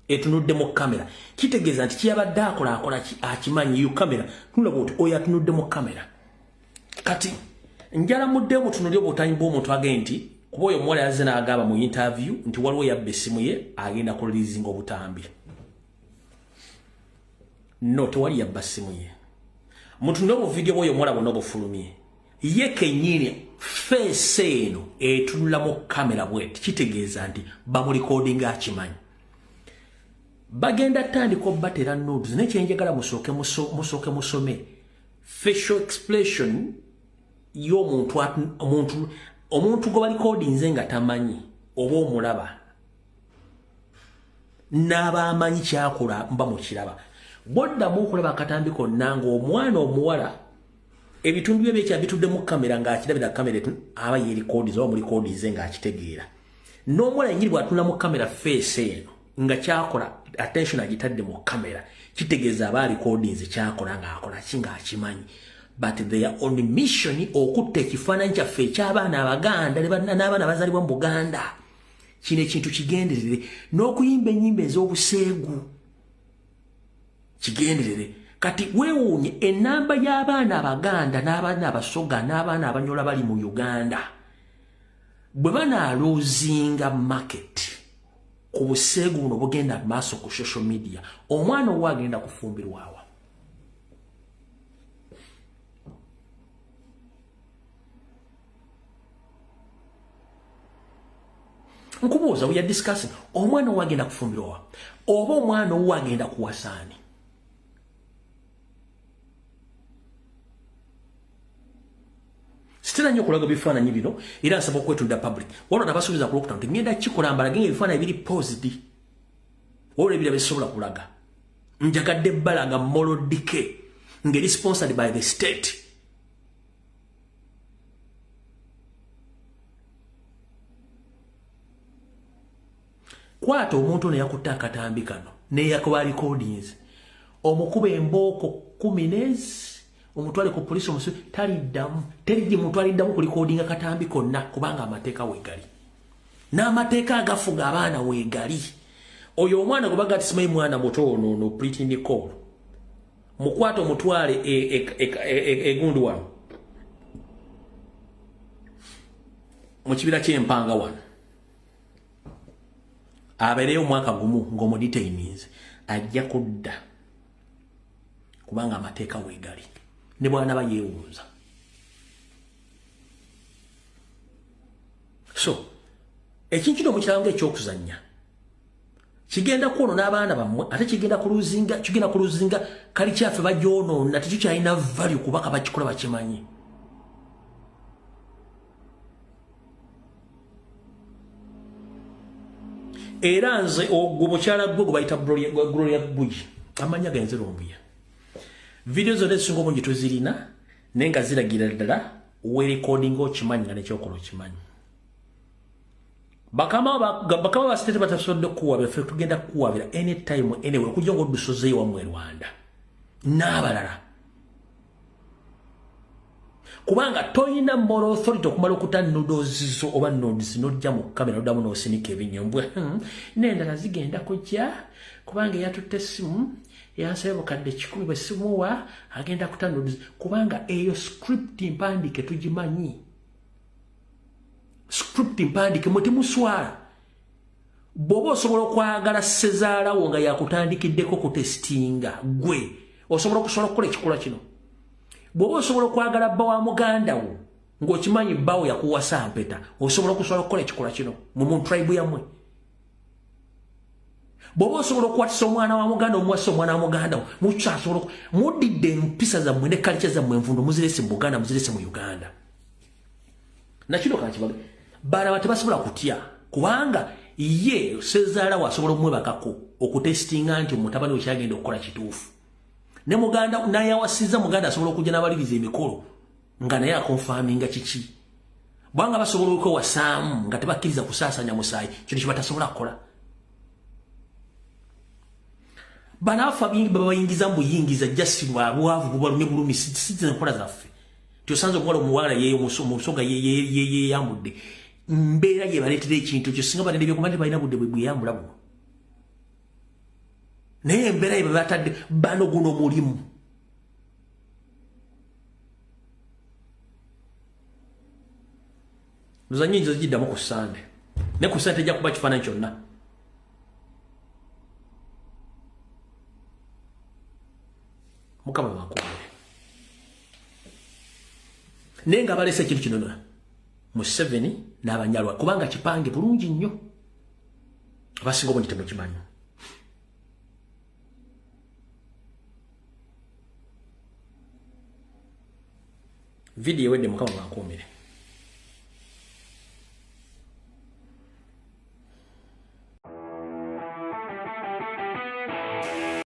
Etunudde mu kamera, kitegeeza nti kyeyabadde akola akola ki? Akimanyi. Yo kamera tunulaba oti oyo atunudde mu kamera. Kati njala mudde obutunuli obutanyi bw'omuntu agende nti kuba oyo omuwala yazze n'agamba mu interview nti waliwo yabba essimu ye, agenda kulirizinga obutambi. No, tewali yabba ssimu ye. Mutunule obuvidiyo bw'oyo omuwala bwonna obufulumye. Ye kennyini face eno etunula mu kamera bweti, kitegeeza nti bamulikodinga akimanyi. Bagenda tandika obbatera nudes, naye kyenjagala musooke musome facial expression y'omuntu. Omuntu gwe balikodinze nga tamanyi oba omulaba n'abaamanyi kyakola mba mukiraba. Bwoddamu okulaba akatambi konna ng'omwana omuwala ebitundu bye byekya bitudde mu kamera ng'akirabira kamera, aba yeerikodinze oba mulikodinze ng'akitegeera. N'omuwala yennyini bw'atunula mu kamera, face eno nga kyakola attention agitadde mu kamera, kitegeeza aba alikodinze kyakola ng'akola ki? Ng'akimanyi. But they are on mission okutta ekifaananyi kyaffe eky'abaana Abaganda n'abaana abazaalibwa mu Buganda. Kino ekintu kigenderere, n'okuyimba ennyimba ez'obuseegu kigenderere. Kati weewuunye ennamba y'abaana Abaganda n'abaana Abasoga n'abaana Abanyola bali mu Uganda bwe banaaloozinga market ku buseegu buno bugenda maaso ku social media. Omwana owa agenda kufumbirwawa? Nkubuuza, we are discussing, omwana owa agenda kufumbirwawa oba omwana owa agenda kuwasaani? Sitera nnyo okulaga bifaananyi bino era nsaba okwetunda public. Waliwo nabasuubiza ku Lwokutaano nti ngenda kikola mbalage nga ebifaananyi biri posed. Waliwo ebira bisobola kulaga. Njagadde balaga moral decay ngeri sponsored by the state. Kwata omuntu ono yakutte akatambi kano neyakuba recordings, omukuba embooko 10 nezi, omutwale ku polisi, omusi taliddamu, terigi muntu aliddamu kulikodinga katambi konna, kubanga amateeka weegali n'amateeka agafuga abaana weegali. Oyo omwana gwe baga simanyi mwana muto ono, ono Pretty Nicole, mukwate omutwale egundu wano mu kibira ky'empanga wano, abeereyo omwaka gumu ng'omudetaininze, ajja kudda kubanga amateeka weegali ne bwanaba yeewunza. So ekintu kino mukiraba nga ekyokuzannya, kigenda kwonoona abaana bammwe, ate kigenda kuluzinga kali kyaffe bagyonoona, tekikyalina value kubaka bakikola bakimanyi. Era nze ogwo mukyala gwe bayita Gloria Bugi, amanya genze Lumbuye, vidiyo zonna ezisinga obungi tuzirina, naye nga ziragira ddala werekodinga okimanyi nga nekyokola okimanyi. Bakama basitete batasobodde kukuwabira, ffe tugenda kukuwabira anytime, anyway, okujja nga oddusozeeyo wammwe Rwanda n'abalala. Kubanga toyina moral authority okumala okuta noodles zo oba noodles n'ojja mu kamera oddamu n'osinika ebinyombwe. N'endala zigenda kujja kubanga eyatutte essimu yansabye bukadde 100 bwe simuwa agenda kuta noodles, kubanga eyo script mpandiike tugimanyi. Script mpandiike mwe temuswala. Bw'oba osobola okwagala ssezaalawo nga yakutandikiddeko kutestinga gwe osobola okusobola okukola ekikolwa kino. Bw'oba osobola okwagala bba wa muganda wo ng'okimanyi bbawo yakuwasa mpeta, osobola okusobola okukola ekikolwa kino mu tribe yammwe. Bw'oba osobola okukwatisa omwana wa muganda omuwasa omwana wa muganda wo, mukyasobola muddidde empisa zammwe ne kalica zammwe envundu muzirese mu Buganda, muzirese mu Uganda. Nakino kankibaga balaba tebasobola kutya kubanga ye ssezaala we asobola omwebakako okutestinga nti omutabani we kyagenda okukola kituufu. Ne muganda n'ayawasiza muganda asobola okujja n'abaliriza emikolo nga naye akonfaminga kiki. Bwanga basobola okwewasaamu nga tebakkiriza kusaasanya musaayi, kino kye batasobola kukola. Bano abafa babayingiza mu buyingiza just bwavu bubalumye bulumi, si enkola zaffe. Tyosanze omuwala omuwala omusoga yeyambudde mbeera ye baleetera ekintu ekyo, singa banene byokuba nti balina budde bwe bweyambula buno, naye embeera ye bebatadde bano guno mulimu. Ndoza nyinza zigiddamu ku Ssande, ne ku Ssande tejja kuba kifaananyi kyonna. Mukama bakuumire. Naye nga baleese ekintu kino nona Museveni n'abanyalwa, kubanga kipange bulungi nnyo, abasinga obungi temukimanyi. Vidiyo ewedde. Mukama bakuumire.